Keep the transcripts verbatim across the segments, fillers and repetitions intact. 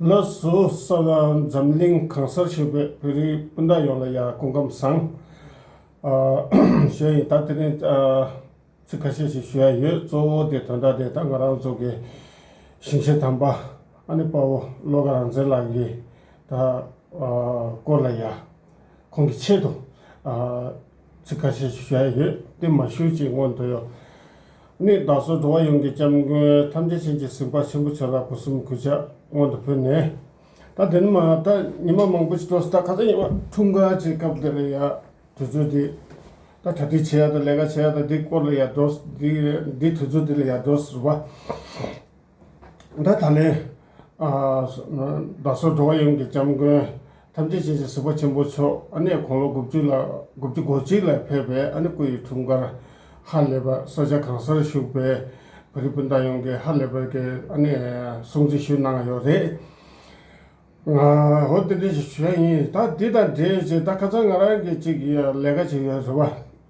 ལགས་སོ། ས་བ་འཛམ་གླིང་གང་སར་བཞུགས་པའི་བོད་རིགས་སྤུན་ཟླ་ཡོངས་ལ་ཡང་སྐུ་ཁམས་བཟང་ཞུ་ཡ་ཡིན། ད་དེ་རིང་ཚིག་ཁ་ཤས་ཤིག་ཞུ་ཡ་ཡོད། གཙོ་བོ་དེ་དོན་དག་དེ་ད་ང་རང་ཚོ་གི་ཞིང་གཤེགས་དམ་པ་ཨ་ནི་དཔའ་བོ་བློ་དགའ་རང་བཙན་ལགས་ཀྱི་ད་སྐོར་ལ་ཡ། ཁོང་གི་ཆེད་དུ་ཚིག་ཁ་ཤས་ཤིག་ཞུ་ཡ་ཡོད། དེ་མ་ཞུ་ཅིག་སྔོན་དུ་ཡོད། ནི་བདག་སོགས་འགྲོ་བ་ཡོངས་ཀྱི་སྐྱབས་མགོན་ཐམས་ཅད་མཁྱེན་ཅིང་གཟིགས་པ་ཆེན་པོ་མཆོག་ལ་སྒོ་གསུམ་གུས་ཕྱག་སྔོན་དུ་ཕུལ་ནས། ད་དེ་ནི་མ་ད་ཉི་མ་མང་པོ་ཞིག་འགྲོ་སོང་། ད་ཁ་སང་ཉི་མ་འཁྲུངས་སྐར་ཅིག་སྐབས་དེ་ལ་ཡ་དུས་ཚོད་དེ་ད་གྲ་སྒྲིག་བྱེད་ཡ་དང་ལས་ཀ་བྱེད་ཡ་དང་འདི་སྐོར་ལ་ཡ་འགྲོ་འདི་འདི་དུས་ཚོད་དེ་ལ་ཡ་འགྲོ་ཟེར་བ། ད་ད་ལན། བདག་སོགས་འགྲོ་བ་ཡོངས་ཀྱི་སྐྱབས་མགོན་ཐམས་ཅད་མཁྱེན་ཅིང་གཟིགས་པ་ཆེན་པོ་མཆོག་ཨ་ནེ་དགུང་ལོ་དགུ་བཅུ་ལ་དགུ་བཅུ་གོ་གཅིག་ལ་ཕེབས་པའི་ཨ་ནེ་སྐུ་ཡི་འཁྲུངས་སྐར་ཧ་ལས་པ་ས་ཆ་གང་སར་བཞུགས་པའི་བོད་རིགས་སྤུན་ཟླ་ཡོངས་ཀྱིས་ཧ་ལས་པའི་གི་ཨ་ནེ་སྲུང་བརྩི་ཞུས་གནང་ཡོད་རེད། ང་འོ་དེ་འདྲ་ཞིག་ཞུ་ཡ་ཡིན། ད་འདི་དང་འབྲེལ་བྱས་ད་ཁ་སང་ང་རང་གི་ཅིག་ལས་ཀ་ཅིག་ཡོད་རེད་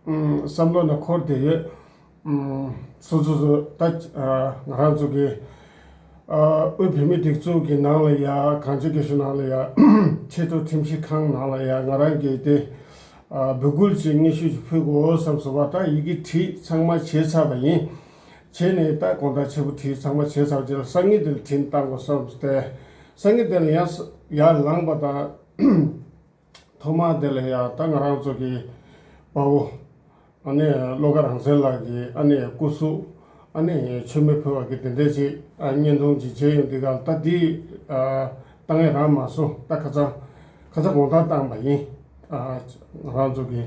བ། བསམ་བློ་ནང་འཁོར་བསྡད་ཡོད། སོ་སོ་སོ་ད་ང་རང་ཚོ་གི་དབུས་བོད་མིའི་སྒྲིག་འཛུགས་ཀྱི་ནང་ལ་ཡ་གངས་ལྗོངས་རྒྱ་གཞུང་ནང་ལ་ཡ་ཆེས་མཐོ་ཁྲིམས་ཞིབ་ཁང་ནང་ལ་ཡ་ང་རང་གི་དེ་འབོད་སྐུལ་ཅིག་སྙན་ཞུ་ཅིག་ཕུལ་དགོས་བསམ་སོང་བ། ད་ཡི་གེ་བྲིས་ཚང་མ་བྱས་ཚར་བ་ཡིན། བྱས་ནས་ད་དགོང་དག་ཆེ་པོ་བྲིས་ཚང་མ་བྱས་ཚར་བ་རྗེས་ལ་སང་ཉིན་དེ་ལ་བྲིས་བཏང་དགོས་བསམ་སྟེ། སང་ཉིན་དེ་ལ་ཡར་ཡར་ལངས་པ་དང་། ཐོག་མར་དེ་ལ་ཡང་ད་ང་རང་ཚོ་གི་དཔའ་བོ་ཨ་ནེ་བློ་དགའ་རང་བཙན་ལགས་ཀྱི་ཨ་ནེ་སྐུ་གཟུགས་ཨ་ནེ་མཆོད་མེ་ཕུལ་བ་གི་དེ་འདྲ་ཅིག་ཨ་བརྙན་ཐུང་ཅིག་བྱས་ཡོང་དུས་ག་ད་འདི་ཨ་བཏང་ཡ་རག་མ་སོང་། ད་ཁ་སང་ཁ་སང་དགོང་དག་བཏང་པ་ཡིན། ཨ་ང་རང་ཚོ་གི་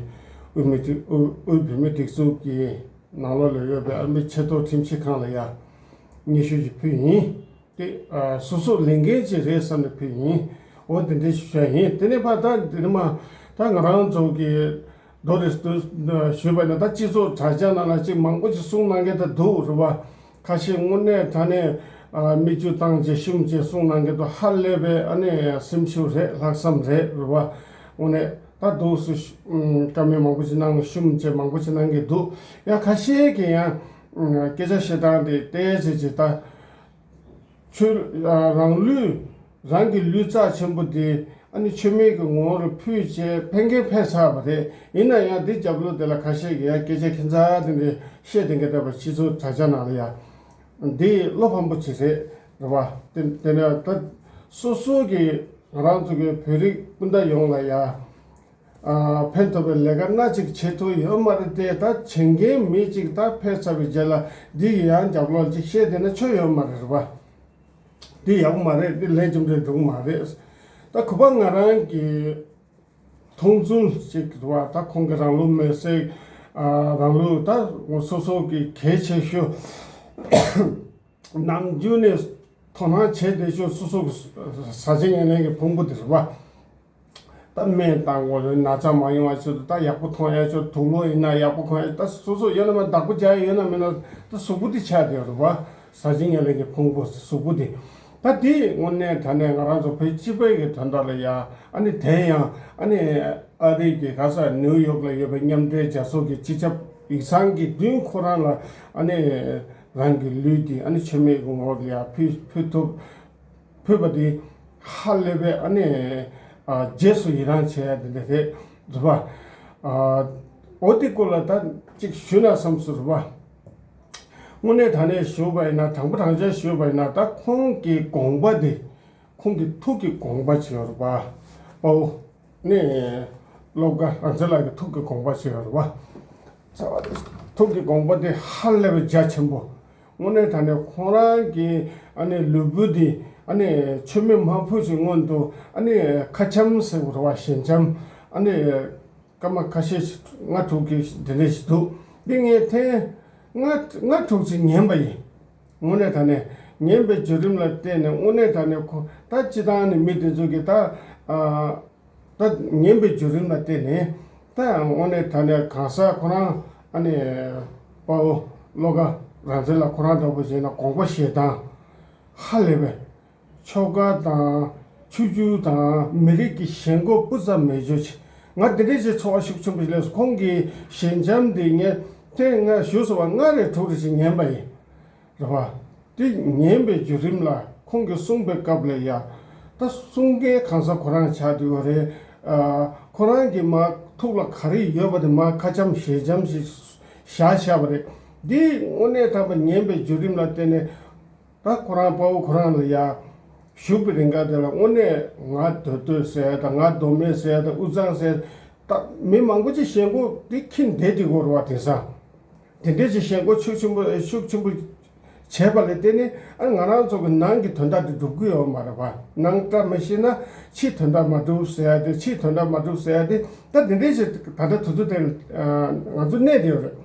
དབུས་མི་སྒྲིག་དབུས་དབུས་བོད་མི་སྒྲིག་འཛུགས་ཀྱི་ནང་ལོགས་ལ་ཡོད་པའི་ཨ་མི་ཆེས་མཐོ་ཁྲིམས་ཞིབ་ཁང་ལ་ཡ་སྙན་ཞུ་ཅིག་ཕུལ་ཡིན། དེ་ཨ་སོ་སོ་ལས་འགན་ཅིག་རེད་བསམ་ནས་ཕུལ་ཡིན། འོ་དེ་འདྲའི་ཞུ་ཡ་ཡིན། དེ་ནས་ཕར་ད་དེ་ནས་མ་ད་ང་རང་ཚོ་གི་རྡོ་རེ་སྟོད་ཞུས་པ་ན་ད་སྤྱི་ཚོགས་དྲ་རྒྱ་ནང་ལ་ཅིག་མང་པོ་ཅིག་གསུང་གནང་མཁན་ད་འདུག་རེད་བ། ཁ་ཤས་དངོས་གནས་དྲང་གནས་ཨ་མིག་ཆུ་བཏང་བྱས་ཤུམ་བྱས་གསུང་གནང་མཁན་འདུག་ཧ་ལས་པའི་ཨ་ནི་སེམས་ཤུགས་རེད། ལྷག་བསམ་རེད་རེད་བ། དངོས་གནས་ད་འདུག་སུ་བཀའ་མོལ་མང་པོ་ཅིག་གནང་ཤུམ་བྱས་མང་པོ་ཅིག་གནང་གི་འདུག་ཡང་ཁ་ཤས་ཀྱིས་ཡང་སྐད་ཆ་བཤད་སྟངས་དེ་བལྟས་བྱས་ཅིག་ད། ཆོས་རང་ལུས་རང་གི་ལུས་རྩ་ཆེན་པོ་དེ་ཨ་ནི་མཆོད་མེ་གི་ངོ་བོར་ཕུལ་བྱས་ཕན་ཁེ་ཕན་ཚར་བ་རེད། ཡིན་ན་ཡང་འདི་རྒྱབ་ལོགས་དེ་ལ་ཁ་ཤས་ཀྱིས་ཡང་སྐད་ཆ་ཁྱད་མཚར་དེ་འདྲ་བཤད་དེ་འགའ་འདྲ་བ་སྤྱི་ཚོགས་དྲ་རྒྱ་ནང་ལ་ཡང་འདི་བློ་ཕམ་པོ་ཅིག་རེད་རེད་བ། དེ་དེ་ནས་ད་སོ་སོ་གི་ང་རང་ཚོ་གི་བོད་རིགས་སྤུན་ཟླ་ཡོངས་ལ་ཡང་ཨ་ཕན་ཐོགས་པའི་ལས་ཀ་སྣ་གཅིག་བྱེད་ཐུབ་ཡོད་མ་རེད་དེ། ད་བྱེད་མཁན་མི་གཅིག་ད་ཕེབས་ཚར་བའི་རྗེས་ལ་འདི་གི་ཡང་རྒྱབ་ལོགས་ཅིག་བཤད་བསྡད་ན་ཆོ་ཡོད་མ་རེད་རེད་བ། འདི་ཡག་པོ་མ་རེད། འདི་ལས་རྒྱུ་འབྲས་འགྲོ་གི་མ་རེད། ད་གུས་པ་ང་རང་གི་མཐོང་ཚུལ་ཅིག་རེད་བ། ད་ཁོང་གི་རང་ལུགས་མེད་སའི་ཨ་རང་ལུགས་ད་སོ་སོ་གི་གལ་ཆེ་ཤོས། ནམ་རྒྱུན་ནས་དོ་སྣང་བྱེད་བསྡད་ཆོག་སོ་སོ་གི་ཟ་བྱེད་ཉལ་ལེན་གྱི་ཕུང་པོ་དེ་རེད་བ། ད་སྨན་བཏང་དགོས་རེད། ན་ཚ་མ་ཡོང་བ་ཆེད་དུ་ད་ཡག་པོ་མཐོང་ཡ་ཆོག་དུག་ལོག་ཡིན་ན་ཡག་པོ་གོན་ཡ། ད་སོ་སོ་ཡོད་ན་མ་བདག་པོ་རྒྱག་ཡ་ཡོད་ན་མེད་ན་ད་གཟུགས་པོ་དེ་ཆགས་བསྡད་ཡོད་རེད་བ། ཟ་བྱེད་ཉལ་ལེན་གྱི་ཕུང་པོ་གཟུགས་པོ་དེ། ད་དེ་དངོས་གནས་དྲང་གནས་ང་རང་ཚོ་བོད་སྤྱི་པའི་གི་དོན་དག་ལ་ཡ་ཨ་ནི་དེ་ཡང་ཨ་ནི་ཨ་རི་གི་ག་ས་ནིའུ་ཡོག་ལ་ཡོད་པའི་མཉམ་འབྲེལ་རྒྱལ་ཚོགས་ཀྱི་སྤྱི་ཁྱབ་ཡིག་ཚང་གི་མདུན་ཁོ་རང་ལ་ཨ་ནི། རང་གི་ལུས་འདི་ཨ་ནི་མཆོད་མེ་གི་ངོ་བོ་ལ་ཡ་ཕུལ་ཕུལ་ཐུབ། ཕུལ་བ་འདི་ཧ་ལས་པའི་ཨ་ནི་ཨ་རྗེས་སུ་ཡི་རང་བྱེད་ཡ་འདི་འདྲ་རེད་རེད་བ། ཨ་འོ་དེ་སྐོར་ལ་ད་ཅིག་ཞུས་ན་བསམ་སོང་རེད་བ། དངོས་གནས་དྲང་གནས་ཞུས་པ་ཡིན་ན་དྲང་པོ་དྲང་བཞག་ཞུས་པ་ཡིན་ན་ད་ཁོང་གི་དགོངས་པ་འདི་ཁོང་གི་ཐུགས་ཀྱི་དགོངས་པ་ཅིག་ཡོད་རེད་བ། དཔའ་བོ། ནས་བློ་དགའ་རང་བཙན་ལགས་ཀྱི་ཐུགས་ཀྱི་དགོངས་པ་ཞིག་ཡོད་རེད་བ། ཐུགས་ཀྱི་དགོངས་པ་དེ་ཧ་ལས་པའི་རྒྱ་ཆེན་པོ། དངོས་གནས་དྲང་གནས་ཁོང་རང་གི་ཨ་ནི་ལུས་པོ་དེ་ཨ་ནི་མཆོད་མེ་མ་ཕུལ་ཞིག་སྔོན་དུ་ཨ་ནི་ཁ་འཆམ་ཟེར་བ་རེད་བ། ཞལ་འཆམ་ཨ་ནི་སྐར་མ་ཁ་ཤས་ཤིག་ལྔ་དྲུག་གི་དེ་འདྲ་ཞིག་འདུག་འདི་ངས་ཐེངས་ལྔ་ལྔ་དྲུག་ཅིག་ཉན་པ་ཡིན། དངོས་གནས་དྲང་གནས་ཉན་པའི་བརྒྱུད་རིམ་ལ་བརྟེན་ནས་དངོས་གནས་དྲང་གནས་ཁོ་ད་སྤྱི་བཏང་ནས་མི་དེ་ཚོ་གི་ད་ཨ། ད་ཉན་པའི་བརྒྱུད་རིམ་ལ་བརྟེན་ནས་ད་དངོས་གནས་དྲང་གནས་གང་ཟག་ཁོ་རང་ཨ་ནི་དཔའ་བོ་བློ་དགའ་རང་བཙན་ལགས་ཁོ་རང་འདྲ་པོ་བྱས་ན་དགོངས་པ་བཞེས་སྟངས་ཧ་ལས་པའི་ཆོལ་ཁ་དང་ཆོས་བརྒྱུད་དང་མི་རིགས་ཀྱི་ཞེན་ཁོག་སྤུ་ཙམ་མེད་ཆོག་ཅིག་ང་འདི་འདྲས་ཀྱི་ཚོར་བ་ཤུགས་ཆེན་པོ་ཞིག་སླེབས་སོང་། ཁོང་གི་ཞལ་འཆམ་འདི་ངས་ཐེངས་ལྔ་ཞུ་སོང་བ་ལྔ་རེ་དྲུག་རེ་ཞིག་ཉན་པ་ཡིན། རེད་བ། དེ་ཉན་པའི་བརྒྱུད་རིམ་ལ་ཁོང་གིས་གསུངས་པའི་སྐབས་ལ་ཡ། ད་གསུང་མཁན་གང་ཟག་ཁོ་རང་ཆགས་བསྡད་ཡོད་རེད། ཨ། ཁོ་རང་གི་མ་ཐུགས་ལ་ག་རེ་ཡོད་པ་དེ་མ་ཁ་འཆམ་ཞལ་འཆམ་ཞིག་བཞག་བཞག་པ་རེད། འདི་དངོས་གནས་དྲང་པོ་ཉན་པའི་བརྒྱུད་རིམ་ལ་བརྟེན་ནས། ད་ཁོ་རང་དཔའ་བོ་ཁོ་རང་ལ་ཡ་བཞུགས་པའི་རིང་ག་དེ་ལ་དངོས་གནས་ང་སྡོད་སྡོད་ཟེར་ཡ་དང་ང་མདོ་སྨད་ཟེར་ཡ་དང་དབུས་གཙང་ཟེར་ཡ། ད་མི་མང་པོ་ཅིག་ཞེན་ཁོག་དེ་ཁྱིམ་བསྡད་དེ་གོ་ར་བ། དེང་སང་དེ་འདྲས་ཅིག་ཞེན་ཁོག་ཤུགས་ཆེན་པོ་ཤུགས་ཆེན་པོ་བྱས་པ་ལས་བརྟེན་ནས། ཨ། ང་རང་ཚོ་གི་ནང་གི་དོན་དག་དེ་འགྲུབ་ཀྱི་ཡོད་མ་རེད་བ། ནང་བཀྲ་མི་ཤིས་ན་ཕྱིའི་དོན་དག་མ་འགྲུབ་ཟེར་ཡ་དེ། ཕྱིའི་དོན་དག་མ་འགྲུབ་ཟེར་ཡ་དེ། ད་དེ་འདྲས་ཅིག་ད་ལྟ་དུས་ཚོད་དེ་ང་ཚོ་གནས་བསྡད་ཡོད་རེད།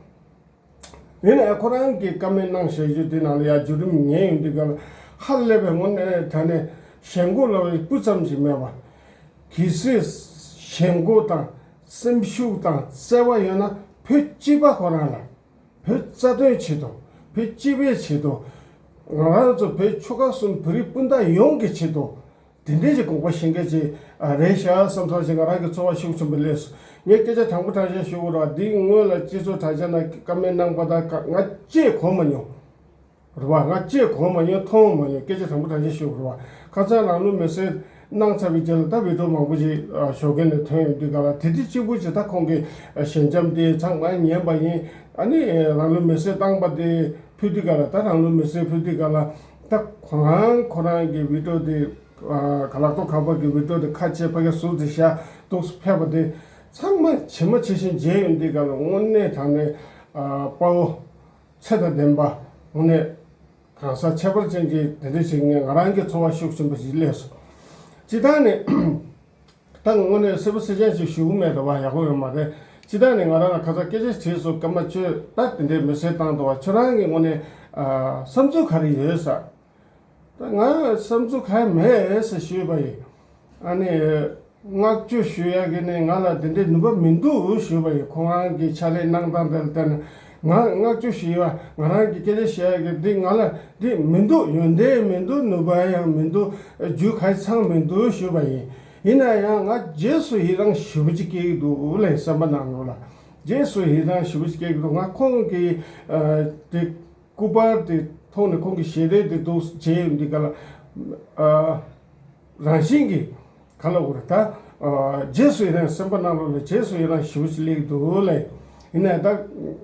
ཡིན་ནའི་ཁོ་རང་གིས་བཀའ་མོལ་གནང་བཞག་རྒྱུ་དེ་ནང་ལ་ཡ་བརྒྱུད་རིམ་ཉན་ཡོང་དུས་སྒང་ལ། ཧ་ལས་པའི་དངོས་གནས་དྲང་གནས་ཞེན་ཁོག་ལབ་པའི་སྤུ་ཙམ་ཞིག་མེད་པ། གལ་སྲིད་ཞེན་ཁོག་དང་སེམས་ཤུགས་དང་བརྩེ་བ་ཡོད་ན། བོད་སྤྱི་པ་ཁོ་རང་ལ། བོད་རྩ་དོན་ཆེད་དུ། བོད་སྤྱི་པའི་ཆེད་དུ། ང་རང་ཚོ་བོད་ཆོལ་ཁ་གསུམ་བོད་རིགས་སྤུན་ཟླ་ཡོངས་ཀྱི་ཆེད་དུ། དེ་འདྲའི་ཅིག་དགོངས་པ་བཞེས་མཁན་ཅིག་རེད་ཤག་བསམ་བསམ་ཞིག་ང་རང་གི་ཚོར་བ་ཤུགས་ཆེན་པོ་སླེབས་སོང་། ངས་སྐད་ཆ་དྲང་པོ་དྲང་བཞག་ཞུ་དགོས་རེད་བ། འདིའི་སྔོན་ལ་སྤྱི་ཚོགས་དྲ་རྒྱ་ནང་བཀའ་མོལ་གནང་པ་དང་ང་ཅིག་གོ་མ་མྱོང་། རེད་བ། ང་ཅིག་གོ་མ་མྱོང་། མཐོང་མ་མྱོང་། སྐད་ཆ་དྲང་པོ་དྲང་བཞག་ཞུ་དགོས་རེད་བ། ཁ་སང་རང་ལུས་མེར་སྲེག་གནང་ཚར་བའི་རྗེས་ལ་ད་བི་ཌི་ཡོ་མང་པོ་ཞིག་ཨ། ཞོགས་ཀས་ནས་ཐོན་ཡོང་དུས་སྒང་ལ། དེ་དུས་གཅིག་པུ་ཅིག་ད་ཁོང་གི་ཞལ་འཆམ་དེ་ཚང་མ་ཉན་པ་ཡིན། ཨ་ནི་རང་ལུས་མེར་སྲེག་བཏང་པ་དེ་ཕུལ་དུས་སྒང་ལ། ད་རང་ལུས་མེར་སྲེག་ཕུལ་དུས་སྒང་ལ། ད་ཁོ་རང་ཁོ་རང་གི་བི་ཌི་ཡོ་དེ་ཨ། ལག་ཐོག་ཁ་པར་གྱི་བི་ཌི་ཡོ་དེ་ཁ་ཕྱེ་ཕ་གིར་ཟུར་དེ་བཞག་འདུག་སེ་ཕེབས་པ་དེ། ཚང་མ་ཇི་མ་ཇི་བཞིན་མཇལ་ཡོང་དུས་སྒང་ལ། དངོས་གནས་དྲང་གནས་ཨ། དཔའ་བོ་ཚེ་དང་ལྡན་པ། དངོས་གནས་གང་ཟག་ཁྱད་པར་ཅན་གྱི་དེ་འདྲ་ཞིག་ངས་ང་རང་གི་ཚོར་བ་ཤུགས་ཆེན་པོ་ཞིག་སླེབས་སོང་། སྤྱིར་བཏང་ནས་ད་དངོས་གནས་གསལ་པོ་གསལ་རྐྱང་ཞིག་ཞུ་གི་མེད་རེད་བ། ཡག་པོ་ཡོད་མ་རེད། སྤྱིར་བཏང་ནས་ང་རང་ལ་ཁ་སང་སྐད་ཆ་དྲིས་སོང་། སྐར་མ་བཅུ་ད་དེ་འདྲའི་མེར་སྲེག་བཏང་འདུག་བ། ཁྱོད་རང་གི་ངོས་ནས་ཨ། བསམ་ཚུལ་ག་རེ་ཡོད་ཟེར། ད་ང་བསམ་ཚུལ་གང་ཡང་མེད་ཟེར་ཞུས་པ་ཡིན། ཨ་ནི་བསྔགས་བརྗོད་ཞུ་ཡག་གི་ནི་ང་ལ་དེ་འདྲའི་ནུས་པ་མི་འདུག་ཞུས་པ་ཡིན། ཁོང་རང་གི་ཕྱག་ལས་གནང་སྟངས་དེ་ལ་བལྟས་ན། ང་བསྔགས་བརྗོད་ཞུ་ཡག་ང་རང་གི་སྐད་ཆ་བཤད་ཡག་གི་འདི་ང་ལ་འདི་མི་འདུག་ཡོན་ཏན་མི་འདུག་ནུས་པ་ཡང་མི་འདུག་རྒྱུ་གང་ཡང་ཚང་མི་འདུག་ཞུས་པ་ཡིན། ཡིན་ན་ཡང་ང་རྗེས་སུ་ཡི་རང་ཞེ་པོ་ཅིག་སྐྱེ་གི་འདུག་ལབ། སེམས་པ་ནང་ལོགས་ལ་རྗེས་སུ་ཡི་རང་ཞེ་པོ་ཅིག་སྐྱེ་གི་འདུག་ང་ཁོང་གི་ཨ། དེ་སྐུ་པར་དེ་མཐོང་ནས། ཁོང་གི་ཞལ་རས་དེ་འདུག་སེ་མཇལ་ཡོང་དུས་སྒང་ལ། ཨ། རང་བཞིན་གྱིས་ག་ལབ་དགོས་རེད་ད། ཨ། རྗེས་སུ་ཡི་རང་། སེམས་པ་ནང་ལོགས་ལ་རྗེས་སུ་ཡི་རང་ཞེ་པོ་ཅིག་སླེབས་ཀྱི་འདུག་ལབ། ཡིན་ནའི་ད་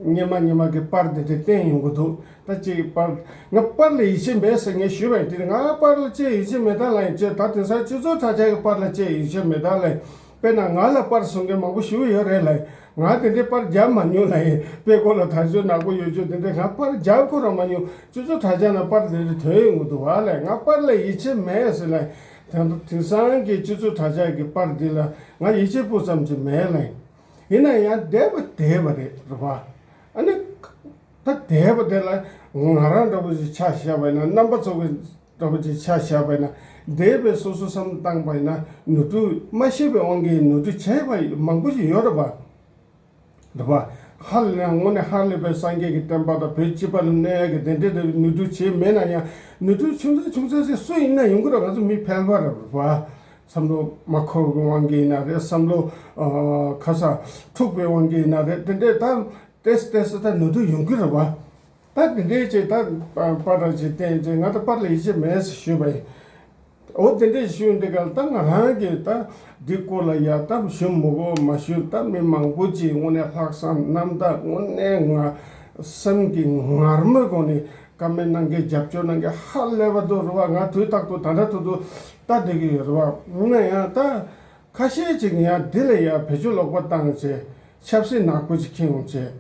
སྔོན་མ་སྔོན་མ་གི་པར་དེ་འདྲ་བསྟན་ཡོང་གི་འདུག་ད་ཅིག་པར། ང་པར་ལ་ཡིད་ཆེས་མེད་ཟེར་ངས་ཞུས་པ་ཡིན། དེ་ནི་ང་པར་ལ་ཅིག་ཡིད་ཆེས་མེད་ད་ལབ་ཡིན། ཅེས་ད་དེང་སང་སྤྱི་ཚོགས་དྲ་རྒྱ་གི་པར་ལ་ཅིག་ཡིད་ཆེས་མེད་ད་ལབ། དཔེར་ན་ང་ལ་པར་བཟོ་མཁན་མང་པོ་ཞེ་པོ་ཡོད་རེད་ལབ། ང་དེ་འདྲའི་པར་རྒྱབ་མ་མྱོང་ལབ་ཡིན། དཔེ་ཀློག་ལ་དར་ལྕོག་ནག་པོ་ཡོད་རྒྱུ་དེ་འདྲ་ང་པར་རྒྱབ་ཁོ་རང་མ་མྱོང་། སྤྱི་ཚོགས་དྲ་རྒྱ་ནང་པར་དེ་འདྲ་ཐོན་ཡོང་གི་འདུག་བ་ལབ། ང་པར་ལ་ཡིད་ཆེས་མེད་ཟེར་ལབ། དེང་དེང་སང་གི་སྤྱི་ཚོགས་དྲ་རྒྱ་གི་པར་འདི་ལ་ང་ཡིད་ཆེས་སྤུ་ཙམ་ཅིག་མེད་ལབ་ཡིན། ཡིན་ན་ཡང་བསྡད་པ་བསྡད་པ་རེད། རེད་བ། ཨ་ནི། ད་འདས་པ་དེ་ལ་ང་རང་འདྲ་པོ་ཞིག་ཆ་བཞག་པ་ཡིན་ན། རྣམ་པ་ཚོ་གི་འདྲ་པོ་ཞིག་ཆ་བཞག་པ་ཡིན་ན། འདས་པའི་སོ་སོ་བསམ་བློ་བཏང་པ་ཡིན་ན། ནོར་འཁྲུལ་མ་ཤེས་པའི་དབང་གིས་ནོར་འཁྲུལ་བྱས་པ་མང་པོ་ཞིག་ཡོད་རེད་པ། རེད་པ། ཧ་ལས་ན་དངོས་གནས་ཧ་ལས་པའི་སངས་རྒྱས་ཀྱི་བསྟན་པ་དང་བོད་སྤྱི་པ་ལ་གནོད་ཡག་གི་དེ་འདྲའི་འདྲ་བའི་ནོར་འཁྲུལ་བྱས་མེད་ན་ཡང་། ནོར་འཁྲུལ་ཆུང་ཙག་ཆུང་ཙག་ཞིག་སུ་ཡིན་ན་ཡོང་གི་རེད། ང་ཚོ་མི་ཕལ་པ་རེད་པ། བསམ་བློ་མ་འཁོར་བའི་དབང་གིས་ཡིན་ན་རེད། བསམ་བློ་ཨ་ཁ་ས་འཁྲུགས་པའི་དབང་གིས་ཡིན་ན་རེད། དེ་འདྲའི་ད། ཏེས་ཏེས་ད་ནོར་འཁྲུལ་ཡོང་གི་རེད་བ། ད་དེ་འདྲའི་ཅིག་ད་པར་འདྲ་ཅིག་བསྟན་ཅིག་ང་ད་པར་ལ་ཡིད་ཆེས་མེད་ཟེར་ཞུས་པ་ཡིན། འོ་དེ་འདྲའི་ཞུས་འདི་ག་ལ་ད་ང་རང་གིས་ད་འདི་སྐོར་ལ་ཡ་ད་ཞུ་མི་དགོས་མ་ཞུ། ད་མི་མང་པོ་ཅིག་དངོས་གནས་ལྷག་བསམ་རྣམ་དག་དངོས་གནས་ང་སེམས་ཀྱི་ངར་མའི་སྒོ་ནས་ཀ་མེན་གནང་མཁན་རྒྱབ་སྐྱོར་གནང་མཁན་ཧ་ལས་པ་འདུག་རེད་བ། ང་དུས་རྟག་ཏུ་ད་ལྟ་ཐུག་ཏུ་ལྟ་བསྡད་ཀྱི་ཡོད་རེད་བ། ཡིན་ན་ཡང་ད། ཁ་ཤས་ཅིག་ཡང་འདི་ལ་ཡང་བེད་སྤྱོད་ལོག་པ་བཏང་བྱས། ཆབ་སྲིད་ནག་པོ་ཅིག་འཁྱེར་ཡོང་བྱས།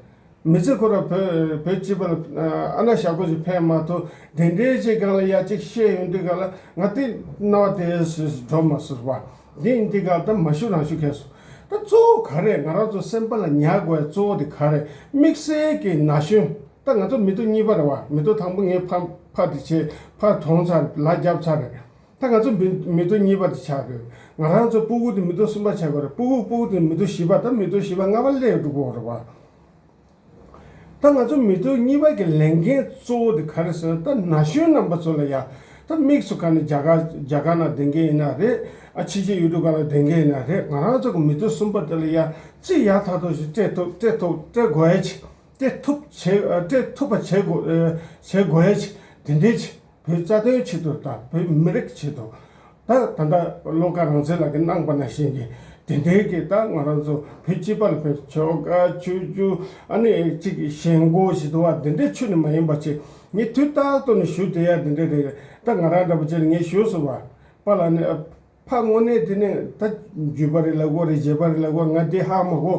མི་ཚེ་ཁོ་ར་བོད་བོད་སྤྱི་པ་ལ་ཨ་ན་ཞག་པོ་ཅིག་ཕན་མ་ཐོགས། དེ་འདྲའི་ཅིག་སྒང་ལ་ཡ་ཅིག་བཤད་ཡོང་དུས་སྒང་ལ་ང་དེ་རྣ་བ་དེ་སུ་འགྲོ་མ་སོང་བ། འདི་ཡིན་དུས་སྒང་ད་མ་ཞུ་རང་ཞུ་ཁེལ་སོང་། ད་གཙོ་བོ་ག་རེ་ང་རང་ཚོ་སེམས་པ་ལ་ཉར་དགོས་ཡ་གཙོ་བོ་དེ་ག་རེ། དམིགས་བསལ་གྱི་ན་གཞོན། ད་ང་ཚོ་མི་ཐོག་གཉིས་པ་རེད་བ། མི་ཐོག་དང་པོ་ངས་ཕ་ཕ་དེ་བྱས་ཕ་གྲོངས་ཚར་རེད། ལ་བརྒྱབ་ཚར་རེད། ད་ང་ཚོ་མི་མི་ཐོག་གཉིས་པ་དེ་ཆགས་རེད། ང་རང་ཚོ་སྤུ་གུ་དེ་མི་ཐོག་གསུམ་པ་ཆགས་དགོས་རེད། སྤུ་གུ་སྤུ་གུ་དེ་མི་ཐོག་བཞི་པ། ད་མི་ཐོག་བཞི་པ་ལྔ་པ་སླེབས་འགྲོ་གི་ཡོད་རེད་བ། ད་ང་ཚོ་མི་ཐོག་གཉིས་པ་གི་ལས་འགན་གཙོ་བོ་དེ་ག་རེ་ཟེར་ན། ད་ན་གཞོན་རྣམ་པ་ཚོ་ལ་ཡ། ད་དམིགས་སུ་བཀར་ནས་རྒྱ་གར་རྒྱ་གར་ནང་བསྡད་མཁན་ཡིན་ན་རེད། ཨ་ཕྱི་རྒྱལ་ཡུལ་གྲུ་སྒང་ལ་བསྡད་མཁན་ཡིན་ན་རེད། ང་རང་ཚོ་གི་མི་ཐོག་གསུམ་པ་དེ་ལ་ཡ་རྩིས་ཡག་ཐག་ཐག་ཞིག་སྤྲད་ཐུབ་སྤྲད་ཐུབ་སྤྲད་དགོས་ཡ་ཅིག་སྤྲད་ཐུབ་བྱེད་ཨ་སྤྲད་ཐུབ་པ་བྱེད་དགོས་ཨ་བྱེད་དགོས་ཡ་ཅིག་དེ་འདྲའི་ཅིག་བོད་རྩ་དོན་ཆེད་དུ་དང་བོད་མི་རིགས་ཆེད་དུ། ད་ད་ལྟ་བློ་དགའ་རང་བཙན་ལགས་ཀྱིས་གནང་པ་ནང་བཞིན་གྱི་དེ་འདྲའི་གི་ད་ང་རང་ཚོ་བོད་སྤྱི་པ་ལ་ཕན་ཆོལ་ཁ་ཆོས་བརྒྱུད་ཨ་ནི་གཅིག་གི་ཞེན་ཁོག་ཞིག་འདུག་བ། དེ་འདྲའི་ཆོས་ནི་མ་ཡིན་པ་ཅིག་ངས་དུས་རྟག་ཏུ་ནས་ཞུ་བསྡད་ཡ་དེ་འདྲ་རེད། ད་ང་རང་འདྲ་པོ་ཅིག་ངས་ཞུས་སོང་བ། པཱ་ལགས་ནས་ཕ་དངོས་གནས་དེ་ནས་ད་རྒྱུད་པ་རེད་ལབ་དགོས་རེད། བྱེད་པ་རེད་ལབ་དགོས། ང་དེ་ཧ་མ་གོ།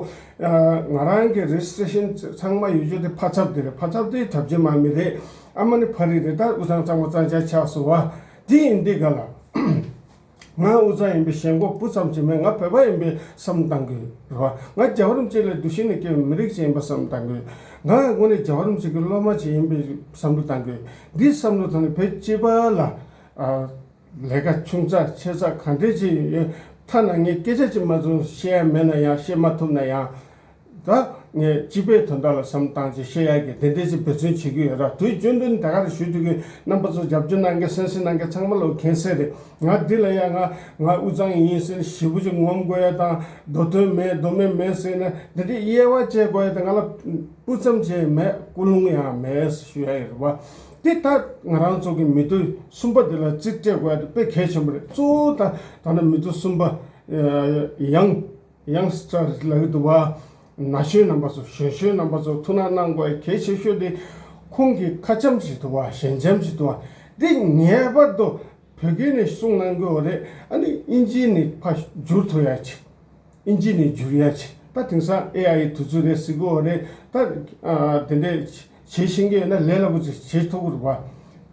ང་རང་གི་རེ་ཇི་སི་ཊེ་ཤན་ཚང་མ་ཡོད་རྒྱུ་དེ་ཕ་ཚབ་དེ་རེད། ཕ་ཚབ་དེ་གྲྭ་བརྒྱུད་དམར་མི་རེད། ཨ་མ་ནི་ཕ་རི་རེད། ད་དབུས་གཙང་གཙང་མ་གཙང་ཆག་ཆགས་སོང་བ། དེ་ཡིན་དུས་ག་ལ། ང་དབུས་གཙང་ཡིན་པའི་ཞེན་ཁོག་སྤུ་ཙམ་ཅིག་མེད། ང་བོད་པ་ཡིན་པའི་བསམ་བློ་བཏང་གི་ཡོད་རེད་བ། ང་རྒྱལ་བ་རིན་པོ་ཆེ་ལ་འདུ་ཤེས་ནས་སྐྱེས་པའི་མི་རིགས་ཅིག་ཡིན་པ་བསམ་བློ་བཏང་གི་ཡོད། ང་དངོས་གནས་རྒྱལ་བ་རིན་པོ་ཆེ་གི་སློབ་མ་ཅིག་ཡིན་པའི་བསམ་བློ་བཏང་གི་ཡོད། འདི་བསམ་བློ་བཏང་ནས་བོད་སྤྱི་པ་ལ་ཨ་ལས་ཀ་ཆུང་ཙག་ཆེ་ཙག་ག་འདྲས་ཅིག་ཡོད། ཐ་ན་ངས་སྐད་ཆ་ཅིག་མ་བྱུང་བཤད་ཡ་མེད་ན་ཡང་། བཤད་མ་ཐུབ་ན་ཡང་། ད་ངས་སྤྱི་པའི་དོན་དག་ལ་བསམ་བཏང་བྱས་བཤད་ཡག་གི་དེ་འདྲའི་ཅིག་འབད་བརྩོན་བྱེད་ཀྱི་ཡོད་ར། དུས་རྒྱུན་དུ་ནི་ད་ག་རེ་ཞུ་དུས་ཀྱི་རྣམ་པ་ཚོ་རྒྱབ་སྐྱོར་གནང་མཁན་གསན་གཟིགས་གནང་མཁན་ཚང་མ་ལོ་མཁྱེན་གསལ་རེད། ང་འདི་ལ་ཡ་ང་ང་དབུས་གཙང་ཡིན་ཟེར་ནས་ཞེ་པོ་ཅིག་ངོམ་དགོས་ཡ་དང་། མདོ་དོན་མེད་མདོ་སྨད་མེད་ཟེར་ནས་འདི་འདྲའི་དབྱེ་བ་བཅད་དགོས་ཡ་དང་། ང་ལ་སྤུ་ཙམ་ཅིག་མེད། ཀུན་སློང་ཡང་མེད་ཞུ་ཡ་ཡོད་རེད་བ། དེ་ད་ང་རང་ཚོ་གི་མི་དུས་གསུམ་པ་འདི་ལ་རྩིས་སྤྲད་དགོས་ཡ་དེ་དཔེ་གལ་ཆེན་པོ་རེད། གཙོ་བོ་ད་ད་ནི་མི་དུས་གསུམ་པ་ཡང་། ཡང་སི་ཊར་ལབ་ཀྱི་འདུག་བ། ན་གཞོན་རྣམ་པ་ཚོ། གཞོན་གཞོན་རྣམ་པ་ཚོ་ཐུགས་སྣང་གནང་དགོས་གལ་ཆེ་ཤོས་དེ། ཁོང་གི་ཁ་འཆམ་ཞིག་འདུག་བ། ཞལ་འཆམ་ཞིག་འདུག་བ། འདི་ངེས་པར་དུ་བོད་སྐད་ནས་གསུང་གནང་དགོས་རེད། ཨ་ནི་དབྱིན་ཇི་ནས་ཕར་བསྒྱུར་ཐུབ་ཡ་ཅིག་དབྱིན་ཇི་ནས་བསྒྱུར་ཡ་ཅིག་ད་དེང་སང་ཨེ་ཨའི་དུས་ཚོད་རེད་ཟེར་གྱི་ཡོད་རེད། ད་ཨ་དེ་འདྲས་བྱེད་ཤེས་ཀྱི་ཡོད་ན་ལས་སླ་པོ་ཅིག་བྱེད་ཐུབ་ཀྱི་རེད་བ།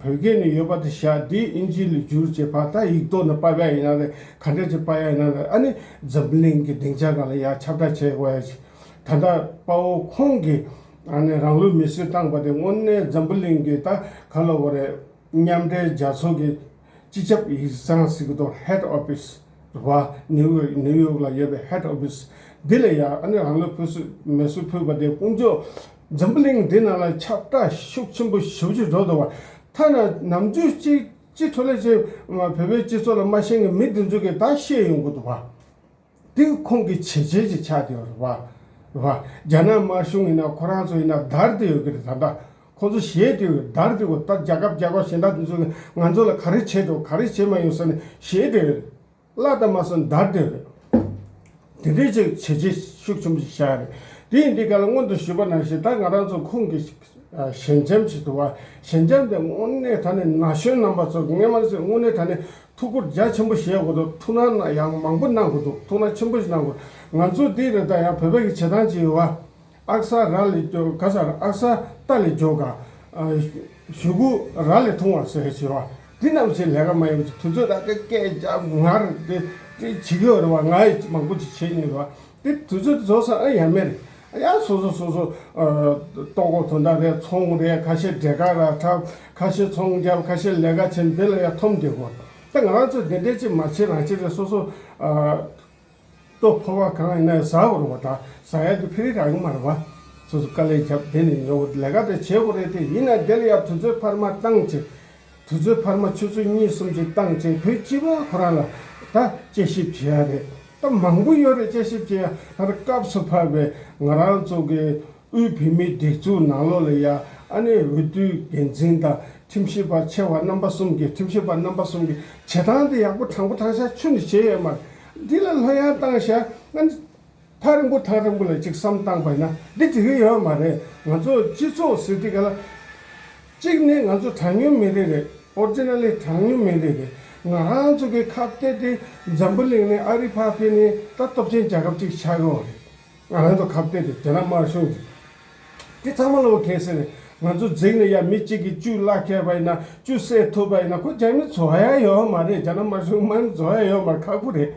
བོད་སྐད་ནས་ཡོད་པ་དེ་བཞག་འདི་དབྱིན་ཇི་ལ་བསྒྱུར་བྱས་ཕར་ད་ཡིག་ཐོག་ནས་ཕབ་ཡ་ཡིན་ན་རེད། ག་འདྲ་ཅིག་ཕབ་ཡ་ཡིན་ན་རེད། ཨ་ནི་འཛམ་བུ་གླིང་གི་སྡིངས་ཆ་སྒང་ལ་ཡར་ཁྱབ་བསྒྲགས་བྱེད་དགོས་ཡ་ཅིག་ད་ལྟ་དཔའ་བོ་ཁོང་གིས་ཨ་ནི་རང་ལུས་མེར་སྲེག་བཏང་པ་དེ་དངོས་གནས་འཛམ་བུ་གླིང་གི་ད་ག་ལབ་དགོས་རེད། མཉམ་འབྲེལ་རྒྱལ་ཚོགས་ཀྱི་སྤྱི་ཁྱབ་ཡིག་ཚང་ཟེར་གྱི་འདུག head office རེད་བ། ནིའུ་ཡོག་ནིའུ་ཡོག་ལ་ཡོད་པའི་head office འདི་ལ་ཡ་ཨ་ནི་རང་ལུས་ཕུལ་སུ་མེར་སྲེག་ཕུལ་བ་དེ་དཀོན་མཆོག་འཛམ་བུ་གླིང་འདི་ནང་ལ་ཁྱབ་བསྒྲགས་ཤུགས་ཆེན་པོ་ཞེ་པོ་ཅིག་འགྲོ་འདུག་བ། ཐ་ན་ནམ་རྒྱུན་སྤྱི་སྤྱི་འཐུས་ལས་བྱེད་བོད་པའི་སྤྱི་ཚོགས་ལ་མ་ཤེས་མཁན་མི་འདི་ཚོ་གིས་ད་ཤེས་ཡོང་གི་འདུག་བ། དེ་ཁོང་གི་བྱས་རྗེས་ཅིག་ཆགས་བསྡད་ཡོད་རེད་བ། རེད་བ། རྒྱ་ནག་དམར་གཞུང་ཡིན་ན་ཁོ་རང་ཚོ་ཡིན་ན་བརྡར་བསྡད་ཡོད་ཀྱི་རེད། ད་ལྟ་ཁོང་ཚོ་ཞེད་བསྡད་ཡོད། བརྡར་བསྡད་ཡོད། ད་རྒྱལ་ཁབ་རྒྱལ་ཁབ་གཞན་དག་དེ་ཚོ་གིས་ང་ཚོ་ལ་ག་རེ་བྱས་འགྲོ་ག་རེ་བྱས་མ་ཡོང་ཟེར་ནས་ཞེད་བསྡད་ཡོད་རེད། བརླགས་དང་མ་སོང་བརྡར་བསྡད་ཡོད་རེད། དེ་འདྲའི་ཅིག་བྱས་རྗེས་ཤུགས་ཆེན་པོ་ཞིག་བཞག་རེད། དེ་ཡིན་དུས་ག་ལ་སྔོན་དུ་ཞུས་པ་ནང་བཞིན་ད་ང་རང་ཚོ་ཁོང་གི་ཞལ་འཆམ་ཞིག་འདུག་བ། ཞལ་འཆམ་དེ་དངོས་གནས་དྲང་གནས་ན་གཞོན་རྣམ་པ་ཚོ་ངས་མ་ཟེར་དངོས་གནས་དྲང་གནས་ཐུགས་ཁུར་རྒྱ་ཆེན་པོ་བཞེས་དགོས་འདུག་ཐུགས་སྣང་ཡང་མང་པོ་གནང་དགོས་འདུག་ཐུགས་སྣང་ཆེན་པོ་ཞིག་གནང་དགོས། ང་ཚོ་འདི་རེད། ད་ཡང་བོད་པ་གི་བྱེད་སྟངས་ཅིག་ཡོད་བ། ཨག་ས་ར་ལས་མགྱོགས་ག་ས་ར་ཨག་ས་རྟ་ལས་མགྱོགས་ག་ཞུ་གུ་ར་ལས་ཐུང་བ་ཟེར་བྱེད་བ། འདི་རྣམས་ཚོའི་ལས་ཀ་མ་ཡིན་པ་ཅིག་དུས་ཚོད་རག་གི་སྐད་རྒྱབ་ངར་དེ་དེ་བྱེད་ཀྱི་ཡོད་རེད་བ། ང་ཡི་མང་པོ་ཅིག་བྱེད་མྱོང་རེད་བ། དེ་དུས་ཚོད་རྫོགས་ས་ཨ་ཡ་མེད་རེད། ཡང་སོ་སོ་སོ་སོ་ལྟོ་གོས་དོན་དག་རེད། ཚོང་རེད། ཁ་ཤས་འབྲས་དཀར་ར་འཁྲབ། ཁ་ཤས་ཚོང་རྒྱབ། ཁ་ཤས་ལས་ཀ་བྱེད། འདི་ལ་ཡ་འཐོམ་བསྡད་དགོས། ད་ང་རང་ཚོ་དེ་འདྲས་ཅིག་མ་བྱེད་རང་བྱེད་རེད། སོ་སོ་ལྟོ་ཕོར་པ་གང་ཡིན་ན་ཟ་དགོས་རེད་བ། ད་ཟ་ཡ་དེ་ཕི་རི་རག་གི་མ་རེད་བ། སོ་སོ་དཀའ་ལས་བརྒྱབ་དེ་ནས་ཉོ་དགོས། ལས་ཀ་དེ་བྱེད་དགོས་རེད། དེ་ཡིན་ན་དེ་ལ་ཡ་དུས་ཚོད་འཕར་མ་བཏང་བྱས། དུས་ཚོད་འཕར་མ་ཆུ་ཚོད་གཉིས་གསུམ་ཅིག་བཏང་བྱས་བོད་སྤྱི་པ་ཁོ་རང་ལ་ད་དཔྱད་ཞིབ་བྱེད་ཡ་རེད། ད་མང་པོ་ཡོད་རེད་དཔྱད་ཞིབ་བྱེད་ཡ། ད་སྐབས་སུ་བབས་པའི་ང་རང་ཚོ་གི་དབུས་བོད་མིའི་སྒྲིག་འཛུགས་ནང་ལོགས་ལ་ཡ་ཨ་ནི་འོས་བསྡུའི་འགན་འཛིན་དང་ཁྲིམས་ཞིབ་པ་ཆེ་བ་རྣམ་པ་གསུམ་གྱི་ཁྲིམས་ཞིབ་པ་རྣམ་པ་གསུམ་གྱི་བྱེད་སྟངས་དེ་ཡག་པོ་དྲང་པོ་དྲང་བཞག་ཁྱོན་ནས་བྱས་ཡོད་མ་རེད། འདི་ལ་ལྷོད་ཡངས་བཏང་བཞག་ཨ་ནི། ཐག་རིང་པོ་ཐག་རིང་པོ་ལ་ཅིག་བསམ་བཏང་པ་ཡིན་ན་འདི་འགྲིག་གི་ཡོད་མ་རེད། ང་ཚོ་སྤྱི་ཚོགས་ཟེར་དུས་ག་ལ། གཅིག་ནས་ང་ཚོ་གྲངས་ཉུང་མི་རིགས་རེད། ཨོ་རི་ཇི་ན་ལི་གྲངས་ཉུང་མི་རིགས་རེད། ང་རང་ཚོ་གི་ཁ་གཏད་དེ་འཛམ་བུ་གླིང་ནས་ཨ་རི་ཕར་ཕེབས་ནས་ད་སྟོབས་ཆེན་རྒྱལ་ཁབ་ཅིག་ཆགས་ཡོད་རེད། ང་རང་ཚོ་ཁ་གཏད་དེ་རྒྱ་ནག་དམར་གཞུང་གི་དེ་ཚང་མ་ལོ་གལ་སྲིད་རེད། ང་ཚོ་འཛིང་ནས་ཡ་མི་གཅིག་གིས་བཅུ་བརླག་ཁྱེར་བ་ཡིན་ན་བཅུ་བསད་ཐུབ་པ་ཡིན་ན་ཁོ་རྒྱ་མི་རྫོགས་ཡ་ཡོད་མ་རེད། རྒྱ་ནག་དམར་གཞུང་དམག་མི་རྫོགས་ཡ་ཡོད་མ་རེད། ཁག་པོ་རེད།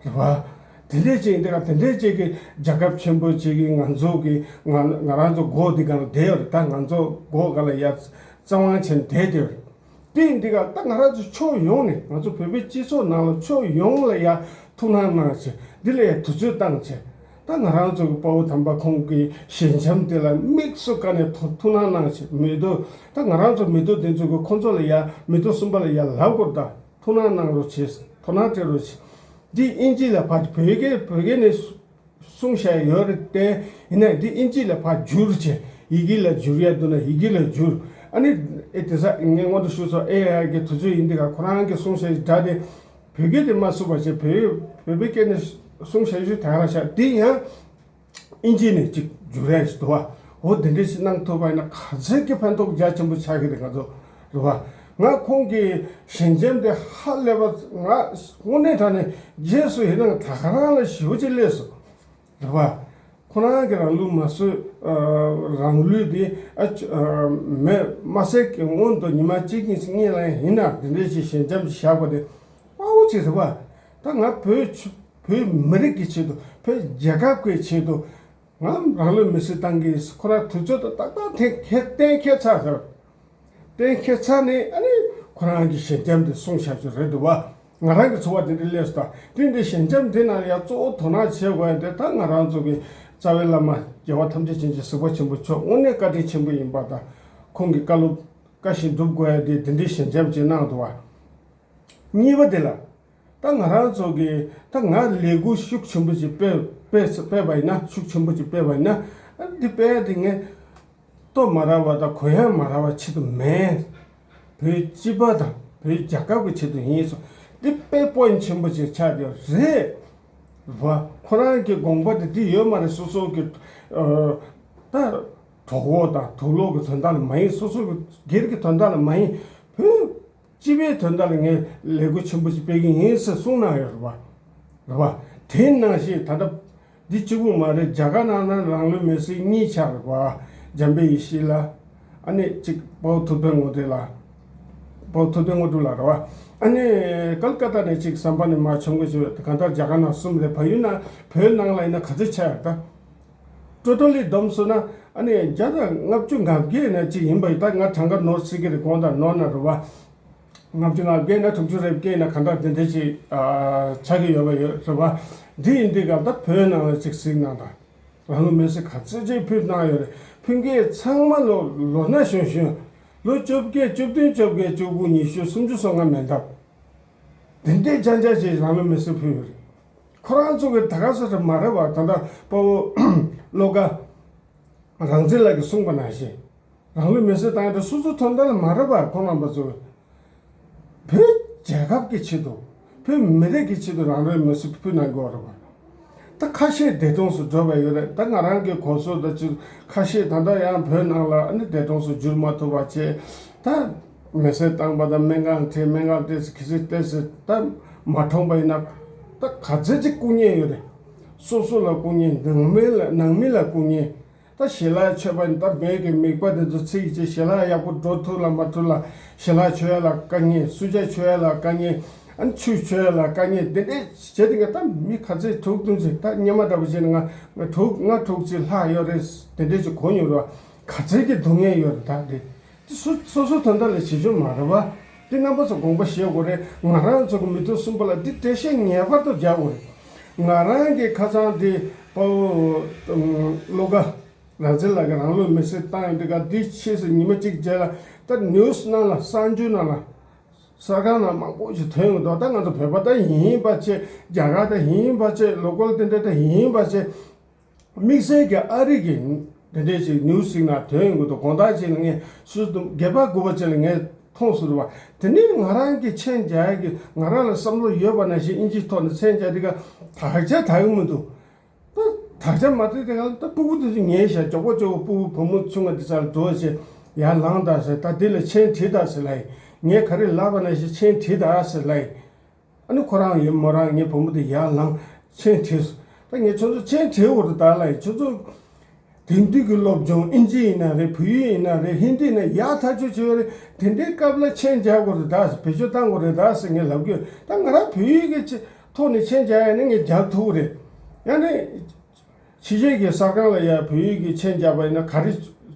རེད་བ། དེ་འདྲས་ཅིག་འདི་ག་དེ་འདྲས་ཅིག་གི་རྒྱལ་ཁབ་ཆེན་པོ་ཅིག་གི་ང་ཚོ་གི་ང་ང་རང་ཚོ་སྒོ་འདི་ག་ལ་བསྡད་ཡོད་རེད། ད་ང་ཚོ་སྒོ་ག་ལ་ཡ་རྩ་དབང་ཆེན་བསྡད་དེ་ཡོད་རེད། དེ་འདི་ག་ད་ང་རང་ཚོ་ཕྱོགས་ཡོངས་ནས་ང་ཚོ་བོད་པའི་སྤྱི་ཚོགས་ནང་ལ་ཕྱོགས་ཡོངས་ལ་ཡ་ཐུགས་སྣང་གནང་བྱས་འདི་ལ་ཡ་དུས་ཚོད་བཏང་བྱས། ད་ང་རང་ཚོ་གི་དཔའ་བོ་དམ་པ་ཁོང་གི་ཞལ་འཆམ་དེ་ལ་དམིགས་སུ་བཀར་ནས་ཐུགས་ཐུགས་སྣང་གནང་བྱས། མི་ཐོག་ད་ང་རང་ཚོ་མི་ཐོག་དེ་ཚོ་གི་ཁོང་ཚོ་ལ་ཡ་མི་ཐོག་གསུམ་པ་ལ་ཡ་ལབ་དགོས་རེད། ད། ཐུགས་སྣང་གནང་རོགས་བྱེད། དོ་སྣང་སྤྲད་རོགས་བྱེད། འདི་དབྱིན་ཇི་ལ་ཕར་བོད་སྐད་བོད་སྐད་ནས་གསུངས་བཞག་ཡོད་རེད་དེ། ཡིན་ནའི་འདི་དབྱིན་ཇི་ལ་ཕར་བསྒྱུར་བྱས་ཡི་གེ་ལ་བསྒྱུར་ཡ་འདུག་ན་ཡི་གེ་ལ་བསྒྱུར། ཨ་ནི་ཨེ་དེང་སང་ངས་སྔོན་དུ་ཞུས་སོང་ཨེ་ཨའི་གི་དུས་ཚོད་ཡིན་འདི་ག་ཁོ་རང་གི་གསུངས་བཞག་སྒྲ་དེ་ བོད་སྐད་དེ་མ་གསུངས་པ་བྱས། བོད་བོད་པའི་སྐད་ནས་གསུངས་བྱ་ཞུ་དེ་ག་རང་ཤག་དེ་ཡང་ཨིན་ཇི་ནས་ཅིག་བསྒྱུར་ཡ་ཞིག་འདུག་བ། འོ་དེ་འདྲ་ཞིག་གནང་ཐུབ་པ་ཡིན་ན་ག་ཚད་ཀྱི་ཕན་ཐོགས་རྒྱ་ཆེན་པོ་ཆགས་ཀྱི་རེད། ང་ཚོ་རེད་བ། ང་ཁོང་གི་ཞལ་འཆམ་དེ་ཧ་ལས་པ། ང་དངོས་གནས་དྲང་གནས་རྗེས་སུ་ཡི་རང་ད་ག་རང་ལ་ཞེ་པོ་ཅིག་སླེབས་སོང་། རེད་བ། ཁོ་རང་གི་རང་ལུས་མ་གསོས། ཨ། རང་ལུས་དེ། ཨ། ཨ། མེ་མ་བསྲེགས་ཀྱི་སྔོན་དུ་ཉི་མ་གཅིག་གཉིས་གཉིས་ལ་ཡིན་ན་དེ་འདྲ་ཞིག་ཞལ་འཆམ་ཞིག་བཞག་པ་དེ་དཔའ་བོ་ཅིག་རེད་བ། ད་ང་བོད་ཆ་བོད་མི་རིགས་ཀྱི་ཆེད་དུ། བོད་རྒྱལ་ཁབ་ཀྱི་ཆེད་དུ་ང་རང་ལུས་མེར་སྲེག་བཏང་གི། ཁོ་རང་དུས་ཚོད་དང་ཏག་ཏག་དེ་ཁས་གཏན་འཁེལ་ཚར་ཟེར། གཏན་འཁེལ་ཚར་ནས་ཨ་ནི་ཁོ་རང་གི་ཞལ་འཆམ་དེ་གསུང་བྱ་རྒྱུ་རེད་འདུག་བ། ང་རང་གི་ཚོར་བ་དེ་འདྲ་སླེབས་སོང་། ད་དེ་འདྲའི་ཞལ་འཆམ་དེ་ནང་ཡང་གཙོ་བོ་དོ་སྣང་བྱེད་དགོས་ཡ་དེ་ད་ང་རང་ཚོ་གི་རྩ་བའི་བླ་མ་རྒྱལ་བ་ཐམས་ཅད་མཁྱེན་ཅིང་གཟིགས་པ་ཆེན་པོ་མཆོག་དངོས་གནས་བཀའ་དྲིན་ཆེན་པོ་ཡིན་པ་དང་། ཁོང་གི་བཀའ་སློབ་བཀའ་བཞིན་སྒྲུབ་དགོས་ཡ་དེ་དེ་འདྲའི་ཞལ་འཆམ་ཅིག་གནང་འདུག་བ། གཉིས་པ་དེ་ལ། ད་ང་རང་ཚོ་གི་ད་ང་ལས་འགུལ་ཤུགས་ཆེན་པོ་ཅིག་སྤེལ་སྤེལ་སྤེལ་བ་ཡིན་ན། ཤུགས་ཆེན་པོ་ཅིག་སྤེལ་བ་ཡིན་ན། ཨ། འདི་སྤེལ་ཡ་དེ་ངས་ལྟོ་མ་རག་པ་དང་གོན་ཡ་མ་རག་པ་ཆེད་དུ་མེད། བོད་སྤྱི་པ་དང་བོད་རྒྱལ་ཁབ་ཀྱི་ཆེད་དུ་ཡིན་སོང་། འདི་དཔེ་པོ་ཡིན་ཆེན་པོ་ཅིག་ཆགས་ཡོད་རེད་བ། ཁོ་རང་གི་དགོངས་པ་དེ་འདི་ཡོད་མ་རེད། སོ་སོ་གི། ཨ། ད་གྲོགས་པོ་དང་དུག་ལོག་གི་དོན་དག་ལ་མ་ཡིན། སོ་སོ་གི་སྒེར་གྱི་དོན་དག་ལ་མ་ཡིན། བོད་སྤྱི་པའི་དོན་དག་ལ་ངས་ལས་འགུལ་ཆེན་པོ་ཞིག་སྤེལ་གྱི་ཡིན་ཟེར་གསུངས་གནང་ཡོད་རེད་བ། རེད་བ། དེ་ནང་བཞིན་ད་ལྟ་འདི་གཅིག་པུ་མ་རེད། རྒྱ་གར་ནང་ན་རང་ལུས་མེར་སྲེག་གཉིས་ཆགས་རེད་བ། འཇམ་དཔལ་ཡེ་ཤེས་ལགས། ཨ་ནི་གཅིག་དཔའ་བོ་ཐུབ་བསྟན་དངོས་གྲུབ་ལགས། དཔའ་བོ་ཐུབ་བསྟན་དངོས་གྲུབ་ལགས་རེད་བ། ཨ་ནི་ཀལ་ཀ་ཏ་ནས་གཅིག་ཟམ་པ་ནས་མར་མཆོང་གི་བྱོས། གང་ལྟར་རྒྱ་གར་ནང་གསུམ་རེད། བལ་ཡུལ་ནང་བོད་ནང་ལ་ཡིན་ན་ག་ཚོད་ཆགས་ཡོད་ད། ཊོ་ཊལ་ལི་བསྡོམས་སོང་ན་ཨ་ནི་བརྒྱ་དང་ལྔ་བཅུ་ང་བརྒྱད་ན་གཅིག་ཡིན་པ་ཡིན། ད་ང་གྲངས་ཀ་ནོར་སྲིད་ཀྱི་རེད། དགོངས་དག་ནོར་ན་རེད་བ། ལྔ་བཅུ་ང་བརྒྱད་ན་དྲུག་ཅུ་རེ་བརྒྱད་ན་གང་ལྟར་དེ་འདྲ་ཅིག་ཨ་ཆགས་ཀྱི་ཡོད་པ་ཡོད་རེད་བ། འདི་ཡིན་དུས་སྐབས་ད་བོད་ནང་ལ་ཅིག་གཟིགས་གནང་དང་། རང་ལུས་མེར་སྲེག་ག་ཚོད་ཅིག་ཕུལ་གནང་ཡོད་རེད། ཕུལ་མཁན་ཚང་མ་ལོ་ལོ་ན་གཞོན་གཞོན། ལོ་བཅོ་བརྒྱད་བཅུ་བདུན་བཅོ་བརྒྱད་བཅུ་དགུ་ཉི་ཤུ་སུམ་ཅུ་སོ་ལྔ་མེད་འདབ། དེ་འདྲའི་ཅང་ཅང་ཅིག་རང་ལུས་མེར་སྲེག་ཕུལ་ཡོད་རེད། ཁོ་རང་ཚོ་གི་ད་ག་ས་རེད་མ་རེད་བ། ད་ལྟ་དཔའ་བོ་བློ་དགའ་རང་བཙན་ལགས་ཀྱིས་གསུངས་པ་ནང་བཞིན། རང་ལུས་མེར་སྲེག་བཏང་ཡ་དེ་སོ་སོ་དོན་དག་ལ་མ་རེད་པ། ཁོང་རྣམ་པ་ཚོ་བོད་རྒྱལ་ཁབ་ཀྱི་ཆེད་དུ། བོད་མི་རིགས་ཀྱི་ཆེད་དུ་རང་ལུས་མེར་སྲེག་ཕུལ་གནང་དགོས་རེད་པ། ད་ཁ་ཤས་འདས་གྲོངས་སུ་འགྲོ་བ་ཡོད་རེད། ད་ང་རང་གི་གོ་སོ་ད་ཅིག་ཁ་ཤས་ད་ལྟ་ཡང་བོད་ནང་ལ་ཨ་ནི་འདས་གྲོངས་སུ་འགྱུར་མ་ཐུབ་པ་བྱས། ད་མེར་སྲེག་བཏང་པ་དང་སྨན་ཁང་ཁྲིད། སྨན་ཁང་ཁྲིད་ཟེར་གི་ཟེར་ཏེ་ཟེར། ད་མ་གྲོངས་པ་ཡིན་ན་ད་ག་ཚད་ཅིག་སྐུ་ངལ་ཡོད་རེད། སོ་སོ་ལ་སྐུ་ངལ། ནང་མི་ལ་ནང་མི་ལ་སྐུ་ངལ། ད་ཞལ་ལག་མཆོད་པ་ནི་ད་བོད་ཀྱི་མིག་དཔེ་དེ་ཚོ་ཚིག་ཅིག་ཞལ་ལག་ཡག་པོ་འགྲོ་ཐུབ་ལ་མ་ཐུབ་ལ། ཞལ་ལག་མཆོད་ཡ་ལ་དཀའ་ངལ། སུ་ཇ་མཆོད་ཡ་ལ་དཀའ་ངལ། ཨ་ནི་ཆུ་མཆོད་ཡ་ལ་དཀའ་ངལ། དེ་འདྲས་བྱས་ཏེ་ང་ད་མི་ག་ཚད་དྲུག་བདུན་ཅིག་ད་སྔོན་མ་འདྲ་པོ་བྱས་ན་ང་ང་དྲུག་ལྔ་དྲུག་ཅིག་ལྷག་ཡོད་རེད། དེ་འདྲས་ཅིག་གོ་མྱོང་རེད་བ། ག་ཚད་ཀྱི་སྡུག་བསྔལ་ཡོད་རེད་ད་དེ། དེ་སོ་སོ་སོ་དོན་དག་ལ་བྱེད་རྒྱུ་མ་རེད་བ། དེ་རྣམ་པ་ཚོ་དགོངས་པ་བཞེས་དགོས་རེད། ང་རང་ཚོ་གི་མི་ཐོག་གསུམ་པ་ལ་འདི་འགྲེལ་བཤད་ངེས་པར་དུ་རྒྱག་དགོས་རེད། ང་རང་གི་ཁ་སང་དེ་དཔའ་བོ་བློ་དགའ་རང་བཙན་ལགས་ཀྱིས་རང་ལུས་མེར་སྲེག་བཏང་ཡོད་དུས་ག་འདི་ཕྱིས་སུ་ཉི་མ་གཅིག་རྗེས་ལ་ད་ནིའུ་སི་ནང་ལ་གསར་འགྱུར་ནང་ལ་གསར་ཁང་ནང་མང་པོ་ཞིག་ཐོན་ཡོང་འདུག་ད་ང་ཚོ་བོད་པ་ད་ཡིན་པ་བྱས། རྒྱ་གར་ད་ཡིན་པ་བྱས། ལོ་ཀལ་དེ་འདྲ་ད་ཡིན་པ་བྱས། དམིགས་བསལ་གྱི་ཨ་རི་གི་དེ་འདྲས་ཞིག་ནིའུ་སི་ཞིག་ནང་ཐོན་ཡོང་གི་འདུག་དགོང་དག་ཅིག་ལ་ངས་སུ་སྒེར་པ་དགུ་པ་ཅིག་ལ་ངས་མཐོང་སོང་རེད་བ། དེ་ནས་ང་རང་གི་མཆན་རྒྱག་ཡ་གི་ང་རང་ལ་བསམ་བློ་ཡོད་པ་ནང་བཞིན་ཨིན་ཇིའི་ཐོག་ནས་མཆན་རྒྱག་དུས་ག་དག་ཆ་དག་གི་མི་འདུག་ད་དག་ཆ་མ་དག་དེ་ག་ལ་ད་སྤུ་གུ་དེ་ཚོ་ཉལ་ཤག་ཅོག་པོ་ཅོག་པོ་སྤུ་གུ་བུ་མོ་ཆུང་བ་དེ་ཚོ་ལ་འགྲོ་བྱས་ཡར་ལངས་དང་ཟེར། ད་དེ་ལ་མཆན་བྲིས་དང་ཟེར་ལབ་ཡིན། ངས་ག་རེ་ལབ་པ་ནང་བཞིན་མཆན་བྲིས་དང་ཟེར་ལབ་ཡིན། ཨ་ནི་ཁོ་རང་ཡིན་མོ་རང་ངའི་བུ་མོ་དེ་ཡར་ལངས་མཆན་བྲིས་སོང་། ད་ངས་ཁྱོད་ཚོ་མཆན་བྲིས་འོ་རེད་ད་ལབ་ཡིན། ཁྱོད་ཚོ་དེང་དུས་ཀྱི་སློབ་སྦྱོང་ཨིན་ཇི་ཡིན་ན་རེད། བོད་ཡིག་ཡིན་ན་རེད། ཧིན་དི་ཡིན་ན་ཡག་ཐག་ཆོད་བྱས་ཡོད་རེད། དེ་འདྲའི་སྐབས་ལ་མཆན་རྒྱག་དགོས་རེད་ད་ཟེར། བེད་སྤྱོད་བཏང་དགོས་རེད་ད་ཟེར་ངས་ལབ་གི་ཡོད། ད་ང་རང་བོད་ཡིག་གི་ཆེད་ཐོག་ནས་མཆན་རྒྱག་ཡ་ནི་ངས་རྒྱག་ཐུབ་ཀྱི་རེད། ཡང་ནི། ཕྱི་རྒྱལ་གྱི་གསར་ཁང་ལ་ཡ་བོད་ཡིག་གི་མཆན་རྒྱག་པ་ཡིན་ན་ག་རེ་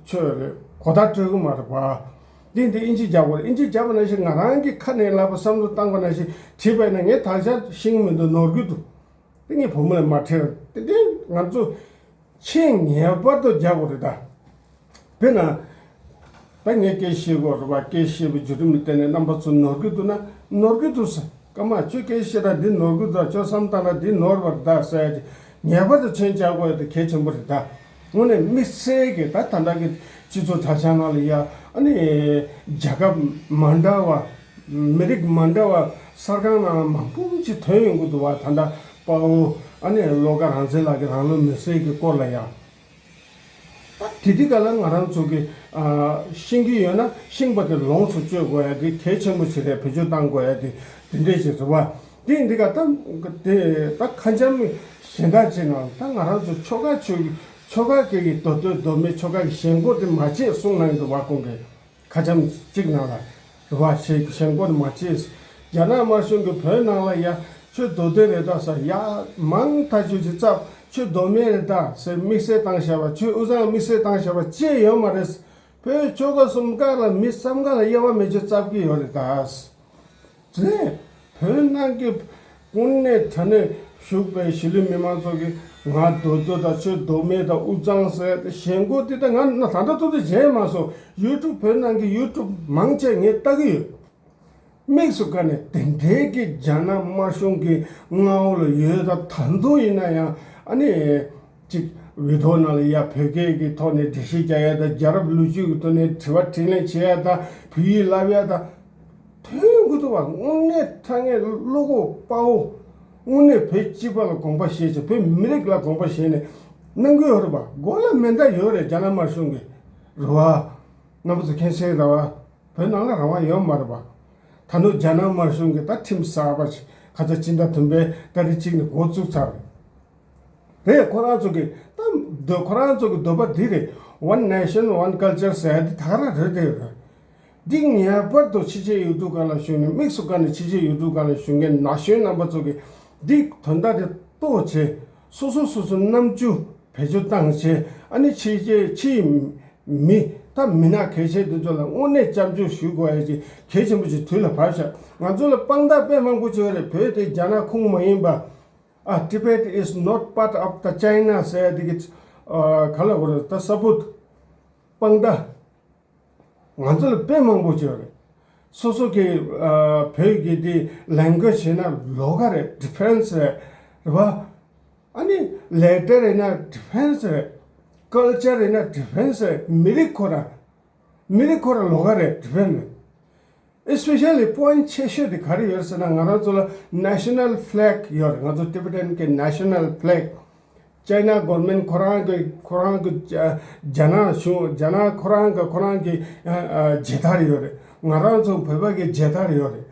ཆོད་རེད། གོ་བརྡ་སྤྲོད་གི་མ་རེད་པ། འདི་འདི་ཨིན་ཇི་རྒྱག་དགོས་རེད། ཨིན་ཇི་རྒྱག་པ་ནང་བཞིན་ང་རང་གི་ཁ་ནས་ལབ་པ་བསམ་བློ་བཏང་པ་ནང་བཞིན་བྲིས་པ་ཡིན་ན་ངས་དག་ཆ་ཤེས་ཀྱི་མི་འདུག་ནོར་གྱི་འདུག་དེ་ངས་བུ་མོ་ལ་མ་འཕྲད། དེ་འདྲའི་ང་ཚོ་མཆན་ངེས་པར་དུ་རྒྱག་དགོས་རེད་ད། དཔེར་ན། ད་ངས་སྐད་བཤད་དགོས་རེད་པ། སྐད་བཤད་པའི་བརྒྱུད་རིམ་ལ་བརྟེན་ནས་རྣམ་པ་ཚོ་ནོར་གྱི་འདུག་ན་ནོར་གྱི་འདུག་ཟེར། སྐར་མ་ཁྱོད་སྐད་བཤད་ད་འདི་ནོར་གྱི་འདུག་ཁྱོད་བསམ་བཏང་ན་འདི་ནོར་བ་རེད་ད་ཟེར་ཡ་དེ་ངེས་པར་དུ་མཆན་རྒྱག་དགོས་ཡ་དེ་གལ་ཆེན་པོ་རེད་ད། དངོས་གནས་དམིགས་བསལ་གྱི་ད་ད་ལྟ་གི་སྤྱི་ཚོགས་དྲ་བྱ་ནང་ལ་ཡ་ཨ་ནི་རྒྱལ་ཁབ་མ་འདྲ་བ་ མི་རིགས་མ་འདྲ་བ་གསར་ཁང་ནང་ལ་མང་པོ་ཅིག་ཐོན་ཡོང་གི་འདུག་བ། ད་ལྟ་དཔའ་བོ་ཨ་ནི་བློ་དགའ་རང་བཙན་ལགས་ཀྱི་རང་ལུས་མེར་སྲེག་གི་སྐོར་ལ་ཡང་། ད་དེ་དུས་ག་ལ་ང་རང་ཚོ་གི་ཨ་ཤེས་ཀྱི་ཡོད་ན་ཤེས་པ་དེ་ལོངས་སུ་སྤྱོད་དགོས་ཡ་དེ་གལ་ཆེན་པོ་ཞིག་རེད། བེད་སྤྱོད་གཏང་དགོས་ཡ་དེ་དེ་འདྲས་ཞིག་རེད་བ། དེ་འདི་ག་ད་དེ་ད་ཁ་འཆམ་གཞན་དག་ཅིག་ནང་ད་ང་རང་ཚོ་ཆོལ་ཁ་ཆོས་ཆོལ་ཁ་སྐད་ཀྱི་མདོ་སྟོད་མདོ་སྨད་ཆོལ་ཁ་གི་ཞེན་ཁོག་དེ་མ་བྱེད་གསུངས་གནང་གི་འདུག་བ། ཁོང་གིས་ཁ་འཆམ་གཅིག་ནང་ལ་རེད་བ། ཞེ་ཞེན་ཁོག་དེ་མ་བྱེད། རྒྱ་ནག་དམར་གཞུང་གིས་བོད་ནང་ལ་ཡ་ཆོས་མདོ་སྟོད་རེད་ད་ཟེར། ཡ་མང་ཐག་ཆོད་ཅིག་བཙབ། ཆོས་མདོ་སྨད་རེད་ད་ཟེར་དམིགས་བསལ་བཏང་བཞག་པ། ཆོས་དབུས་གཙང་དམིགས་བསལ་བཏང་བཞག་པ་ཅི་ཡོད་མ་རེད། བོད་ཆོལ་ཁ་གསུམ་ཀ་ལ་མི་བསམ་ཀ་ལ་དབྱེ་བ་མེད་ཅིག་བཙབ་ཀྱི་ཡོད་རེད་ད། རེད། བོད་ནང་གི་དངོས་གནས་དྲང་གནས་བཞུགས་པའི་གཞིས་ལུས་མི་མང་ཚོ་གིས་ང་མདོ་སྟོད་དང་ཆོས་མདོ་སྨད་དང་དབུས་གཙང་ཟེར་ཏེ་ཞེན་ཁོག་དེ་ད་ང་ན་ད་ལྟ་ཏོག་ཙམ་བྱས་མ་སོང་། ཡུ་ཊུབ་བོད་ནང་གི་ཡུ་ཊུབ་མང་ཆེ་ངས་ལྟ་གི་ཡོད། དམིགས་སུ་བཀར་ནས་དེ་འདྲའི་གི་རྒྱ་ནག་དམར་གཞུང་གི་མངའ་འོག་ལ་ཡོད། ད་ད་དུང་ཡིན་ན་ཡང་ཨ་ནི་ཅིག་བི་ཌི་ཡོ་ནང་ལ་ཡ་བོད་སྐད་ཀྱི་ཐོག་ནས་འགྲེལ་བཤད་རྒྱག་ཡ་དང་། རྒྱལ་རབས་ལོ་རྒྱུས་ཀྱི་ཐོག་ནས་དྲི་བ་དྲིས་ལན་བྱེད་ཡ་དང་། བོད་ཡིག་བསླབ་ཡ་དང་། དོན་དགོས་འདུག་བ། དངོས་གནས་དྲང་གནས་བློ་ཁོག་དཔའ་བོ། དངོས་གནས་བོད་སྤྱི་པ་ལ་དགོངས་པ་བཞེས་བྱས། བོད་མི་རིགས་ལ་དགོངས་པ་བཞེས་ནས་གནང་གི་ཡོད་རེད་པ། མགོ་ལ་མེ་མདའ་ཡོད་རེད། རྒྱ་ནག་དམར་གཞུང་གི་རེད་བ། རྣམ་པ་ཚོ་མཁྱེན་གསལ་རེད་བ། བོད་ནང་ལ་རང་དབང་ཡོད་མ་རེད་པ། ད་ནུ་རྒྱ་ནག་དམར་གཞུང་གི་ད་ཁྲིམས་གསར་པ་ཞིག་ཁ་ས་སྤྱི་ཟླ་བདུན་པའི་ཏ་རིག་གཅིག་ནས་འགོ་བཙུགས་ཚར་རེད། རེད། ཁོ་རང་ཚོ་གི་ད་འདོད་ཁོ་རང་ཚོ་གི་འདོད་པ་འདི་རེད། One nation, one culture ཟེར་ཡ་འདི་ད་ག་རང་རེད་དེ་རེད། འདི་ངེས་པར་དུ་ཕྱི་རྒྱལ་ཡུལ་གྲུ་ཁག་ལ་བཞུགས་ནས། དམིགས་སུ་བཀར་ནས་ཕྱི་རྒྱལ་ཡུལ་གྲུ་ཁག་ལ་བཞུགས་མཁན་ན་གཞོན་རྣམ་པ་ཚོ་གི་འདི་དོན་དག་དེ་རྟོགས་བྱས། སོ་སོ་སོ་སོ་རྣམ་འགྱུར་བེད་སྤྱོད་བཏང་བྱས། ཨ་ནི་ཕྱི་རྒྱལ་ཕྱིའི་མི་ད་མི་སྣ་གལ་ཆེ་དེ་ཚོ་ལ་དངོས་གནས་སྐྱབས་འཇུག་ཞུ་དགོས་ཡ་ཅིག་གལ་ཆེན་པོ་ཅིག་དུས་ལ་བབས་ཤག་ང་ཚོ་ལ་དཔང་རྟགས་དཔེ་མང་པོ་ཅིག་ཡོད་རེད། བོད་དེ་རྒྱ་ནག་ཁོངས་མ་ཡིན་པ། ཨ། Tibet is not part of the China ཟེར་ཡ་དེ་གི་ཨ་ག་ལ་གོ་རེད། ད་ས་བུད་དཔང་རྟགས་ང་ཚོ་ལ་དཔེ་མང་པོ་ཅིག་ཡོད་རེད། སོ་སོ་གི་ཨ་བོད་ཀྱི་དེ་language བྱས་ན་ལོགས་ཀ་རེད། Defense རེད་བ། ཨ་ནི་letter རེད་ན་defense རེད། Culture རེད་ན་defense རེད། མི་རིགས་ཁོ་ར་མི་རིགས་ཁོ་ར་ལོགས་ཀ་རེད། Defense རེད། Especially point ཆེ་ཤོས་དེ་ག་རེ་ཡོད་ཟེར་ན། ང་རང་ཚོ་ལ་national flag ཡོད་རེད། ང་ཚོ་Tibetan གི་national flag། China government ཁོ་རང་གི་ཁོ་རང་གི་རྒྱ་ནག་གཞུང་རྒྱ་ནག་ཁོ་རང་གི་ཁོ་རང་གི་ཨ་ཨ་མཇལ་དར་ཡོད་རེད། ང་རང་ཚོ་བོད་པ་གི་མཇལ་དར་ཡོད་རེད།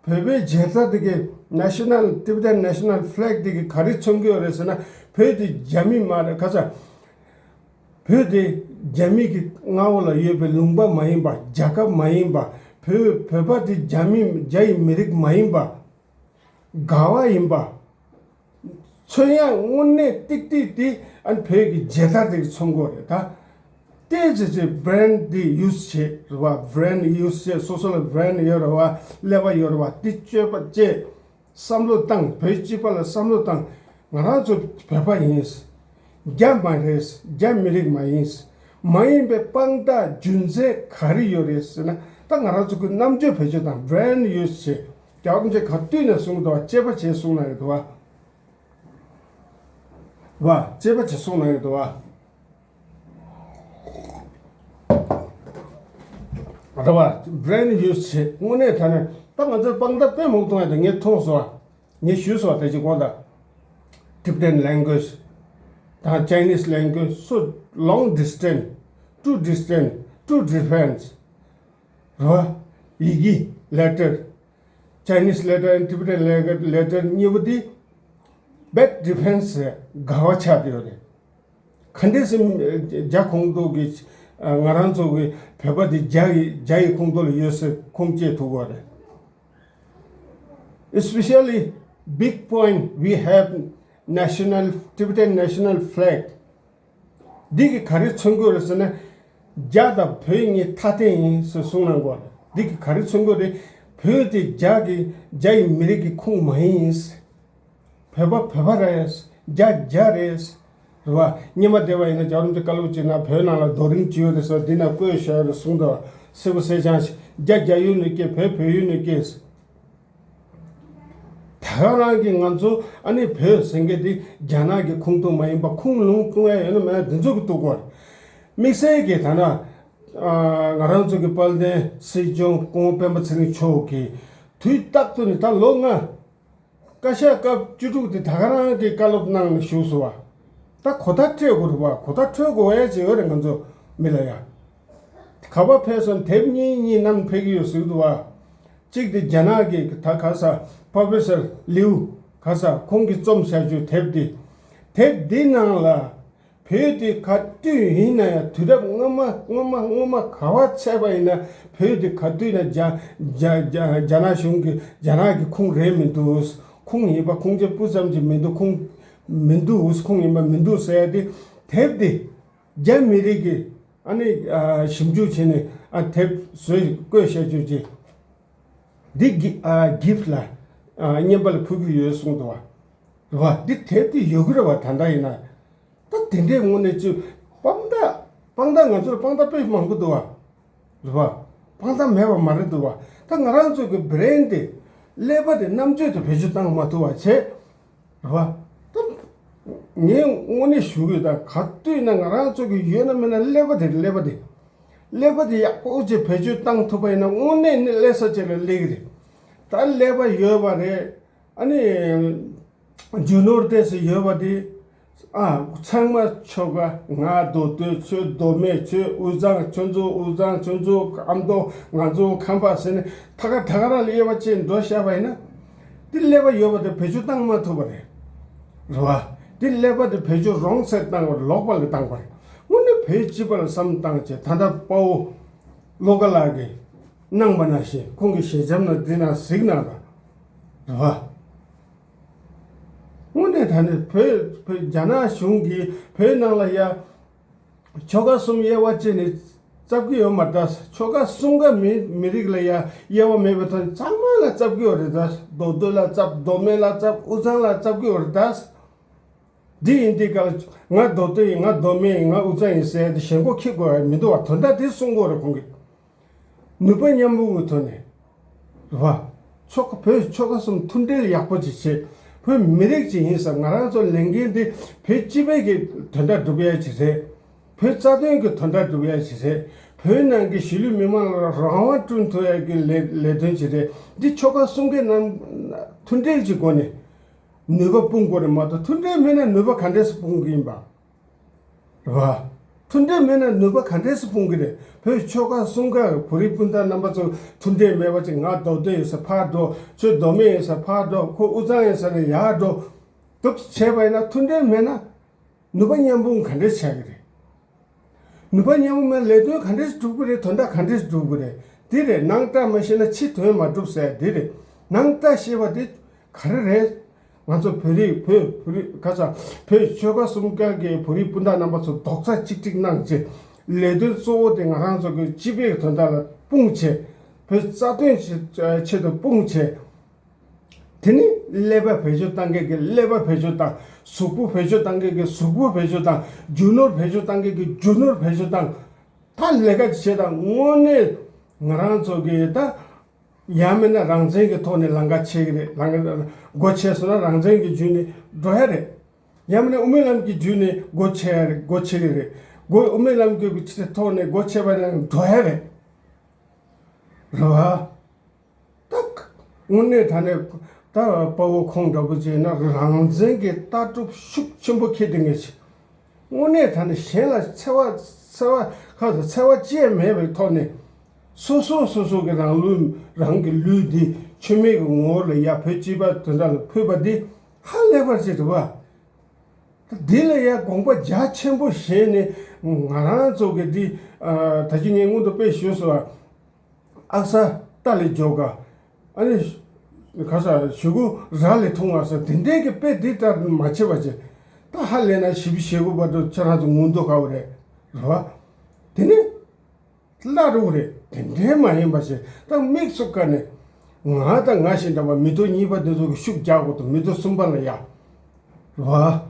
བོད་པའི་མཇལ་དར་དེ་གི་national Tibetan national flag དེ་གི་ག་རེ་མཚོན་གྱི་ཡོད་རེད་ཟེར་ན། བོད་དེ་རྒྱ་མི་མ་རེད། ཁ་ས་བོད་དེ་རྒྱ་མི་གི་མངའ་འོག་ལ་ཡོད་པའི་ལུང་པ་མ་ཡིན་པ། རྒྱལ་ཁབ་མ་ཡིན་པ། བོད་བོད་པ་དེ་རྒྱ་མི་རྒྱ་ཡི་མི་རིགས་མ་ཡིན་པ། ག་བ་ཡིན་པ། མཚོན་ཡ་དངོས་གནས་ཏིག་ཏིག་དེ་ཨ་ནི་བོད་ཀྱི་མཇལ་དར་དེ་གི་མཚོན་གྱི་ཡོད་རེད་ད། ཏོག་ཙམ་ཅིག་brand དེ་use བྱེད་རེད་བ། Brand use བྱེད། སོ་སོ་ལ་brand ཡོད་རེད་བ། ཀླད་པ་ཡོད་རེད་བ། དེ་སྤྱོད་པ་བྱེད། བསམ་བློ་བཏང་། བོད་སྤྱི་པ་ལ་བསམ་བློ་བཏང་། ང་རང་ཚོ་བོད་པ་ཡིན། རྒྱ་མ་རེད། རྒྱ་མི་རིགས་མ་ཡིན། མ་ཡིན་པའི་དཔང་རྟགས་རྒྱུ་མཚན་ག་རེ་ཡོད་རེད་ཟེར་ན། ད་ང་རང་ཚོ་གི་རྣམ་དཔྱོད་བེད་སྤྱོད་དང་brand use བྱེད། རྒྱལ་བ་རིན་པོ་ཆེ་ག་དུས་ནས་གསུངས་འདུག་བ། དཔྱད་པ་བྱེད་གསུངས་གནང་གི་འདུག་བ། བ། དཔྱད་པ་བྱེད་གསུངས་གནང་གི་འདུག་བ། རེད་བ། Brand use བྱེད། དངོས་གནས་དྲང་གནས་ད་ང་ཚོར་དཔང་རྟགས་དཔེ་མང་པོ་གཏོང་ཡ་དེ་ངས་མཐོང་སོང་བ། ངས་ཞུས་སོང་བ། དེ་ཅིག་དགོངས་དག Tibetan language དང་Chinese language so long distance, too distant, too different རེད་བ། ཡི་གེ། Letter། Chinese letter and Tibetan letter གཉིས་པོ་དེ་bad defense ག་བ་ཆགས་བསྡད་ཡོད་རེད། ག་འདྲས་སེ་རྒྱ་ཁོངས་གཏོགས་ཀྱི་ང་རང་ཚོ་གི་བོད་པ་དེ་རྒྱ་ཡི་རྒྱ་ཡི་ཁོངས་གཏོགས་ལ་ཡོད་ཟེར་ཁུངས་སྐྱེལ་ཐུབ་ཀྱི་ཡོད་རེད། Especially big point we have national, Tibetan national flag འདི་གི་ག་རེ་མཚོན་གྱི་རེད་ཟེར་ན། རྒྱ་དང་བོད་གཉིས་ཐ་དད་ཡིན་ཟེར་གསུངས་གནང་གི་ཡོད་རེད། འདི་གི་ག་རེ་མཚོན་གྱི་རེད། བོད་དེ་རྒྱ་གི་རྒྱ་ཡི་མི་རིགས་ཀྱི་ཁོངས་མ་ཡིན། བོད་པ་བོད་པ་རེད། རྒྱ་རྒྱ་རེད། རེད་བ། སྔོན་མ་བསྡད་པ་ཡིན་ན་རྒྱལ་བ་རིན་པོ་ཆེ་བཀའ་སློབ་བྱས་ན་བོད་ནང་ལ་རྡོ་རིང་ཅིག་ཡོད་རེད་ཟེར། འདི་ན་བརྐོས་བཞག་ཡོད་རེད་གསུངས་འདུག་བ། གསལ་པོ་གསལ་རྐྱང་ཞིག་རྒྱ་རྒྱ་ཡུལ་ནས་སྐྱེས། བོད་བོད་ཡུལ་ནས་སྐྱེས། ད་ག་རང་གི་ང་ཚོ་ཨ་ནི་བོད་ཟེར་མཁན་དེ་རྒྱ་ནག་གི་ཁོངས་གཏོགས་མ་ཡིན་པ། ཁུངས་ལུང་གཏོང་ཡ་ཡོད་ན་མེད་ན་འདི་ཚོ་གི་གཏུག་གོ། དམིགས་བསལ་གྱི་ད་ན་ ཨ་ང་རང་ཚོ་གི་དཔལ་ལྡན་སྲིད་སྐྱོང་སྐུ་ངོ་སྤེན་པ་ཚེ་རིང་མཆོག་གིས་དུས་རྟག་ཏུ་ནས་ད་ལོ་ལྔ། བཀའ་ཤག་སྐབས་བཅུ་དྲུག་དེ་ད་ག་རང་གི་བཀའ་སློབ་གནང་ནས་བཞུགས་སོང་བ། ད་གོ་བརྡ་སྤྲད་དགོས་རེད་བ། གོ་བརྡ་འཕྲོད་དགོས་ཡ་ཅིག་ཡོད་རེད། ང་ཚོ་མི་ལ་ཡ། ག་པར་ཕེབས་སོང་། དེབ་གཉིས་གཉིས་བསྣམས་ཕེབས་ཀྱི་ཡོད་ཟེར་གྱི་འདུག་བ། གཅིག་དེ་རྒྱ་ནག་གི་ད་ག་ས་པོ་རོ་ཕེ་སར་ལིའུ་ག་ས་ཁོང་གིས་རྩོམ་བྱ་རྒྱུ་དེབ་དེ། དེབ་འདི་ནང་ལ་བོད་དེ་ག་དུས་ཡིན་ན་ཡང་དུས་རབས་སྔོན་མ་སྔོན་མ་སྔོན་མ་ག་བ་ཚད་པ་ཡིན་ན་བོད་དེ་ག་དུས་ན་རྒྱ་རྒྱ་རྒྱ་རྒྱ་ནག་གཞུང་གི་རྒྱ་ནག་གི་ཁོངས་རེད་མི་འདུག། ཁོངས་ཡིན་པ་ཁོངས་ཆེན་སྤུ་ཙམ་གྱི་མི་འདུག། ཁོངས་མི་འདུག། ཁོངས་ཡིན་པ་མི་འདུག་ཟེར་ཡ་དེ་དེབ་དེ་རྒྱ་མི་རིགས་ཀྱི་ཨ་ནི་ཨ་ཞིབ་འཇུག་བྱས་ནས་ཨ་དེབ་བཟོས་བཀོད་བཤད་རྒྱུ་ཅིག་འདི་གི་ཨ་གིཕ་ལ་ཨ་རྔན་པ་ལ་ཕུལ་གྱི་ཡོད་གསུངས་འདུག་བ། རེད་བ། འདི་དེབ་དེ་ཡོད་གི་རེད་བ། ད་ལྟ་ཡིན་ན། ད་དེ་འདྲའི་དངོས་གནས་ཅིག་དཔང་རྟགས་དཔང་རྟགས་ང་ཚོར་དཔང་རྟགས་དཔེ་མང་པོ་འདུག་བ། རེད་བ། དཔང་རྟགས་མེད་པ་མ་རེད་འདུག་བ། ད་ང་རང་ཚོ་གི་བྷི་རེན་དེ་ཀླད་པ་དེ་རྣམ་དཔྱོད་དེ་བེད་སྤྱོད་བཏང་མ་ཐུབ་པ་བྱས། རེད་བ། ད་ངས་དངོས་གནས་ཞུ་གི་ཡོད། ད་ག་དུས་ན་ང་རང་ཚོ་གི་ཡོད་ན་མེད་ན་ཀླད་པ་དེ་ཀླད་པ་དེ་ཀླད་པ་དེ་ཡག་པོ་ཅིག་བེད་སྤྱོད་བཏང་ཐུབ་པ་ཡིན་ན་དངོས་གནས་ནི་སླེབས་ས་ཅིག་ལ་སླེབས་གི་རེད། ད་ཀླད་པ་ཡོད་པ་རེད། ཨ་ནི་རྒྱུ་ནོར་ཏོག་ཙམ་ཡོད་པ་དེ། ཨ་ཚང་མ་ཁྱོ་ག་ང་མདོ་སྟོད་ཁྱོད་མདོ་སྨད་ཁྱོད་དབུས་གཙང་ཁྱོད་ཚོ་དབུས་གཙང་ཁྱོད་ཚོ་ཨ་མདོ་ང་ཚོ་ཁམས་པ་ཟེར་ནས་ཐ་ག་ཐ་ག་རང་ལ་དབྱེ་བ་ཕྱེ་འགྲོ་བཞག་པ་ཡིན་ན། དེ་ཀླད་པ་ཡོད་པ་དེ་བེད་སྤྱོད་བཏང་མ་ཐུབ་པ་རེད། རེད་བ། དེ་ཀླད་པ་དེ་བེད་སྤྱོད་རོང་ཚད་བཏང་བ་རེད། ལོག་པ་ལ་བཏང་བ་རེད། དངོས་གནས་བོད་སྤྱི་པ་ལ་བསམ་བཏང་བྱས། ད་ལྟ་དཔའ་བོ་བློ་དགའ་ལགས་ཀྱིས་གནང་པ་ནང་བཞིན་ཁོང་གི་ཞལ་འཆམ་ན་འདི་ན་གཟིགས་གནང་དང་། རེད་བ། དངོས་གནས་ད་ནི་བོད་བོད་རྒྱ་ནག་གཞུང་གིས་བོད་ནང་ལ་ཡ་ཆོལ་ཁ་གསུམ་དབྱེ་བ་ཕྱེ་ནས་བཙབ་ཀྱི་ཡོད་མ་རེད་ད། ཆོལ་ཁ་གསུམ་ཀ་མི་མི་རིགས་ལ་ཡ་དབྱེ་བ་མེད་པའི་ཐོག་ཚང་མ་ལ་བཙབ་ཀྱི་ཡོད་རེད་ད། མདོ་སྟོད་ལ་བཙབ། མདོ་སྨད་ལ་བཙབ། དབུས་གཙང་ལ་བཙབ་ཀྱི་ཡོད་རེད་ད། འདི་ཡིན་དེ་ག་ལ་ང་མདོ་སྟོད་ཡིན། ང་མདོ་སྨད་ཡིན། ང་དབུས་གཙང་ཡིན་ཟེར་ཡ་དེ་ཞེན་ཁོག་འཁྱེར་དགོས་ཡ་མི་འདུག་བ། དོན་དག་དེ་གསུང་དགོས་རེད་ཁོང་གིས། ནུས་པ་མཉམ་སྤུངས་ཀྱི་ཐོག་ནས། རེད་བ། ཆོལ་ཁ་བོད་ཆོལ་ཁ་གསུམ་མཐུན་སྒྲིལ་ཡག་པོ་ཅིག་བྱེད། བོད་མི་རིགས་ཅིག་ཡིན་ཙང་ང་རང་ཚོ་ལས་འགན་འདི་བོད་སྤྱི་པའི་གི་དོན་དག་སྒྲུབ་ཡ་ཅིག་རེད། བོད་རྩ་དོན་གྱི་དོན་དག་སྒྲུབ་ཡ་ཅིག་རེད། བོད་ནང་གི་གཞིས་ལུས་མི་མང་ལ་རང་དབང་བསྐྲུན་ཐུབ་ཡ་གི་ལས་ལས་དོན་ཅིག་རེད། འདི་ཆོལ་ཁ་གསུམ་གའི་ནང་མཐུན་སྒྲིལ་གྱི་སྒོ་ནས་ནུས་པ་སྤུངས་དགོས་རེད་མ་གཏོགས། མཐུན་སྒྲིལ་མེད་ན་ནུས་པ་ག་འདྲས་སེ་སྤུངས་ཀྱི་ཡིན་པ། རེད་བ། མཐུན་སྒྲིལ་མེད་ན་ནུས་པ་ག་འདྲས་སེ་སྤུངས་ཀྱི་རེད། བོད་ཆོལ་ཁ་གསུམ་ཀ་བོད་རིགས་སྤུན་ཟླ་རྣམ་པ་ཚོ་མཐུན་སྒྲིལ་མེད་པ་ཅིག་ང་མདོ་སྟོད་ཡིན་ཟེར་ཕར་འགྲོ། ཁྱོད་མདོ་སྨད་ཡིན་ཟེར་ཕར་འགྲོ། ཁོ་དབུས་གཙང་ཡིན་ཟེར་ནས་ཡར་འགྲོ། འདུག་བྱས་པ་ཡིན་ན་མཐུན་སྒྲིལ་མེད་ན། ནུས་པ་མཉམ་སྤུངས་ག་འདྲས་བྱ་གི་རེད། ནུས་པ་མཉམ་སྤུངས་མེད་ལས་དོན་ག་འདྲས་སྒྲུབ་གི་རེད། དོན་དག་ག་འདྲས་སྒྲུབ་གི་རེད། འདི་རེད། ནང་ལྟ་མ་ཤེས་ན་ཕྱི་དོན་མ་འགྲུབ་ཟེར་འདི་རེད། ནང་ལྟ་ཤེས་པ་དེ་ག་རེ་རེད། ང་ཚོ་བོད་རིགས་བོད་བོད་རིགས་ག་ས་བོད་ཆོལ་ཁ་གསུམ་ཀ་གི་བོད་རིགས་སྤུན་ཟླ་རྣམ་པ་ཚོ་རྡོག་རྩ་གཅིག་སྒྲིལ་གནང་བྱས། ལས་དོན་གཙོ་བོ་དེ་ང་རང་ཚོ་གི་སྤྱི་པའི་དོན་དག་ལ་སྤུངས་བྱས། བོད་རྩ་དོན་ཆེད་ཆེད་དུ་སྤུངས་བྱས། དེ་ནི་ཀླད་པ་བེད་སྤྱོད་བཏང་མཁན་གྱིས་ཀླད་པ་བེད་སྤྱོད་བཏང་། གཟུགས་པོ་བེད་སྤྱོད་བཏང་མཁན་གྱིས་གཟུགས་པོ་བེད་སྤྱོད་བཏང་། རྒྱུ་ནོར་བེད་སྤྱོད་བཏང་མཁན་གྱིས་རྒྱུ་ནོར་བེད་སྤྱོད་བཏང་། ད་ལས་ཀ་བྱེད་དང་། དངོས་གནས་ང་རང་ཚོ་གི་ད་ཡང་མིན་ན་རང་བཙན་གྱི་ཐོག་ནས་ལམ་ཁ་ཕྱེ་གི་རེད། ལམ་ཁ་སྒོ་ཕྱེ་སོང་ན་རང་བཙན་གྱི་བརྒྱུད་ནས་འགྲོ་ཡ་རེད། ཡང་མིན་ན་དབུ་མའི་ལམ་གྱི་བརྒྱུད་ནས་སྒོ་ཕྱེ་ཡ་རེད། སྒོ་ཕྱེ་གི་རེད། སྒོ་དབུ་མའི་ལམ་གྱི་ཐོག་ནས་སྒོ་ཕྱེ་བ་ན་འགྲོ་ཡ་རེད། རེད་བ། ད་དངོས་གནས་དྲང་གནས་ད་དཔའ་བོ་ཁོང་འདྲ་པོ་ཅིག་ཡིན་ན་རང་བཙན་གྱི་ལྟ་གྲུབ་ཤུགས་ཆེན་པོ་འཁྱེར་བསྡད་མཁན་ཞིག་དངོས་གནས་དྲང་གནས་གཞན་ལ་འཚེ་བ་འཚེ་བ་ཁ་ཚ་འཚེ་བ་ཅི་ཡང་མེད་པའི་ཐོག་ནས་སོ་སོ་སོ་སོ་གི་རང་ལུས་རང་གི་ལུས་འདི་ཆོས་མེད་ཀྱི་ངོ་བོ་ལ་ཡ་བོད་སྤྱི་པ་དོན་དག་ལ་ཕུལ་བ་འདི་ཧ་ལས་པ་ཅིག་རེད་བ། འདི་ལ་ཡང་དགོངས་པ་རྒྱ་ཆེན་པོ་བཞེས་ནས་ང་རང་ཚོ་གི་འདི་ཨ་ད་ཅི་ངས་སྔོན་དུ་དཔེ་ཞུས་སོང་བ། ཨ་གསར་རྟ་ལས་མགྱོགས་ག་ཨ་ནི་ག་ས་གཞུ་གུ་ར་ལས་ཐུང་བ་ས་དེ་འདྲའི་གི་དཔེ་འདི་ལྟར་མ་བྱེད་པ་བྱེད། ད་ཧ་ལས་ན་བཞི་བཅུ་ཞེ་དགུ་བར་དུ་ཁྱེད་རང་ཚོ་ངུ་མདོག་ཁ་བོ་རེད་རེད་བ། དེ་ནི། བླ་རུང་རེད། དེ་འདྲའི་མ་ཡིན་པ་ཞིག་ད་དམིགས་སུ་བཀར་ནས། ང་དང་ང་བཞིན་འདྲ་བ་མི་ཐོག་གཉིས་པ་འདི་ཚོ་གི་ཤུགས་རྒྱག་དགོས་འདུག་མི་ཐོག་གསུམ་པ་ལ་ཡ། རེད་བ།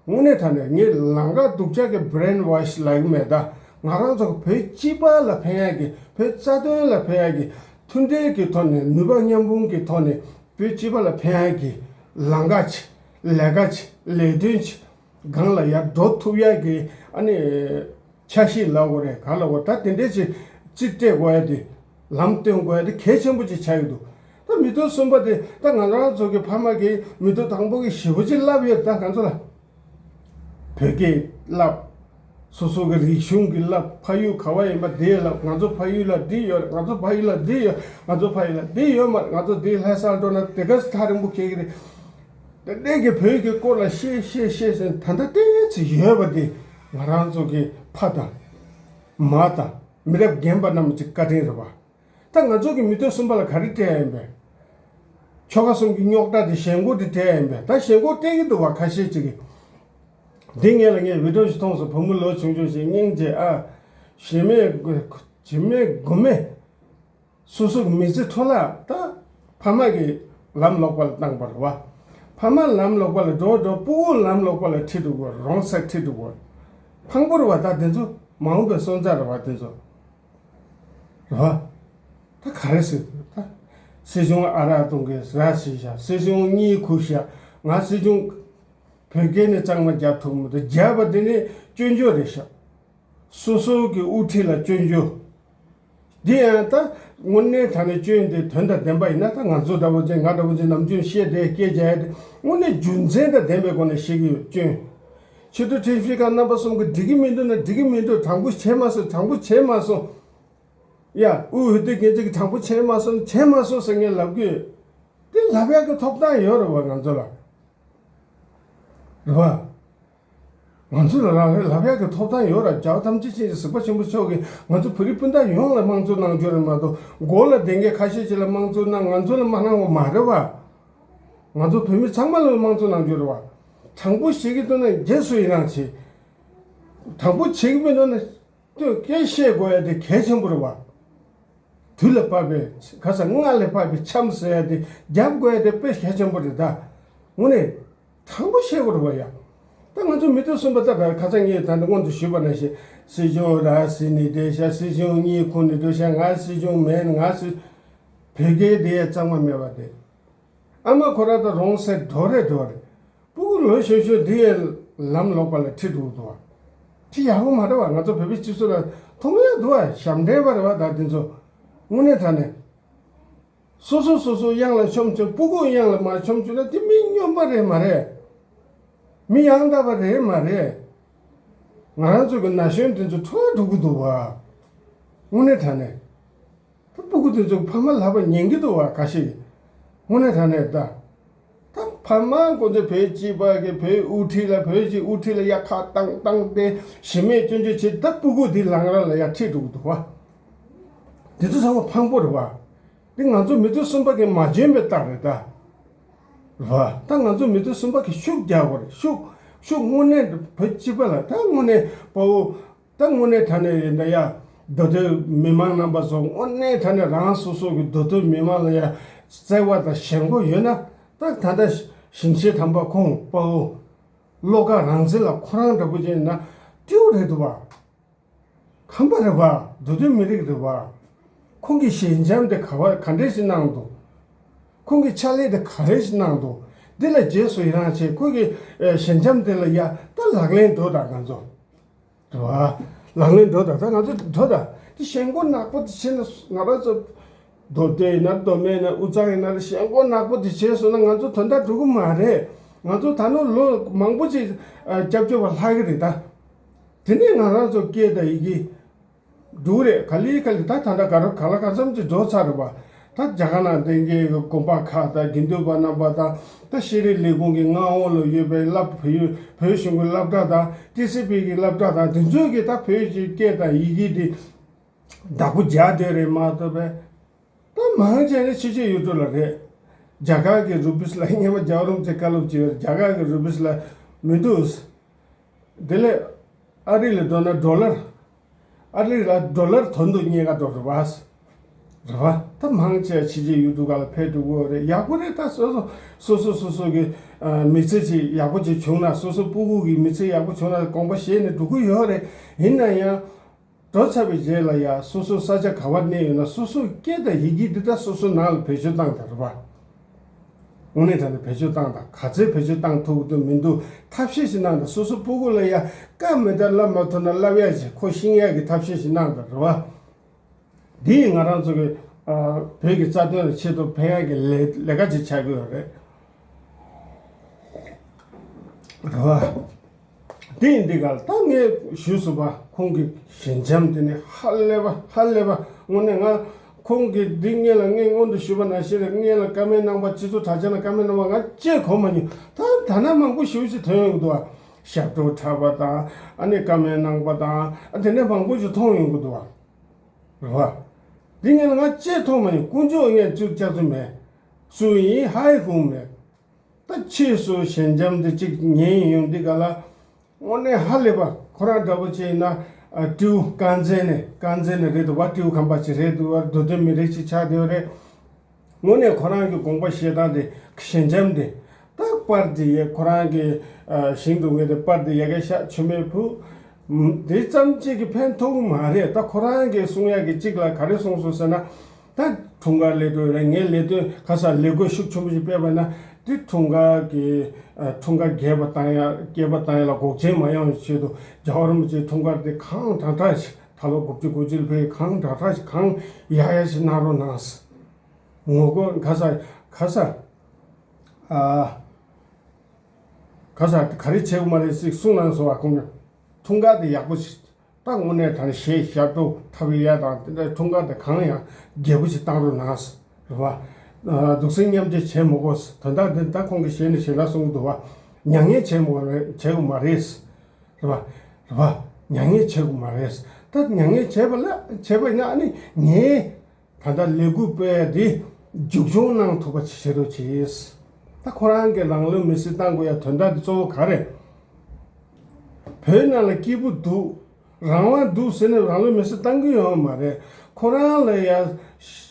དངོས་གནས་དྲང་གནས་ངས་ལམ་ཁ་སྡུག་ཅག་གི་brainwash་ལབ་ཀྱི་མེད། ད་ང་རང་ཚོ་གི་བོད་སྤྱི་པ་ལ་ཕན་ཡག་གི་བོད་རྩ་དོན་ལ་ཕན་ཡག་གི་མཐུན་སྒྲིལ་གྱི་ཐོག་ནས་ནུས་པ་མཉམ་སྤུངས་ཀྱི་ཐོག་ནས་བོད་སྤྱི་པ་ལ་ཕན་ཡག་གི་ལམ་ཁ་ཅིག་ལས་ཀ་ཅིག་ལས་དོན་ཅིག་སྒང་ལ་ཡར་འགྲོ་ཐུབ་ཡག་གི་ཨ་ནི་ ཆ་ཤས་ལབ་དགོས་རེད། ག་ལབ་དགོས། ད་དེ་འདྲས་ཅིག་རྩིས་སྤྲད་དགོས་ཡ་དེ། ལམ་སྟོན་དགོས་ཡ་དེ་གལ་ཆེན་པོ་ཅིག་ཆགས་ཀྱི་འདུག་ད་མི་ཐོག་གསུམ་པ་དེ་ད་ང་རང་ཚོ་གི་ཕ་མ་གིས་མི་ཐོག་དང་པོ་གི་ཞེ་པོ་ཅིག་བསླབས་ཡོད། ད་ང་ཚོ་ལ་བོད་སྐད་བསླབས། སོ་སོ་གི་རིག་གཞུང་གི་བསླབས། ཕ་ཡུལ་ག་བ་ཡིན་པ་དེ་བསླབས། ང་ཚོ་ཕ་ཡུལ་ལ་འདི་ཡོད། ང་ཚོ་ཕ་ཡུལ་ལ་འདི་ཡོད། ང་ཚོ་ཕ་ཡུལ་ལ་འདི་ཡོད་མ་རེད། ང་ཚོ་འདི་ལྷ་སར་འགྲོ་ན་དེ་ག་ཚོད་ཐག་རིང་པོ་འཁེལ་གི་རེད། དེ་འདྲས་ཀྱི་བོད་ཀྱི་སྐོར་ལ་བཤད་བཤད་བཤད་ཟེར། ད་ལྟ་ཏོག་ཙམ་ཡོད་པ་དེ་ང་རང་ཚོ་གི་ཕ་དང་མ་དང་མི་རབས་རྒན་པ་རྣམས་ཀྱི་བཀའ་དྲིན་རེད་བ། ད་ང་ཚོ་གི་མི་ཐོག་གསུམ་པ་ལ་ག་རེ་སྤྲད་ཡ་ཡིན་པས། ཆོལ་ཁ་གསུམ་གྱི་རྙོག་དྲ་དེ་ཞེན་ཁོག་དེ་སྤྲད་ཡ་ཡིན་པས། ད་ཞེན་ཁོག་སྤྲད་ཀྱི་འདུག་བ། ཁ་ཤས་ཅིག་གིས། འདི་སྔོན་ལ་ངས་བི་ཌི་ཡོ་ཞིག་མཐོང་སོང་། བུ་མོ་ལོ་ཆུང་ཆུང་ཞིག་སྙིང་རྗེ་ཨ། ཞེ་མེད་ཇེ་མེད་མགོ་མེད། སོ་སོ་གི་མི་ཚེ་འཕྲོ་བརླག་ད་ཕ་མ་གིས་ལམ་ལོག་པ་ལ་བཏང་པ་རེད་བ། ཕ་མ་ལམ་ལོག་པ་ལ་འགྲོ་འགྲོ། སྤུ་གུ་ལམ་ལོག་པ་ལ་ཁྲིད་འགྲོ་དགོས། རང་སར་ཁྲིད་འགྲོ་དགོས། ཕངས་པོ་རེད་བ། ད་དེ་ཚོ་མ་འོངས་པའི་སོན་རྩ་རེད་བ། དེ་ཚོ་རེད་བ། ད་ག་རེ་ཟེར་དགོས། ད་སྲིད་གཞུང་ཨ་རག་གཏོང་གི་ར་བྱས་ཤག་སྲིད་གཞུང་གཉིད་ཁུག་ཤག་ང་སྲིད་གཞུང་བོད་སྐད་ནས་གཙང་མ་རྒྱབ་ཐུབ་མི་འདུག་རྒྱབ་པ་དེ་ནི་སྐྱོན་བརྗོད་རེད་ཤག་སོ་སོ་གི་དབུ་ཁྲིད་ལ་སྐྱོན་བརྗོད། འདི་ཡང་ད་དངོས་གནས་དྲང་གནས་སྐྱོན་དེ་དོན་དང་ལྡན་པ་ཡིན་ན། ད་ང་ཚོ་འདྲ་བོ་ཅན་ང་འདྲ་བོ་ཅན་ནམ་རྒྱུན་བཤད་བསྡད་སྐད་རྒྱག་ཡ་དེ་དངོས་གནས་རྒྱུ་མཚན་དང་ལྡན་པའི་སྒོ་ནས་བཤད་ཀྱི་ཡོད། སྐྱོན། ཕྱི་དྲོ་ཁྲིམས་ཞིབ་ཁང་རྣམ་པ་གསུམ་གྱིས་འགྲིག་གི་མི་འདུག་ན་འགྲིག་གི་མི་འདུག་དྲང་པོ་བྱས་མ་སོང་། དྲང་པོ་བྱས་མ་སོང་། ཡ། དབུས་འོས་བསྡུ་སྒེར་གཅིག་གིས་དྲང་པོ་བྱས་མ་སོང་། བྱས་མ་སོང་ཟེར་ངས་ལབ་གི་ཡོད། དེ་ལབ་ཡག་གི་ཐོབ་ཐང་ཡོད་རེད་བ། ང་ཚོ་ལ་རེད་བ། ང་ཚོ་ལ་ལབ་ལབ་ཡག་གི་ཐོབ་ཐང་ཡོད་ར། རྒྱལ་བ་ཐམས་ཅད་མཁྱེན་ཅིང་གཟིགས་པ་ཆེན་པོ་མཆོག་གིས་ང་ཚོ་བོད་རིགས་སྤུན་ཟླ་ཡོངས་ལ་དམངས་གཙོ་གནང་རྒྱུ་རེད་མ་གཏོགས། མགོ་ལ་བསྡད་མཁན་ཁ་ཤས་ཅིག་ལ་དམངས་གཙོ་གནང་། ང་ཚོ་ལ་མ་གནང་བ་མ་རེད་བ། ང་ཚོ་བོད་མི་ཚང་མ་ལ་དམངས་གཙོ་གནང་རྒྱུ་རེད་བ། དྲང་པོ་བཤད་ཀྱི་འདུག་ན་རྗེས་སུ་ཡི་རང་བྱེད། དྲང་པོ་བྱེད་ཀྱི་མི་འདུག་ན། ལྟོས། སྐད་བཤད་དགོས་ཡ་དེ་གལ་ཆེན་པོ་རེད་བ། དུས་ལ་བབ་པའི་ཁ་སང་སྔ་ལས་བབ་པའི་འཆམ་ཟེར་ཡ་དེ་རྒྱབ་དགོས་ཡ་དེ་དཔེ་གལ་ཆེན་པོ་རེད། ད་དངོས་གནས་དྲང་པོ་བཤད་དགོས་རེད་བ་ཡ། ད་ང་ཚོ་མི་ཐོག་གསུམ་པ་ད་ག་ཁ་སང་ངས་ད་ནི་སྔོན་དུ་ཞུས་པ་ནང་བཞིན། སྲིད་སྐྱོང་ར་ཟེར་ནས་བསྡད་ཤག་སྲིད་སྐྱོང་གཉིད་ཁུག་ནས་སྡོད་ཤག་ང་སྲིད་སྐྱོང་མིན། ང་སྲིད། བོད་སྐད་དེ་ཡ་གཙང་མ་མེད་པ་དེ། ཨ་མ་ཁོ་རང་ད་རང་སར་འགྲོ་རེད་འགྲོ་རེད། སྤུ་གུ་ལོ་ཆུང་ཆུང་འདི་ཡའི་ལམ་ལོག་པ་ལ་ཁྲིད་འགྲོ་འདུག་བ། ཁྲིད་ཡག་པོ་མ་རེད་བ། ང་ཚོ་བོད་པའི་སྤྱི་ཚོགས་ལ་མཐོང་ཡག་འདུག་བ། ཞབས་འདྲེན་པ་རེད་བ། ད་དེ་ཚོ་དངོས་གནས་དྲང་གནས། སོ་སོ་སོ་སོ་གཡང་ལ་མཆོང་མཆོང་། སྤུ་གུ་གཡང་ལ་མ་མཆོང་མཆོང་ན་དེ་མི་སྨྱོན་པ་རེད་མ་རེད། མི་ཡང་དག་པ་རེད་མ་རེད། ང་རང་ཚོ་གི་ན་གཞོན་དེ་ཚོ་འཕྲོ་བརླག་འགྲོ་གི་འདུག་བ། དངོས་གནས་དྲང་གནས། ད་སྤུ་གུ་དེ་ཚོ་ཕ་མ་ལབ་པ་ཉན་གྱི་འདུག་བ། ཁ་ཤས་ཀྱིས། དངོས་གནས་དྲང་གནས་ད། ད་ཕ་མ་ཁོ་ཚོས་བོད་སྤྱི་པ་གི་བོད་དབུ་ཁྲིད་ལ། བོད་ཀྱི་དབུ་ཁྲིད་ལ་ཡ་ཁ་བཏང་བཏང་སྟེ་ཞེ་མེད་སྐྱོན་བརྗོད་བྱེད། ད་སྤུ་གུ་འདི་ལང་ར་ལ་ཡ་ཁྲིད་འགྲོ་གི་འདུག་བ། དེ་ཚོ་ཚང་མ་ཕངས་པོ་རེད་བ། འདི་ང་ཚོ་མི་ཐོག་གསུམ་པ་གིས་མ་འཇོན་པའི་རྟགས་རེད་ད། རེད་བ། ད་ང་ཚོ་མི་ཐོག་གསུམ་པ་གིས་ཤུགས་རྒྱག་དགོས་རེད། ཤུགས་ཤུགས་དངོས་གནས་བོད་སྤྱི་པ་ལ། ད་དངོས་གནས་དཔའ་བོ། ད་དངོས་གནས་དྲང་གནས་ཡིན་ན་ཡ། མདོ་སྟོད་མི་མང་རྣམ་པ་ཚོ་དངོས་གནས་དྲང་གནས་རང་སོ་སོ་གི་མདོ་སྟོད་མི་མང་ལ་ཡ་བརྩེ་བ་དང་ཞེན་ཁོག་ཡོད་ན། ད་ད་ལྟ་ཞིང་ཆེན་དམ་པ་ཁོང་དཔའ་བོ། བློ་དགའ་རང་བཙན་ལགས་ཁོ་རང་འདྲ་པོ་ཅིག་ཡིན་ན་སྐྱིད་པོ་རེད་འདུག་བ། ཁམས་པ་རེད་བ། མདོ་སྟོད་མི་རིགས་རེད་བ། ཁོང་གིས་ཞལ་འཆམ་དེ་ག་བ་ག་འདྲས་ཞིག་གནང་འདུག་ཁོང་གིས་ཕྱག་ལས་དེ་ག་རེ་ཞིག་གནང་འདུག་འདི་ལ་རྗེས་སུ་ཡི་རང་བྱེད། ཁོང་གི་ཨེ་ཞལ་འཆམ་དེ་ལ་ཡ་ད་ལག་ལེན་འགྲོ་དང་། ང་ཚོ་རེད་བ། ལག་ལེན་འགྲོ་དང་། ད་ང་ཚོ་འགྲོ་དང་། དེ་ཞེན་ཁོག་ནག་པོ་དེ་བྱས་ན་ང་རང་ཚོ། མདོ་སྟོད་ཡིན་ན་མདོ་སྨད་ཡིན་ན་དབུས་གཙང་ཡིན་ན་ཞེན་ཁོག་ནག་པོ་དེ་བྱས་སོང་ན་ང་ཚོ་དོན་དག་འགྲོ་གི་མ་རེད། ང་ཚོ་ད་ནོ་ལོ་མང་པོ་ཅིག་ཨ་སྐྱབས་བཅོལ་བ་ལྷག་གི་རེད་ད། དེ་ནས་ང་རང་ཚོ་སྐད་དང་ཡི་གེ་འགྲོ་གི་རེད། ག་ལེ་ག་ལེ་ད་ད་ལྟ་ག་རོ་ག་ལ་ག་ཙམ་ཅིག་འགྲོ་ཚར་རེད་བ། ད་རྒྱ་གར་ནང་བསྡད་མཁན་གྱི་དགོན་པ་ཁག་དང་དགེ་འདུན་པ་རྣམ་པ་དང་། ད་ཤེས་རིག་ལས་ཁུངས་ཀྱི་མངའ་འོག་ལ་ཡོད་པའི་སློབ་བོད་ཡུལ་བོད་གཞུང་གི་སློབ་གྲྭ་དང་ཊི་སི་ཝི་གི་སློབ་གྲྭ་དང་། དེ་ཚོས་ཀྱི་ད་བོད་ཀྱི་སྐད་དང་ཡི་གེ་དེ་བདག་པོ་རྒྱག་བསྡད་རེད་མ་གཏོགས་པས། ད་མང་ཆེ་ནི་ཕྱི་ཕྱོགས་ཡུལ་གྲུ་ལ་རེད། རྒྱ་གར་གྱི་རུ་པིས་ལ་སྔོན་མ་རྒྱལ་བ་རིན་པོ་ཆེས་བཀའ་སློབ་བྱས་ཡོད། རྒྱ་གར་གྱི་རུ་པིས་ལ་མི་འདུག་དེ་ལས་ཨ་རི་ལ་འགྲོ་ན་ཌོ་ལར། ཨ་རི་ལ་ཌོ་ལར་དོན་དུ་རྙེད་ག་འགྲོ་རེད་བ། རེད་བ། ད་མང་ཆེ་ཕྱི་རྒྱལ་ཡུལ་གྲུ་ཁག་ལ་ཕེབས་འགྲོ་གི་ཡོད་རེད། ཡག་པོ་རེད། ད་སོ་སོ་སོ་སོ་སོ་སོ་གི་ཨ་མི་ཚེ་ཅིག་ཡག་པོ་ཅིག་བྱུང་ན། སོ་སོ་སྤུ་གུ་གི་མི་ཚེ་ཡག་པོ་བྱུང་ན་དགོངས་པ་བཞེས་ནས་འགྲོ་གི་ཡོད་རེད། ཡིན་ན་ཡང་། འགྲོ་ཚར་བའི་རྗེས་ལ་ཡ་སོ་སོ་ས་ཆ་ག་བར་གནས་ཡོད་ན་སོ་སོའི་སྐད་དང་ཡི་གེ་འདི་དག་སོ་སོ་ནང་ལ་བེད་སྤྱོད་བཏང་དང་རེད་པ། དངོས་གནས་དྲང་གནས་བེད་སྤྱོད་བཏང་དང་། ག་ཚད་བེད་སྤྱོད་བཏང་ཐུབ་ཀྱི་འདུག་མི་འདུག་ཐབས་ཤེས་ཤིག་གནང་དང་། སོ་སོ་སྤུ་གུ་ལ་ཡ་བཀའ་མི་ལྟར་བསླབ་མ་ཐུབ་ན་བསླབ་ཡ་ཞིག་ཁོ་ཤེས་ཡ་གི་ཐབས་ཤེས་ཤིག་གནང་དང་། རེད་བ། འདི་ཡིས་ང་རང་ཚོ་གི་ཨ་བོད་ཀྱི་རྩ་དོན་ལ་ཆེད་དུ་ཕན་ཡ་གི་ལས་ལས་ཀ་ཅིག་ཆགས་ཀྱི་ཡོད་རེད། རེད་བ། དེ་ཡིན་དུས་ག་ལ་ད་ངས་ཞུས་སོང་བ། ཁོང་གི་ཞི་འཇམ་དེ་ནི་ཧ་ལས་པ་ཧ་ལས་པ། དངོས་གནས་ང་ཁོང་གི་འདི་སྔོན་ལ་ངས་སྔོན་དུ་ཞུས་པ་ནང་བཞིན་རེད། སྔོན་ལ་བཀའ་མོལ་གནང་པ། སྤྱི་ཚོགས་གྲྭ་ཆས་ལ་བཀའ་མོལ་གནང་པ་ང་ཅིག་གོ་མ་མྱོང་། ད་ད་ན་མང་པོ་ཞེ་པོ་ཅིག་ཐོན་ཡོང་གི་འདུག་བ། ཞབས་བྲོ་འཁྲབ་པ་དང་། ཨ་ནི་བཀའ་མོལ་གནང་པ་དང་། ཨ་དེ་ནས་མང་པོ་ཞིག་མཐོང་ཡོང་གི་འདུག་བ། རེད་བ། འདི་ངས་ང་ཅིག་མཐོང་མ་མྱོང་། དཀོན་མཆོག་ངས་བཅུ་ལྕགས་ཚོད་མེད། སུ་ཡིན་ཧ་ཡི་གོང་མེད། ད་ཕྱིས་སུ་ཞི་འཇམ་འདི་གཅིག་ཉན་ཡོང་འདི་ག་ལ། དངོས་གནས་ཧ་ལས་པ། ཁོ་རང་འདྲ་པོ་ཅིག་ཡིན་ན་ཨ་སྤྲེའུ་རྐང་འཛིན་ནས་རྐང་འཛིན་ནས་རེད་འདུག་བ། སྤྲེའུ་ཁམས་པ་ཅིག་རེད་འདུག་བ། མདོ་དོན་མི་རིགས་ཅིག་ཆགས་བསྡད་ཡོད་རེད། དངོས་གནས་ཁོ་རང་གི་དགོངས་པ་བཞེས་སྟངས་དེ་ཞི་འཇམ་དེ། ད་པར་དེ་ཡ་ཁོ་རང་གི་ཨ་ཞིང་དུ་ངེས་ཏེ་པར་དེ་ཡ་གི་ཤ་མཆོད་མེ་ཕུལ། དེ་ཙམ་གཅིག་གིས་ཕན་ཐོགས་ཀྱི་མ་རེད། ད་ཁོ་རང་གིས་གསུང་ཡ་གི་གཅིག་ལ་ག་རེ་གསུངས་སོང་ཟེར་ན། ད་འཁྲུངས་སྐར་སླེབས་འགྲོ་རེད། ངའི་ལས་དོན་ཁ་སང་ལས་བགོས་ཤུགས་ཆེན་པོ་ཞིག་སྤེལ་བ་ན། དེ་འཁྲུངས་སྐར་གྱི་ཨ་འཁྲུངས་སྐར་རྒྱས་པ་བཏང་ཡ་རྒྱས་པ་བཏང་ཡ་ལ་འགོག་རྐྱེན་མ་ཡོང་བའི་ཆེད་དུ་རྒྱལ་བ་རིན་པོ་ཆེའི་འཁྲུངས་སྐར་དེ་གང་དྲག་དྲག་ཞིག་ད་ལོ་དགུ་བཅུ་གོ་གཅིག་ལ་ཕེབས། གང་དྲག་དྲག་ཞིག་གང་ཡག་ཡག་ཞིག་གནང་རོགས་གནང་། ངོ་རྒོལ་ཁ་ས་ཁ་ས་ཨ་ཁ་ས་ག་རེ་བྱེད་དགོས་མ་རེད་ཟེར་གསུངས་གནང་སོང་བ། ཁོང་གི་འཁྲུངས་སྐར་དེ་ཡག་པོ་ཞིག་ད་དངོས་གནས་དྲང་གནས་གཞས་ཞབས་བྲོ་འཁྲབ་ཡ་དང་། དེ་འདྲ་འཁྲུངས་སྐར་དེ་གང་ཡང་རྒྱས་པོ་ཞིག་བཏང་རོགས་གནང་། རེད་བ། ཨ་སྡུག་སྲན་མཉམ་བརྗེ་བྱེད་མི་དགོས། དོན་དག་འདི་ད་ཁོང་གི་གཞས་ནས་གཞས་ལ་གསུང་གི་འདུག་བ། མྱ་ངན་བྱེད་མི་དགོས་རེད། བྱེད་དགོས་མ་རེད། རེད་བ། རེད་བ། མྱ་ངན་བྱེད་དགོས་མ་རེད། ད་མྱ་ངན་བྱས་པ་ལ་བྱས་པ་ཡིན་ན། ཨ་ནི་ངས་ད་ལྟ་ལས་འགུལ་སྤེལ་ཡ་དེ་མཇུག་སྐྱོང་གནང་ཐུབ་པ་ཞིག་བྱེད་རོགས་གྱིས། ད་ཁོ་རང་གིས་རང་ལུས་མེར་སྲེག་བཏང་དགོས་ཡ་དོན་དག་དེ་གཙོ་བོ་ག་རེད། བོད་ནང་ལ་སྐྱིད་པོ་འདུག་རང་དབང་འདུག་ཟེར་ནས་རང་ལུས་མེར་སྲེག་བཏང་གི་ཡོད་མ་རེད། ཁོ་རང་ལ་ཡ་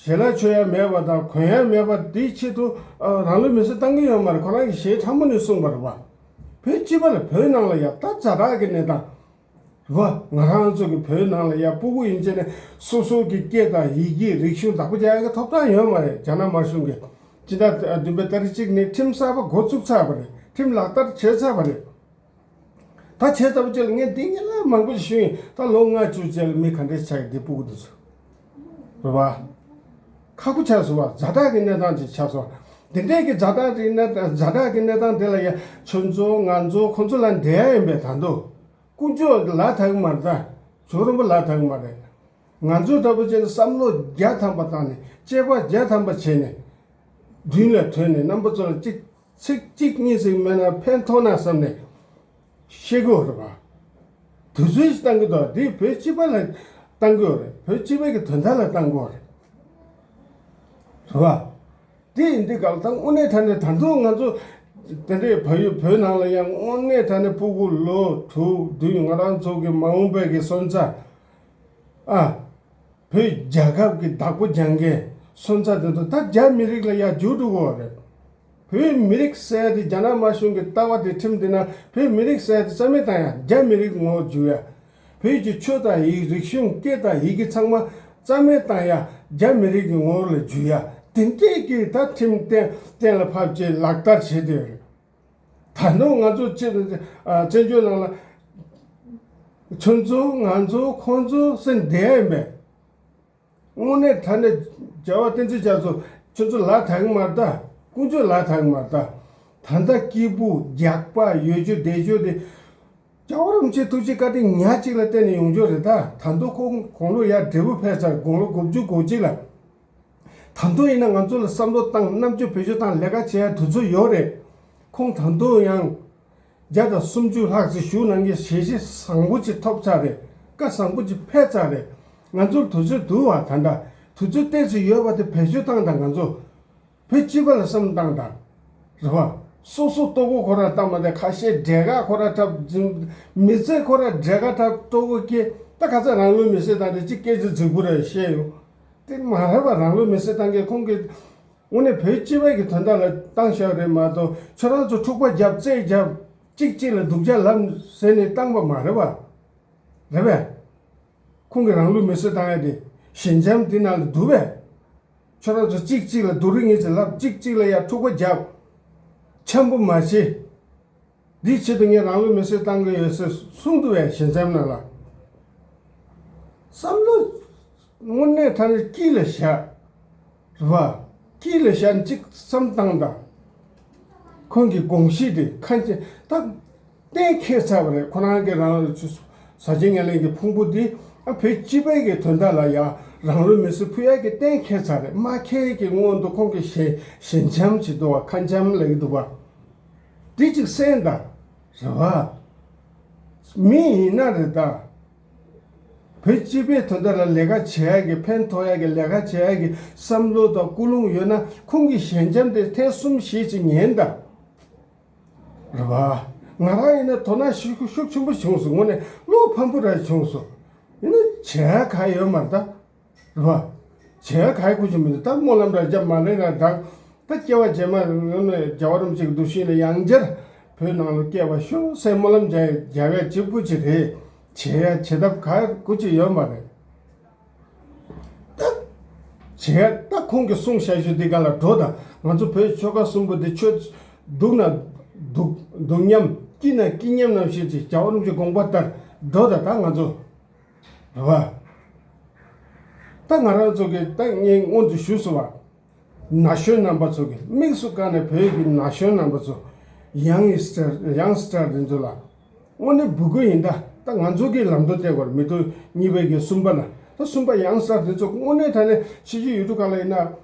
ཞལ་ལག་མཆོད་ཡ་མེད་པ་དང་གོན་ཡ་མེད་པ་དེའི་ཆེད་དུ་ཨ་རང་ལུས་མེར་སྲེག་བཏང་གི་ཡོད་མ་རེད། ཁོ་རང་གིས་ཞལ་ཕྲ་མོ་ནས་གསུངས་པ་རེད་བ། བོད་སྤྱི་པ་ལ་བོད་ནང་ལ་ཡ་ད་ཛ་དྲག་གི་གནས་སྟངས། རེད་བ། ང་རང་ཚོ་གི་བོད་ནང་ལ་ཡ་སྤུ་གུ་ཡིན་ཙང་ནས་སོ་སོ་གི་སྐད་དང་ཡི་གེ་རིག་གཞུང་བདག་པོ་རྒྱག་ཡ་གི་ཐོབ་ཐང་ཡོད་མ་རེད། རྒྱ་ནག་དམར་གཞུང་གིས་སྤྱི་ཟླ་བདུན་པའི་ཏ་རིག་གཅིག་ནས་ཁྲིམས་གསར་པ་འགོ་བཙུགས་ཚར་བ་རེད། ཁྲིམས་ལག་བསྟར་བྱས་ཚར་བ་རེད། ད་བྱས་ཚར་བ་ཅིག་ལ་ངས་འདི་ངས་ལ་མང་པོ་ཞིག་ཞུས་ཡིན། ད་ལོ་ལྔ་བཅུ་རྗེས་ལ་མི་ག་འདྲས་ཆགས་ཀྱི་འདི་སྤུ་གུ་འདི་ཚོ། རེད་བ། ཁག་པོ་ཆགས་སོང་བ། ཛ་དྲག་གི་གནས་སྟངས་ཅིག་ཆགས་སོང་། འདི་འདྲས་ཀྱི་ཛ་དྲག་གི་གནས་ཛ་དྲག་གི་གནས་སྟངས་དེ་ལ་ཡ་ཁྱོད་ཚོ་ང་ཚོ་ཁོང་ཚོ་ལ་འབྲེལ་ཡ་ཡིན་པས། ད་དུང་དཀོན་མཆོག་ལ་དྭགས་མ་རེད། ད་ཇོ་རིན་པོ་ལ་དྭགས་མ་རེད། ང་ཚོ་འདྲ་པོ་བྱས་ནས་བསམ་བློ་བརྒྱ་ཐམ་པ་བཏང་ནས་དཔྱད་པ་བརྒྱ་ཐམ་པ་བྱས་ནས་མདུན་ལ་ཐོན་ནས་རྣམ་པ་ཚོ་ལ་གཅིག་ཚིག་གཅིག་གཉིས་ཟིག་མེད་ན་ཕན་ཐོགས་ན་བསམ་ནས་བཤད་གི་ཡོད་རེད་པ། དུས་ཚོད་ཞིག་བཏང་གི་འདུག་འདི་བོད་སྤྱི་པ་ལ་བཏང་གི་ཡོད་རེད། བོད་སྤྱི་པའི་གི་དོན་དག་ལ་བཏང་གི་ཡོད་རེད། རེད་པ། དེ་ཡིན་དུས་ག་ལ་ད་དངོས་གནས་དྲང་གནས་ད་དུང་ང་ཚོ་དེ་འདྲའི་བལ་ཡུལ་བོད་ནང་ལ་ཡང་དངོས་གནས་དྲང་གནས་སྤུ་གུ་ལོ་དྲུག་བདུན་ང་རང་ཚོ་གི་མ་འོངས་པའི་གི་སོན་རྩ་ཨ། བོད་རྒྱལ་ཁབ་ཀྱི་བདག་པོ་རྒྱག་མཁན་སོན་རྩ་དེ་ཚོ་ད་རྒྱ་མི་རིགས་ལ་ཡར་འཇུག་འགྲོ་གི་ཡོད་རེད། བོད་མི་རིགས་ཟེར་ཡ་དེ་རྒྱ་ནག་དམར་གཞུང་གི་ལྟ་བ་དེ་ཁྲིམས་བསྟེན་ན་བོད་མི་རིགས་ཟེར་ཡ་དེ་རྩ་མེད་བཏང་ཡ། རྒྱ་མི་རིགས་ངོ་བོར་འཇུག་ཡ། བོད་ཀྱི་ཆོས་དང་ཡིག་རིག་གཞུང་སྐད་དང་ཡི་གེ་ཚང་མ་རྩ་མེད་བཏང་ཡ། རྒྱ་མི་རིགས་ཀྱི་ངོ་བོ་ལ་འཇུག་ཡ། དེ་འདྲས་ཀྱི་ད་ཁྲིམས་གཏན་གཏན་ལ་ཕབ་བྱས་ལག་བསྟར་བྱེད་བསྡད་ཡོད་རེད། ད་དུང་ང་ཚོ་སྤྱི་ཨ་བཙན་བྱོལ་ནང་ལ་ཁྱོད་ཚོ་ང་ཚོ་ཁོང་ཚོ་ཟེར་བསྡད་ཡ་ཡིན་པས། དངོས་གནས་དྲང་གནས་རྒྱལ་བ་བསྟན་འཛིན་རྒྱ་མཚོ་ཁྱོད་ཚོ་ལ་དྭགས་མ་རེད། ད་དཀོན་མཆོག་ལ་དྭགས་མ་རེད། ད་ད་ལྟ་སྐྱིད་པོ་རྒྱགས་པ་ཡོད་རྒྱུ་བསྡད་རྒྱུ་དེ་རྒྱལ་བ་རིན་པོ་ཆེའི་ཐུགས་རྗེ་བཀའ་དྲིན་ཉག་གཅིག་ལ་བརྟེན་ནས་ཡོང་རྒྱུ་རེད། ད་ད་དུང་ཁོང་དགུང་ལོ་ཡར་བགྲེས་པོ་ཕེབས་ཚར། དགུང་ལོ་དགུ་བཅུ་གོ་གཅིག་ལ། ད་དུང་ཡིན་ན་ང་ཚོ་ལ་བསམ་བློ་བཏང་རྣམ་དཔྱོད་བེད་སྤྱོད་བཏང་ལས་ཀ་བྱེད་ཡ་དུས་ཚོད་ཡོད་རེད། ཁོང་ད་དུང་ཡང་བརྒྱ་དང་སུམ་ཅུ་ལྷག་ཙམ་བཞུགས་གནང་མཁན་ཞལ་བཞེས་བཟང་པོ་ཅིག་ཐོབ་ཚར་རེད། བཀའ་བཟང་པོ་ཅིག་ཕེབས་ཚར་རེད། ང་ཚོར་དུས་ཚོད་འདུག་བ། ད་ལྟ་དུས་ཚོད་ཏོག་ཙམ་ཡོད་པ་དེ་བེད་སྤྱོད་བཏང་དང་། ང་ཚོ་བོད་སྤྱི་པ་ལ་བསམ་བཏང་དང་། རེད་བ། སོ་སོ་ལྟོ་གོས་ཁོ་ར་བཏང་མ་དེ་ཁ་ཤས་འབྲས་ཁ་ཁོ་ར་འཁྲབ། མི་ཚེ་ཁོ་ར་འབྲས་ཁ་འཁྲབ། ལྟོ་གོས་སྐྱེ། ད་ཁ་ཚ་རང་ལུས་མེར་སྲེག་བཏང་དེ་ཅིག་སྐད་ཆ་རྫིག་པོ་རེད་བཤད་ཡོང་། དེ་མ་རེད་པ། རང་ལུས་མེར་སྲེག་བཏང་མཁན་ཁོང་གིས་དངོས་གནས་བོད་སྤྱི་པའི་གི་དོན་དག་ལ་བཏང་བཞག་རེད་མ་གཏོགས། ཁྱོད་རང་ཚོ་འཁྲུག་པ་རྒྱབ་རྩེད་རྒྱབ། གཅིག་གཅིག་ལ་སྡུག་ཅག་ལབ་ཟེར་ནས་བཏང་པ་མ་རེད་པ། རེད་པས། ཁོང་གིས་རང་ལུས་མེར་སྲེག་བཏང་ཡ་དེ་ཞི་འཇམ་དེ་ནང་ལ་འདུག་པས། ཁྱོད་རང་ཚོ་གཅིག་གཅིག་ལ་སྡུག་རུས་ངེས་ཅིག་ལབ། གཅིག་གཅིག་ལ་ཡ་འཁྲུག་པ་རྒྱབ། འཆམ་པོ་མ་བྱེད། འདིའི་ཆེད་དུ་ངས་རང་ལུས་མེར་སྲེག་བཏང་གི་ཡོད་ཟེར་གསུངས་འདུག་བས། ཞི་འཇམ་ནང་ལ་བསམ་བློ་དངོས་གནས་དྲང་གནས་དཀྱིལ་ལ་བཞག་རེད་བ། དཀྱིལ་ལ་བཞག་ནས་གཅིག་བསམ་བཏང་དང་། ཁོང་གི་དགོངས་གཞི་དེ་ཁ་འབྱེད་ད་གཏན་འཁེལ་ཚར་བ་རེད། ཁོ་རང་གི་རང་ཟ་བྱེད་ངན་ལེན་གྱི་ཕུང་པོ་འདི་ཨ་བོད་སྤྱི་པའི་གི་དོན་དག་ལ་ཡ་རང་ལུས་མེར་སྲེག་ཕུལ་ཡ་གི་གཏན་འཁེལ་ཚར་རེད། མ་འཁེལ་གི་སྔོན་དུ་ཁོང་གི་ཞི་ཞི་འཇམ་བྱེད་འདུག་བ། ཁ་འཇམ་ལབ་ཀྱི་འདུག་བ། འདི་གཅིག་གསན་དང་། རེད་བ། མི་ཡིན་ན་རེད་ད། བོད་སྤྱི་པའི་དོན་དག་ལ་ལས་ཀ་བྱེད་ཡ་གི་ཕན་ཐོགས་ཡ་གི་ལས་ཀ་བྱེད་ཡ་གི་བསམ་བློ་དང་ཀུན་སློང་ཡོད་ན་ཁོང་གི་ཞི་འཇམ་དེ་ཐེངས་གསུམ་བཞི་ཅིག་ཉན་དང་། རེད་བ། ང་རང་ཡིན་ན་དོ་སྣང་ཤུགས་ཤུགས་ཆེན་པོ་བྱུང་སོང་། དངོས་གནས་བློ་ཕམ་པོ་ར་བྱུང་སོང་། ཡིན་ན་བྱེད་ཡ་ག་ཡོད་མ་རེད་ད། རེད་བ། བྱེད་ཡ་ག་ཡོད་ཁུལ་གྱི་མི་འདུག་ད་སྨོན་ལམ་ར་རྒྱབ་མ་ལེན་ར་འདྲ། ད་སྐྱེ་བ་རྗེས་མ་ཡོང་ནས་རྒྱལ་བ་རིན་པོ་ཆེ་གི་འདུ་ཤེས་ལ་ཡང་བསྐྱར་བོད་ནང་ལ་སྐྱེ་བ་ཤོག་ཟེར་སྨོན་ལམ་རྒྱག་རྒྱག་ཡ་གཅིག་པུ་ཅིག་རེད། བྱེད་ཡ་བྱེད་ཐབས་ག་ཡོད་ཁུལ་གྱི་ཡོད་མ་རེད། ད་བྱེད་ཡ་ད་ཁོང་གི་གསུང་བཤད་རྒྱུ་འདི་ག་ལ་འགྲོ་དང་། ང་ཚོ་བོད་ཆོལ་ཁ་གསུམ་པོ་འདི་ཆོས་སྡུག་ན་སྡུག་སྡུག་མཉམ་སྐྱིད་ན་སྐྱིད་མཉམ་ནང་བཞིན་ཅིག་རྒྱལ་བ་རིན་པོ་ཆེ་དགོངས་པ་ལྟར་འགྲོ་དང་། ད་ང་ཚོ་རེད་བ། ད་ང་རང་ཚོ་གི་ད་ངས་སྔོན་དུ་ཞུས་སོང་བ། ན་གཞོན་རྣམ་པ་ཚོ་གི་དམིགས་སུ་བཀར་ནས་བོད་ཀྱི་ན་གཞོན་རྣམ་པ་ཚོ། ཡང་སི་ཊར་ཡང་སི་ཊར་འདི་ཚོ་ལ་དངོས་གནས་འབོད་སྐུལ་ཡིན་ད། ད་ང་ཚོ་གི་ལམ་སྟོན་སྟེར་དགོས་རེད། མི་ཐོག་གཉིས་པའི་གི་གསུམ་པ་ལ། ད་གསུམ་པ་ཡང་སི་ཊར་འདི་ཚོ་དངོས་གནས་དྲང་གནས་ཕྱི་རྒྱལ་ཡུལ་གྲུ་ཁག་ལ་ཡིན་ན་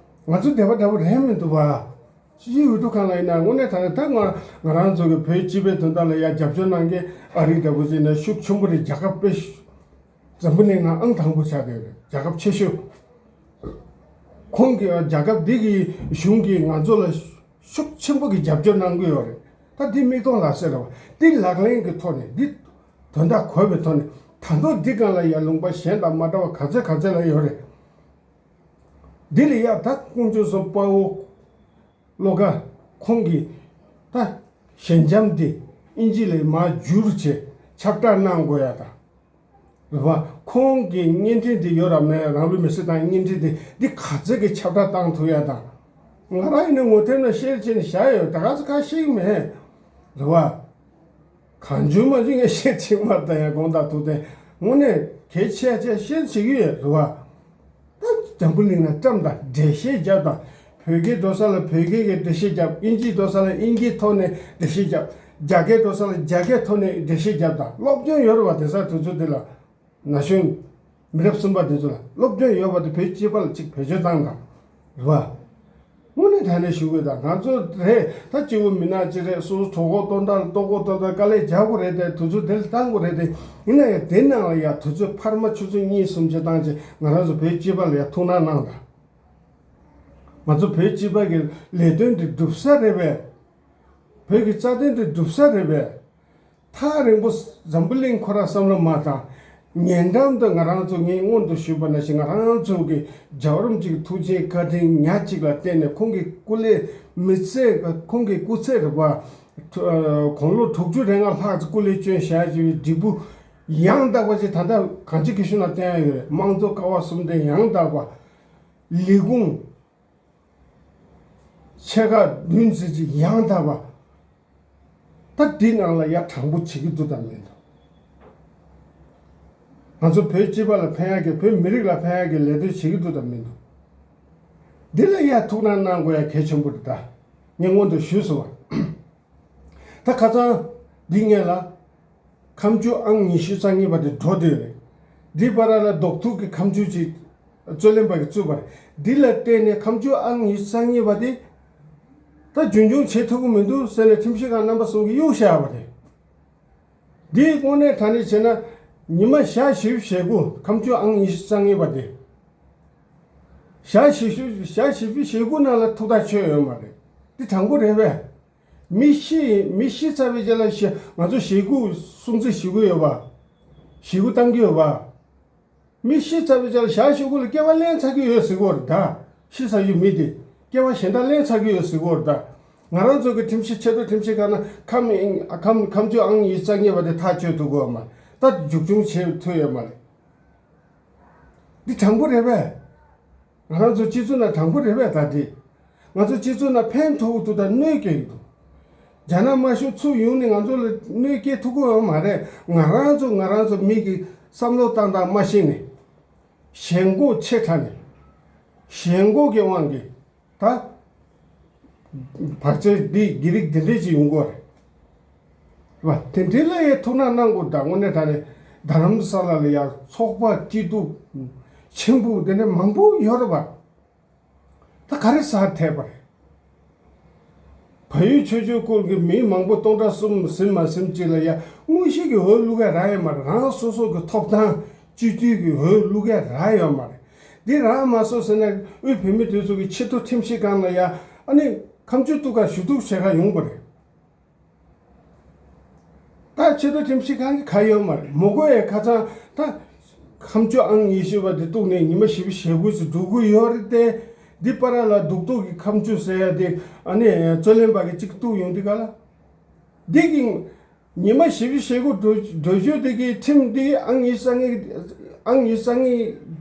ང་ཚོ་བསྡད་པ་འདྲ་པོ་རེད་མི་འདུག་བ། ཕྱི་རྒྱལ་ཡུལ་གྲུ་ཁག་ལ་ཡིན་ན་དངོས་གནས་དྲང་གནས་ད་ང་ང་རང་ཚོ་གི་བོད་སྤྱི་པའི་དོན་དག་ལ་ཡ་རྒྱབ་སྐྱོར་གནང་མཁན་ཨ་རི་འདྲ་པོ་ཅིག་ཡིན་ན་ཤུགས་ཆེན་པོ་རེད། རྒྱལ་ཁབ་དཔེ་འཛམ་བུ་གླིང་ནང་ཨང་དང་པོ་ཆགས་བསྡད་ཡོད་རེད། རྒྱལ་ཁབ་ཆེ་ཤོས། ཁོང་གིས་རྒྱལ་ཁབ་འདི་གི་གཞུང་གིས་ང་ཚོ་ལ་ཤུགས་ཆེན་པོ་གི་རྒྱབ་སྐྱོར་གནང་གི་ཡོད་རེད། ད་འདི་མིག་མཐོང་ལག་ཟིན་རེད་བ། འདི་ལག་ལེན་གྱི་ཐོག་ནས། འདི་དོན་དག་གོ་བའི་ཐོག་ནས། ད་དུང་འདི་སྒང་ལ་ཡ་ལུང་པ་གཞན་དང་མ་འདྲ་བ་ག་ཚོད་ག་ཚོད་ལ་ཡོད་རེད། འདི་ལ་ཡ་ད་ཀོང་ཇོ་སོ་དཔའ་བོ་བློ་དགའ་ཁོང་གིས་ད་ཞི་འཇམ་འདི་ཨིན་ཇི་ལ་མར་བསྒྱུར་བྱས་ཁྱབ་བསྒྲགས་གནང་དགོས་ཡ་དང་། རེད་བ། ཁོང་གི་བརྙན་འཕྲིན་འདི་ཡོད་ར་མེད། རང་ལུས་མེར་སྲེག་བཏང་བརྙན་འཕྲིན་འདི་འདི་ག་ཚོད་ཀྱི་ཁྱབ་བསྒྲགས་བཏང་ཐུབ་ཡ་དང་། ང་རང་ཡིན་ན་ངོ་དེབ་ནང་ཤེར་བྱས་ནས་བཞག་ཡོད། ད་ག་ཚོད་ག་ཤེས་ཀྱི་མེད། རེད་བ། གང་བྱུང་མང་བྱུང་ངས་ཤེར་བྱེད་མ་ད་ཡང་དགོངས་དག་ཐུགས་བདེན། དངོས་གནས་གལ་ཆེ་ཆེ་ཤེར་བྱེད་ཀྱི་ཡོད་རེད་བ། ད་འཛམ་བུ་གླིང་ན་བཀྲམ་དང་། འགྲེལ་བཤད་རྒྱབ་དང་། བོད་སྐད་འགྲོ་ས་ལ་བོད་སྐད་ཀྱི་འགྲེལ་བཤད་རྒྱབ། དབྱིན་ཇི་འགྲོ་ས་ལ་དབྱིན་ཇིའི་ཐོག་ནས་འགྲེལ་བཤད་རྒྱབ། རྒྱ་སྐད་འགྲོ་ས་ལ་རྒྱ་སྐད་ཐོག་ནས་འགྲེལ་བཤད་རྒྱབ་དང་། སློབ་སྟོན་ཡོད་རེད་བ། དེང་སང་དུས་ཚོད་འདི་ལ་ན་གཞོན་མི་རབས་གསུམ་པ་འདི་ཚོ་ལ་སློབ་སྟོན་ཡོད་པ་དེ་བོད་སྤྱི་པ་ལ་ཅིག་བེད་སྤྱོད་བཏང་དང་། རེད་བ། དངོས་གནས་དྲང་གནས་ཞུ་དགོས་དང་། ང་ཚོ་རེད་ད། སྐྱེ་བོ་མི་ནག་ཅིག་རེད། སོ་སོ་གྲོད་ཁོག་སྟོང་ཕྲག་ལ་ལྟོ་གོས་སྟོང་ཕྲག་དཀའ་ལས་རྒྱག་དགོས་རེད་དེ། དུས་ཚོད་དེ་ལ་བཏང་དགོས་རེད་དེ། ཡིན་ན་ཡང་དེ་ནང་ལ་ཡང་དུས་ཚོད་འཕར་མ་ཆུ་ཚོད་གཉིས་གསུམ་ཅིག་བཏང་བྱས་ང་རང་ཚོ་བོད་སྤྱི་པ་ལ་ཡང་ཐུགས་སྣང་གནང་དང་། ང་ཚོ་བོད་སྤྱི་པ་གི་ལས་དོན་འདི་སྒྲུབ་ས་རེད་པས། བོད་ཀྱི་རྩ་དོན་འདི་སྒྲུབ་ས་རེད་པས། ཐག་རིང་པོ་འཛམ་བུ་གླིང་ཁོ་རང་བསམ་བློ་མ་བཏང་། ཉེ་འགྲམ་དུ་ང་རང་ཚོ་ངས་སྔོན་དུ་ཞུས་པ་ནང་བཞིན་ང་རང་ཚོ་གི་རྒྱལ་བ་རིན་པོ་ཆེ་གི་ཐུགས་རྗེ་བཀའ་དྲིན་ཉག་གཅིག་ལ་བརྟེན་ནས། ཁོང་གི་སྐུ་ལས་མི་ཚེ། ཁོང་གི་སྐུ་ཚེ་རེད་པ། དགུང་ལོ་དྲུག་ཅུ་རེ་ལྔ་ལྷག་ཙམ་སྐུ་ལས་བསྐྱོན་བཞག་ཅིག་གི་འབྲས་བུ་ཡང་དག་པ་ཅིག་ད་ལྟ་གངས་ཅན་སྐྱིད་གཤོངས་ལ་བསྟན་ཡ་ཡོད་རེད། དམངས་གཙོ་ཀ་བ་གསུམ་ལྡན་ཡང་དག་པ། ལས་ཁུངས་ཆེ་ཁག་བདུན་ཙམ་ཅིག་ཡང་དག་པ། ད་འདི་ནང་ལ་ཡ་དྲང་པོ་བྱེད་ཀྱི་འདུག་དང་མི་འདུག་ང་ཚོ་བོད་སྤྱི་པ་ལ་ཕན་ཡག་གི། བོད་མི་རིགས་ལ་ཕན་ཡག་གི་ལས་དོན་བྱེད་ཀྱི་འདུག་དང་མི་འདུག་འདི་ལ་ཡ་ཐུགས་སྣང་གནང་དགོས་ཡ་གལ་ཆེན་པོ་རེད། ད་ངས་སྔོན་དུ་ཞུས་སོང་བ། ད་ཁ་སང་འདི་སྔོན་ལ་ཁ་མཆུ་ཨང་ཉི་ཤུ་རྩ་གཉིས་པ་དེ་འགྲོ་བསྡད་ཡོད་རེད། འདི་བར་ལ་རྡོག་ཐུག་གི་ཁ་མཆུ་ཅིག་རྩོད་ལེན་པ་གིས་བཙུགས་པ་རེད། འདི་ལ་བརྟེན་ནས་ཁ་མཆུ་ཨང་ཉི་ཤུ་རྩ་གཉིས་པ་དེ་ད་རྒྱུན་འཁྱོངས་བྱེད་ཐུབ་ཀྱི་མི་འདུག་ཟེར་ནས་ཁྲིམས་ཞིབ་ཁང་རྣམ་པ་གསུམ་གྱིས་གཡུག་བཞག་པ་རེད། འདི་དངོས་གནས་དྲང་གནས་བྱས་ན་ཉི་མ་ཞག་བཞི་བཅུ་ཞེ་དགུ། ཁ་མཆུ་ཨང་ཉི་ཤུ་རྩ་གཉིས་པ་དེ། ཞག་བཞི་བཅུ་ཞག་བཞི་བཅུ་ཞེ་དགུ་ནང་ལ་ཐུགས་ཐག་ཆོད་ཡོད་མ་རེད། འདི་དྲང་པོ་རེད་པས། མི་ཤི་མི་ཤི་ཚར་བའི་རྗེས་ལ་ཞེ་ང་ཚོ་ཞེ་དགུ་སྲུང་བརྩི་ཞུ་གི་ཡོད་པ། ཞེ་དགུ་བཏང་གི་ཡོད་པ། མི་ཤི་ཚར་བའི་རྗེས་ལ་ཞག་ཞེ་དགུ་ལ་སྐྱེ་བ་ལེན་ཚར་གི་ཡོད་ཟེར་གི་ཡོད་རེད་ད། ཤི་ཚར་རྒྱུ་མི་དེ་སྐྱེ་བ་གཞན་དག་ལེན་ཚར་གི་ཡོད་ཟེར་གི་ཡོད་རེད་ད། ང་རང་ཚོ་གི་ཁྲིམས་ཞིབ་ཆེས་མཐོ་ཁྲིམས་ཞིབ་ཁང་ནས་ཁ་མི་ཁ་ཁ་མཆུ་ཨང་ཉི་ཤུ་རྩ་གཉིས་པ་དེ་ཐག་གཅོད་ཐུབ་གི་ཡོད་མ་རེད། ད་མཇུག་སྐྱོང་བྱེད་ཐུབ་ཡོད་མ་རེད། འདི་དྲང་པོ་རེད་པས། ང་རང་ཚོ་སྤྱི་ཚོགས་ནང་དྲང་པོ་རེད་པས། ད་འདི་ང་ཚོ་སྤྱི་ཚོགས་ནང་ཕན་ཐོགས་ཀྱི་འདུག་དང་གནོད་སྐྱེལ་གྱི་འདུག་རྒྱ་ནག་དམར་ཤོག་ཚུར་ཡོང་ནས་ང་ཚོ་ལ་གནོད་སྐྱེལ་ཐུབ་ཀྱི་ཡོད་མ་རེད། ང་རང་ཚོ་ང་རང་ཚོ་མི་གི་བསམ་བློ་བཏང་སྟངས་མ་ཤེས་ནས། ཞེན་ཁོག་ཆེ་དྲགས་ནས། ཞེན་ཁོག་གི་དབང་གིས་ད་བར་ཆད་འདི་གི་རིགས་འདི་འདྲས་ཅིག་ཡོང་གི་ཡོད་རེད་བ། དེ་འདྲས་ལ་ཡང་ཐུགས་སྣང་གནང་དགོས། ད་དངོས་གནས་དྲང་གནས་རྡ་རམ་ས་ལ་ལ་ཡང་ཚོགས་པ་སྐྱིད་སྡུག་ཆེན་པོ་དེ་འདྲ་མང་པོ་ཡོད་རེད་བ། ད་ག་རེ་ཟ་ཐེབས་པ་རེད། བལ་ཡུལ་ཆོས་ཕྱོགས་ཁུལ་གྱི་མི་མང་པོ་སྟོང་ཕྲག་གསུམ་ཟིན་མ་ཟིན་ཅིག་ལ་ཡ་དངོས་གཞི་གི་འོས་བླུག་ཡ་རག་ཡོད་མ་རེད། རང་སོ་སོ་གི་ཐོབ་ཐང་སྤྱི་འཐུས་ཀྱི་འོས་བླུག་ཡ་རག་ཡོད་མ་རེད། འདི་རག་མ་སོང་ཟེར་ན་དབུས་བོད་མི་དེ་ཚོ་གི་ཆེས་མཐོ་ཁྲིམས་ཞིབ་ཁང་ལ་ཡ་ཨ་ནི་ཁ་མཆུ་གཏུག་ག་ཞུ་གཏུག་བྱེད་ག་ཡོང་པ་རེད། ད་ཆེས་མཐོ་ཁྲིམས་ཞིབ་ཁང་གི་ག་ཡོད་མ་རེད། མོ་གོ་ཡའི་ཁ་སང་ད་ཁ་མཆུ་ཨང་ཉི་ཤུ་པ་དེ་གཏུགས་ནས་ཉི་མ་བཞི་བཅུ་ཞེ་དགུ་ཙམ་འགྲོ་གི་ཡོད་རེད་དེ། འདི་པ་ར་ལ་རྡུག་རྡུག་གི་ཁ་མཆུ་ཟེར་ཡ་དེ་ཨ་ནི་རྩོད་ལེན་པ་གི་གཅིག་གཏུགས་ཡོང་དུས་ག་ལ། འདི་གི་ཉི་མ་བཞི་བཅུ་ཞེ་དགུ་འགྲོ་འགྲོ་རྒྱུ་དེ་གི་ཁྲིམས་འདི་ཨང་ཉི་ཤུ་རྩ་ལྔ། ཨང་ཉི་ཤུ་རྩ་ལྔ་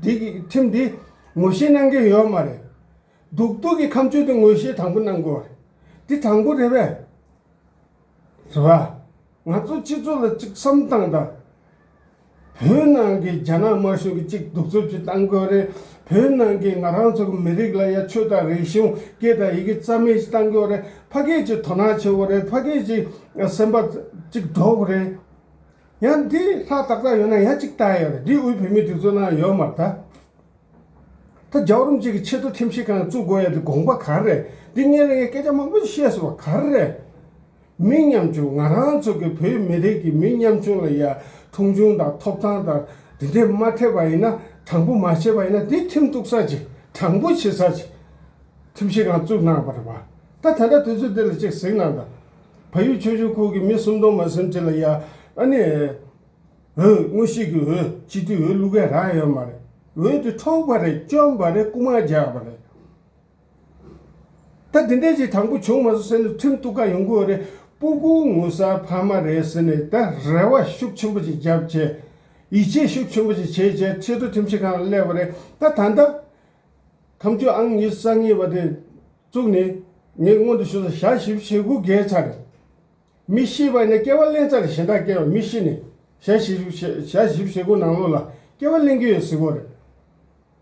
འདི་གི་ཁྲིམས་འདི་ངོ་ཤེས་གནང་གི་ཡོད་མ་རེད། རྡུག་རྡུག་གི་ཁ་མཆུ་དེ་ངོ་ཤེས་དང་པོ་གནང་དགོས་པ་རེད། འདི་དང་པོ་རེད་པས། རེད་བ། ང་ཚོ་སྤྱི་ཚོགས་ལ་གཅིག་བསམ་བཏང་དང་། བོད་ནང་གི་རྒྱ་ནག་དམར་གཞུང་གིས་གཅིག་གདུག་རྩུབ་ཅིག་བཏང་གི་ཡོད་རེད། བོད་ནང་གི་ང་རང་ཚོ་གི་མི་རིགས་ལ་ཡ་ཆོས་དང་རིག་གཞུང་སྐད་དང་ཡི་གེ་རྩ་མེད་ཅིག་བཏང་གི་ཡོད་རེད། ཕ་སྐད་ཅིག་དོ་སྣང་བྱེད་དགོས་རེད། ཕ་སྐད་ཅིག་སེམས་པ་ཅིག་འགྲོ་དགོས་རེད། ཡང་འདི་ལྷག་ཏག་ཏག་ཡོད་ན་ཡང་ཅིག་ལྟ་ཡ་ཡོད་རེད། འདི་དབུས་བོད་མི་སྒྲིག་འཛུགས་ནང་ཡོད་མ་རེད་ད། ད་རྒྱལ་བ་རིན་པོ་ཆེ་གི་ཆེས་མཐོ་ཁྲིམས་ཞིབ་ཁང་བཙུགས་དགོས་ཡ་དེ་དགོངས་པ་ག་རེ་རེད། འདི་སྔོན་ལ་ངས་སྐད་ཆ་མང་པོ་ཞིག་བཤད་སོང་བ་ག་རེ་རེད། མི་ཉམ་ཆུང་ང་རང་ཚོ་གི་བོད་མི་རིགས་ཀྱི་མི་ཉམ་ཆུང་ལ་ཡ་མཐོང་ཆུང་དང་ཐོབ་ཐང་དང་དེ་འདྲས་མ་ཐེབས་པ་ཡིན་ན། དྲང་པོ་མ་བྱས་པ་ཡིན་ན་འདི་ཁྲིམས་གཏུགས་ས་ཅིག་དྲང་པོ་བྱེད་ས་ཅིག་ཁྲིམས་ཞིབ་ཁང་བཙུགས་གནང་བ་རེད་པ། ད་ད་ལྟ་དུས་ཚོད་འདི་ལ་ཅིག་གཟིགས་གནང་དང་། བལ་ཡུལ་ཆོས་ཕྱོགས་ཁུལ་གྱི་མི་སུམ་སྟོང་མ་ཟིན་ཅིག་ལ་ཡ་ཨ་ནི། འོས་དངོས་གཞི་གི་འོས་སྤྱི་འཐུས་འོས་བླུག་ཡ་རག་ཡོད་མ་རེད། འོས་དེ་འཕྲོག་པ་རེད། བཅོམ་པ་རེད། རྐུ་མ་རྒྱག་པ་རེད། ད་དེ་འདྲས་ཅིག་དང་པོ་བྱུང་མ་སོང་ཟེར་ནས་ཁྲིམས་གཏུག་ག་ཡོང་གི་ཡོད་རེད། སྤུ་གུ་ངོ་ས་ཕ་མ་རེད་ཟེར་ནས་ད་རེ་བ་ཤུགས་ཆེན་པོ་ཅིག་བརྒྱབ་བྱས། ཡིད་ཆེས་ཤུགས་ཆེན་པོ་ཅིག་བྱས་བྱས་ཆེས་མཐོ་ཁྲིམས་ཞིབ་ཁང་ལ་སླེབས་པ་རེད། ད་ད་ལྟ། ཁ་མཆུ་ཨང་ཉི་ཤུ་རྩ་གཉིས་པ་དེ་བཙུགས་ནས་ངས་སྔོན་དུ་ཞུས་ས་ཞག་བཞི་བཅུ་ཞེ་དགུ་བརྒལ་ཚར་རེད། མི་ཤི་བ་ཡིན་ན་སྐྱེ་བ་ལེན་ཚར་རེད། གཞན་དག་སྐྱེ་བ་མི་ཤི་ནས་ཞག་བཞི་བཅུ་ཞེ་ཞག་བཞི་བཅུ་ཞེ་དགུ་ནང་ལོགས་ལ་སྐྱེ་བ་ལེན་གྱི་ཡོད་ཟེར་གོ་རེད།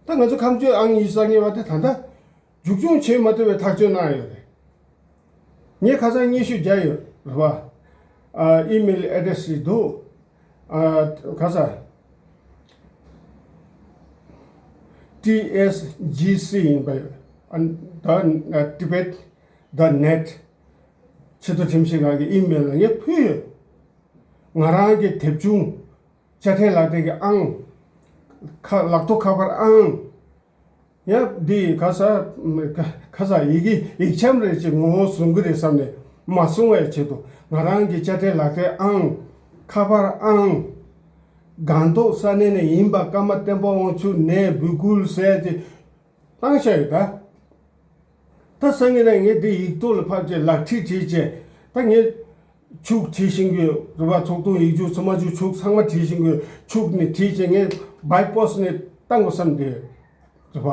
ད་ང་ཚོ་ཁ་མཆུ་ཨང་ཉི་ཤུ་རྩ་གཉིས་པ་དེ་ད་ལྟ་མཇུག་སྐྱོང་བྱེད་མ་ཐུབ་པའི་ཐག་གཅོད་གནང་ཡོད་རེད། ངས་ཁ་སང་སྙན་ཞུ་བརྒྱབ་ཡོད་རེད་བ། ཨ་ཨི་མེལ་ཨེ་ཌི་རེ་སི་ཞིག་འདུག་ཨ་ཁ་སང་ཊི་ཨེས་ཇི་སི་ཡིན་པ། ཨ་ད་ཊི་བེཊ་ཌོ་ནེཊ་ཆེས་མཐོ་ཁྲིམས་ཞིབ་ཁང་གི་ཨི་མེལ་ལ་ངས་ཕུལ་ཡོད། ང་རང་གི་དེབ་ཆུང་དཔྱ་ཁྲལ་ལག་དེབ་ཀྱི་ཨང་། ཁ་ལག་ཐོག་ཁ་པར་ཨང་། ཡང་འདི་ག་ས་ག་ས་ཡི་གེ་ཡིག་ཆ་རེ་ཅིག་ངོ་བོ་བཟུང་གི་རེད་བསམ་ནས་མ་བཟུང་བའི་ཆེད་དུ་ང་རང་གི་དཔྱ་ཁྲལ་ལག་དེབ་ཨང་། ཁ་པར་ཨང་། སྒང་ཏོག་ས་གནས་ནས་ཡིན་པ་ཀརྨ་བསྟན་པ་དབང་ཕྱུག་ནས་འབོད་སྐུལ་ཟེར་ཏེ་བཏང་བཞག་ཡོད་ད། ད་སང་ཉིན་ནས་ངས་འདི་ཡིག་ཐོག་ལ་ཕབ་བྱས་ལག་ཁྲིད་བྲིས་བྱས། ད་ངས་ཕྱུགས་བྲིས་ཤིང་གི་རུ་བ་ཚོགས་དུང་ཡིག་རྒྱུགས་ཚོ་མ་ཕྱུགས་ཕྱུགས་ཚང་མ་བྲིས་ཤིང་གི་ཕྱུགས་ནས་བྲིས་བྱས་ངས་བའི་པོ་སི་ནས་བཏང་དགོས་བསམ་དེ་རུ་བ།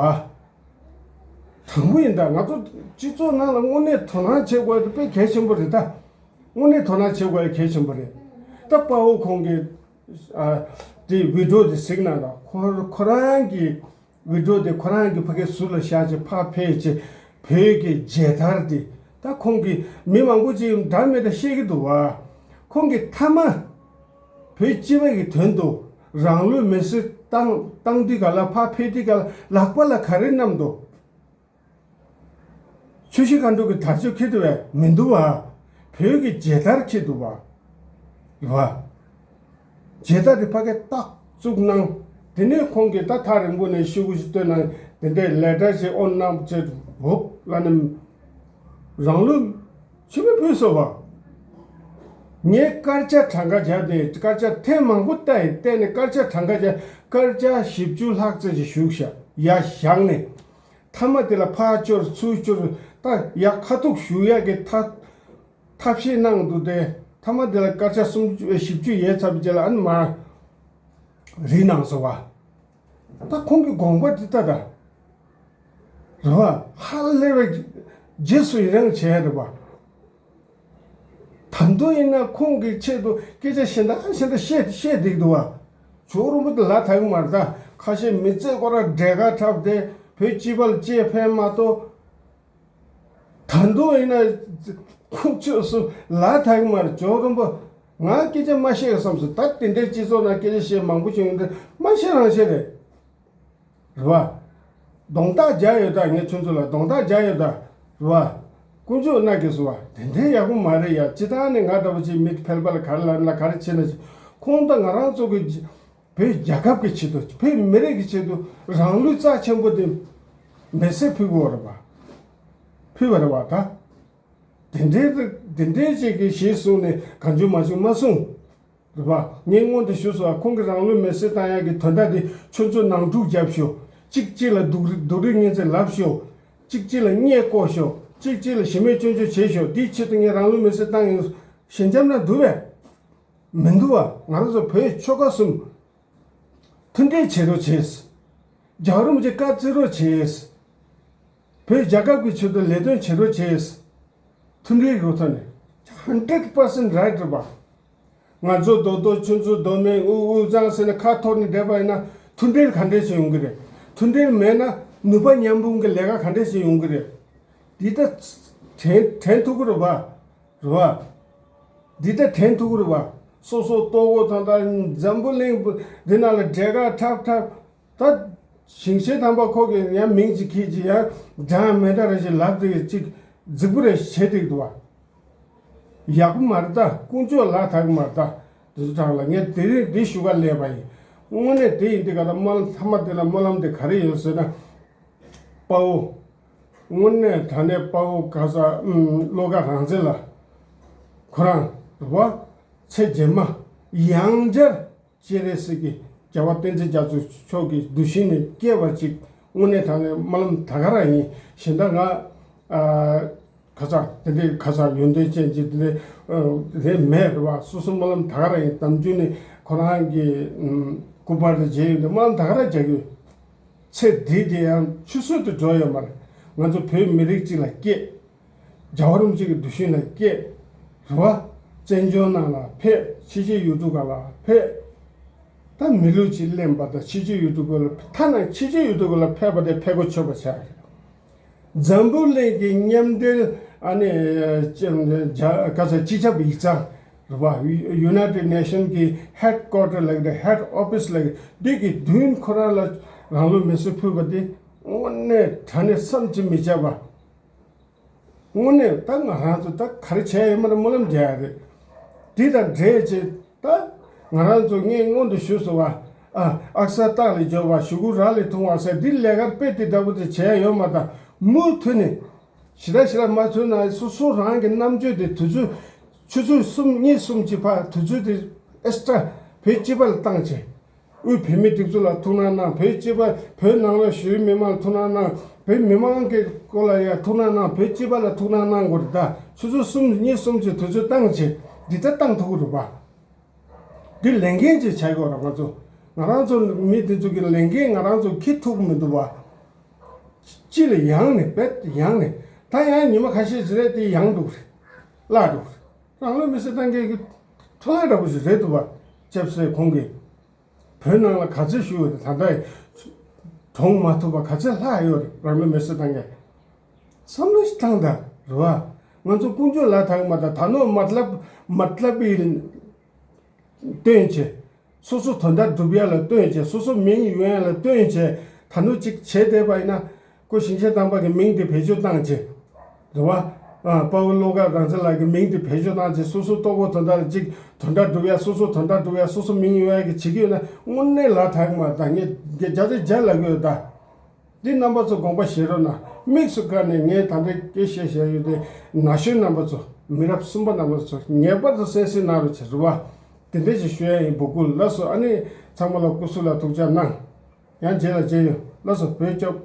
དྲང་པོ་ཡིན་ད། ང་ཚོ་སྤྱི་ཚོགས་ནང་ལ་དངོས་གནས་དོ་སྣང་བྱེད་དགོས་དེ་དཔེ་གལ་ཆེན་པོ་རེད་ད། དངོས་གནས་དོ་སྣང་བྱེད་དགོས་ཡ་གལ་ཆེན་པོ་རེད། ད་དཔའ་བོ་ཁོང་གི་ཨ་དེ་བི་ཌི་ཡོ་དེ་གཟིགས་ན་ད་ཁོ་ཁོ་རང་གི་བི་ཌི་ཡོ་དེ་ཁོ་རང་གི་ཕ་གི་ཟུར་ལ་བཞག་བྱས་ཕར་ཕེབས་བྱས་བོད་ཀྱི་མཇལ་དར་དེ་ད་ཁོང་གི་མི་མང་པོ་ཅིག་འདྲ་མི་འདྲ་བཤད་ཀྱི་འདུག་བ། ཁོང་གི་མཐའ་མ་བོད་སྤྱི་པ་གི་དོན་དུ་རང་ལུས་མེར་སྲེག་བཏང་བཏང་དུས་ག་ལ་ཕར་ཕེབས་དུས་ག་ལ་ལག་པ་ལ་ག་རེ་བསྣམས་འདུག་ཆུ་བཞི་སྒང་དྲུག་གི་དར་ལྕོག་འཁྱེར་འདུག་བས་མི་འདུག་བ། བོད་ཀྱི་མཇལ་དར་འཁྱེར་འདུག་བ། རེད་བ། མཇལ་དར་དེ་ཕ་གིར་ཏག་བཙུགས་གནང་། དེ་ནས་ཁོང་གིས་ད་ཐག་རིང་པོ་ནས་ཤོག་གུ་ཞིག་བཏོན་གནང་། དེ་འདྲའི་ལེ་ཊར་ཞིག་ཨོ་གནང་བྱས་འོབ་ལ་ནི་རང་ལུས་ཕྱི་མི་ཕུལ་སོང་བ། ངས་སྐར་ཆ་གྲངས་ཀ་བརྒྱབ་ནས་སྐར་ཆ་ཐེངས་མང་པོ་བལྟས་ཡིན། བལྟས་ནས་སྐར་ཆ་གྲངས་ཀ་བརྒྱབ། སྐར་ཆ་བཞི་བཅུ་ལྷག་ཙམ་ཞིག་བཞུགས་ཤག་ཡར་བཞེངས་ནས། མཐའ་མ་དེ་ལ་ཕར་སྐྱོར་ཚུར་སྐྱོར། ད་ཡར་ཁ་ཐུག་བཞུགས་ཡག་གི་ཐབས་ཐབས་ཤེས་གནང་འདུག་སྟེ། མཐའ་མ་དེ་ལ་སྐར་ཆ་སུམ་ཅུ་བཞི་བཅུ་ཡས་ཚར་བའི་རྗེས་ལ་ཨ་ནི་མར་རིལ་གནང་སོང་བ། ད་ཁོང་གི་དགོངས་པ་འདི་ལྟ་ད། རེད་བ། ཧ་ལས་པའི་རྗེས་སུ་ཡི་རང་བྱས་རེད་བ། ད་དུང་ཡིན་ན་ཁོང་གི་ཆེད་དུ་སྐད་ཆ་གཞན་དག་གཞན་དག་བཤད་བཤད་བསྡད་འདུག་བ། ཇོ་བོ་རིན་པོ་ཆེ་ལ་དྭགས་མར་ད་ཁ་ཤས་མི་ཚེ་སྐོར་ར་འབྲས་ཁ་འཁྲབ་སྟེ་བོད་སྤྱི་པ་ལ་སྐྱེས་ཕན་མ་གཏོགས། ད་དུང་ཡིན་ན་ཁོང་ཚོས་སུ་ལ་དྭགས་མར་ཇོ་བོ་རིན་པོ་ང་སྐད་ཆ་མ་བཤད་གི་བསམ་སོང་། ད་དེ་འདྲའི་སྤྱི་ཚོགས་ནང་སྐད་ཆ་བཤད་མང་པོ་བྱུང་ཡོད་འདི་མ་བཤད་རང་བཤད་རེད། རེད་བ། གདོང་ཐག་རྒྱག་ཡོད་ད། ངས་ཁྱོད་ཚོ་ལ་གདོང་ཐག་རྒྱག་ཡོད་ད། རེད་བ། དཀོན་མཆོག་མནའ་སྐྱེལ་སོང་བ། དེ་འདྲའི་ཡག་པོ་མ་རེད་ཡ། སྤྱི་བཏང་ནས་ང་འདྲ་པོ་ཅིག་མི་ཕལ་པ་ལ་ག་རེ་ལབ་ན་ག་རེ་བྱེད་ན་ཅིག་ཁོང་དང་ང་རང་ཚོ་གི་བོད་རྒྱལ་ཁབ་ཀྱི་ཆེད་དུ་བོད་མི་རིགས་ཀྱི་ཆེད་དུ་རང་ལུས་རྩ་ཆེན་པོ་དེ་མེ་སྲེག་ཕུལ་དགོས་རེད་བ། ཕུལ་བ་རེད་བ་ད། དེ་འདྲའི་དེ་འདྲའི་ཅིག་གི་ཞེས་གསུངས་ནས་གང་བྱུང་མ་བྱུང་མ་གསུངས། རེད་བ། ངས་སྔོན་དུ་ཞུས་སོང་བ། ཁོང་གིས་རང་ལུས་མེར་སྲེག་བཏང་ཡག་གི་དོན་དག་དེ་ཁྱོད་ཚོ་ནང་འཁྲུག་བརྒྱབ་ཤོག་གཅིག་གཅིག་ལ་སྡུག་རུས་སྡུག་རུས་ངན་ཚད་ལབ་ཤོག་གཅིག་གཅིག་ལ་བརྙས་བཀོད་ཤོག་གཅིག་གཅིག་ལ་ཞི་མོལ་སྐྱོན་བརྗོད་བྱེད་ཤོག་དེའི་ཆེད་དུ་ངས་རང་ལུས་མེར་སྲེག་བཏང་ཡིན། ཞེ་འཇམ་ན་འདུག་བས། མི་འདུག་བ། ང་རང་ཚོ་བོད་ཆོལ་ཁ་གསུམ་མཐུན་སྒྲིལ་བྱེད་རོགས་བྱེད། རྒྱལ་བ་རིན་པོ་ཆེ་བཀའ་བརྩི་རོགས་བྱེད། བོད་རྒྱལ་ཁབ་ཀྱི་ཆེད་དུ་ལས་དོན་བྱེད་རོགས་བྱེད། མཐུན་སྒྲིལ་རུ་ཐོན་ནས་hundred percent right རེད་པ། ང་ཚོ་རྡོག་རྡོག་ཁྱོད་ཚོ་རྡོག་མེད་དབུ་དབུ་གཙང་ཟེར་ནས་ཁ་འཐོར་ནས་བསྡད་པ་ཡིན་ན་མཐུན་སྒྲིལ་ག་འདྲས་ཞིག་ཡོང་གི་རེད། མཐུན་སྒྲིལ་མེད་ན་ནུས་པ་མཉམ་སྤུངས་ཀྱི་ལས་ཀ་ག་འདྲས་ཞིག་ཡོང་གི་རེད། འདི་ལྟ་དྲན་དྲན་ཐུབ་ཀྱི་རེད་པ། རེད་པ། འདི་ལྟ་དྲན་ཐུབ་ཀྱི་རེད་པ། སོ་སོ་ལྟོ་གོས་དང་ད་འཛམ་བུ་གླིང་འདི་ནང་ལ་འབྲས་ཁ་འཁྲབ་འཁྲབ། ད་ཞིང་ཆེན་དམ་པ་ཁོ་གིས་ཡང་མིང་ཅིག་ཁྱེར་ཅིག་ཡང་འགྲངས་མེད་འདྲ་རེ་ཞིག་ལབ་དེ་ཅིག་རྫིག་པོ་རེ་བྱེད་དེ་འདུག་བ། ཡག་པོ་མ་རེད་ད། དཀོན་མཆོག་ལ་དྭགས་མ་རེད་ད། དེ་ཚོ་དྲང་ལ་ངས་དེ་རིང་འདི་ཞུ་ག་སླེབས་པ་ཡིན། དངོས་གནས་དེ་ཡིན་དུས་ག་ད་སྨོན་ལམ་མཐའ་མ་དེ་ལ་སྨོན་ལམ་དེ་ག་རེ་ཡོད་ཟེར་ན། དཔའ་བོ། དངོས་གནས་དྲང་གནས་དཔའ་བོ་ག་ས་ཨུམ་བློ་དགའ་རང་བཙན་ལ། ཁོ་རང་རེད་བ། ཚེ་རྗེས་མ་ཡང་བསྐྱར་སྤྱན་རས་གཟིགས་ཀྱི་རྒྱལ་བ་བསྟན་འཛིན་རྒྱ་མཚོ་མཆོག་གི་གདུལ་ཞིང་ནས་སྐྱེ་བར་ཅིག་དངོས་གནས་དྲང་གནས་སྨོན་ལམ་ད་ག་རང་ཡིན། གཞན་དག་ང་ཨ་ཁ་ཚ་དེ་འདྲའི་ཁ་ཚ་ཡོན་ཏན་ཅན་གྱི་དེ་འདྲའི་ཨ་རེད་མེད་རེད་བ། སོ་སོ་སྨོན་ལམ་ད་ག་རང་ཡིན། དམ་རྒྱུན་ནས་ཁོ་རང་གི་ཨུམ་སྐུ་པར་དེ་མཇལ་ཡོང་དུས་སྨོན་ལམ་ད་ག་རང་རྒྱག་གི་ཡོད། ཚེ་འདི་དེ་ཡང་ཆུད་ཟོས་དུ་འགྲོ་ཡོད་མ་རེད། ང་ཚོ་བོད་མི་རིགས་གཅིག་ལ་སྐྱེས། རྒྱལ་བ་རིན་པོ་ཆེ་གི་གདུལ་ཞིང་ལ་སྐྱེས། རེད་བ། བཙན་བྱོལ་ནང་ལ་ཕེབས། ཕྱི་རྒྱལ་ཡུལ་གྲུ་ཁག་ལ་ཕེབས། ད་མི་ལུས་ཅིག་ལེན་པ་དང་ཕྱི་རྒྱལ་ཡུལ་གྲུ་ཁག་ལ་ཐ་ན་ཕྱི་རྒྱལ་ཡུལ་གྲུ་ཁག་ལ་ཕེབས་པ་དེ་ཕེབས་གོ་ཆོད་པ་ཆགས་རེད། འཛམ་བུ་གླིང་གི་མཉམ་འབྲེལ་ཨ་ནི་ཅ་ཅ་ག་ས་སྤྱི་ཁྱབ་ཡིག་ཚང་རེད་བ། United Nation གི་headquarter ལབ་ཀྱི་རེད། head office ལབ་ཀྱི་འདི་གི་མདུན་ཁོ་རང་ལ་རང་ལུས་མེ་སྲེག་ཕུལ་བ་དེ་དངོས་གནས་དྲང་གནས་བསམ་གྱིས་མི་ཁྱབ་པ། དངོས་གནས་ད་ང་རང་ཚོ་ད་ག་རེ་བྱས་ཡོད་མ་རེད། སྨོན་ལམ་རྒྱག་ཡ་རེད། དེ་དང་འབྲེལ་བྱས་ད་ང་རང་ཚོ་ངས་སྔོན་དུ་ཞུས་སོང་བ། ཨ་ཨག་ས་སྟག་ལས་འབྱོར་བ། ཞུ་གུ་ར་ལས་ཐོན་པ་ཟེར་འདི་ལས་ཀར་དཔེ་དེ་འདྲ་པོ་དེ་བྱས་ཡོད་མ་ད། མུ་མཐུད་ནས་ཞེ་དྲག་ཞེ་དྲག་མ་ཚོད་ན་སོ་སོ་རང་གི་རྣམ་དཔྱོད་དེ་དུས་ཚོད་ཆུ་ཚོད་གསུམ་གཉིས་གསུམ་གྱི་བར་དུས་ཚོད་དེ་ཨེག་སི་ཊ་ར་བོད་སྤྱི་པ་ལ་བཏང་བྱས། དབུས་བོད་མིའི་སྒྲིག་འཛུགས་ལ་ཐུགས་སྣང་གནང་། བོད་སྤྱི་པ་བོད་ནང་ལ་བཞུགས་མི་མང་ལ་ཐུགས་སྣང་གནང་། བོད་མི་མང་གི་སྐོར་ལ་ཡང་ཐུགས་སྣང་གནང་། བོད་སྤྱི་པ་ལ་ཐུགས་སྣང་གནང་དགོས་རེད། ད་ཆུ་ཚོད་གསུམ་གཉིས་གསུམ་གྱི་དུས་ཚོད་བཏང་བྱས་འདི་ལྟར་བཏང་ཐུབ་ཀྱི་རེད་པ། འདི་ལས་འགན་ཅིག་བྱ་དགོས་རེད། ང་ཚོ་ང་རང་ཚོ་མི་འདི་ཚོ་གི་ལས་འགན་ང་རང་ཚོ་འཁྱེར་ཐུབ་ཀྱི་མི་འདུག་བ། སྤྱི་ལ་ཡང་ནས་རྦད་ཡང་ནས་ད་ཡང་ཉི་མ་ཁ་ཤས་ཤིག་རེད་དེ་ཡང་འདུག་རེད། བརླག་འདུག་རེད། རང་ལུས་མེར་སྲེག་བཏང་མཁན་གྱི་འཕྲོ་བརླག་འདྲ་པོ་ཞིག་རེད་འདུག་བ། ལྕགས་སྲེག་ཁོང་གིས། བོད་ནང་ལ་ག་ཚོད་བཞུགས་ཡོད་རེད། ད་ལྟ་གྲོངས་མ་ཐུབ་པ་ག་ཚོད་ལྷག་ཡོད་རེད། རང་ལུས་མེར་སྲེག་བཏང་མཁན། བསམ་བློ་ཞིག་བཏང་དང་རེད་བ། ང་ཚོ་དཀོན་མཆོག་ལ་དྭགས་མ་དང་ད་ནོ་མཏ་ལབ་མཏ་ལབ་ཡིན། བཏོན་བྱས། སོ་སོ་དོན་དག་སྒྲུབ་ཡ་ལ་བཏོན་བྱས། སོ་སོ་མིང་ཡོང་ཡ་ལ་བཏོན་བྱས། ད་ནོ་ཅིག་བྱས་བསྡད་པ་ཡིན་ན། ཁོ་ཞིང་ཆེན་དམ་པ་གི་མིང་དེ་བེད་སྤྱོད་བཏང་བྱས། རེད་བ། ཨ་དཔའ་བོ་བློ་དགའ་རང་བཙན་ལགས་ཀྱི་མིང་དེ་བེད་སྤྱོད་བཏང་བྱས། སོ་སོ་ལྟོ་གོས་དོན་དག་ལ་ཅིག་དོན་དག་སྒྲུབ་ཡ། སོ་སོ་དོན་དག་སྒྲུབ་ཡ། སོ་སོ་མིང་ཡོང་ཡ་གི་བྱེད་ཀྱི་ཡོད་ན་དངོས་གནས་ལ་དྭགས་མ་ད་ངས་བརྒྱ་ཆ་བརྒྱ་ལབ་ཀྱི་ཡོད་ད། འདི་རྣམ་པ་ཚོ་དགོངས་པ་བཞེས་རོགས་གནང་། དམིགས་སུ་བཀར་ནས་ངས་ད་ལྟའི་སྐད་བཤད་བཞག་ཡོད་དེ། ན་གཞོན་རྣམ་པ་ཚོ། མི་རབས་གསུམ་པ་རྣམ་པ་ཚོ་ངེས་པར་དུ་གསན་གཟིགས་གནང་རོགས་བྱེད་རོགས་བ། དེ་འདྲ་ཞིག་ཞུ་ཡ་ཡིན། འབོད་སྐུལ་ལགས་སོ། ཨ་ནི་ཚང་མ་ལ་སྐུ་གཟུགས་ལ་ཐུགས་ཅག་གནང་། ཡང་རྗེས་ལ་མཇལ་ཡོང་། ལགས་སོ། བོད་སྐྱོབ།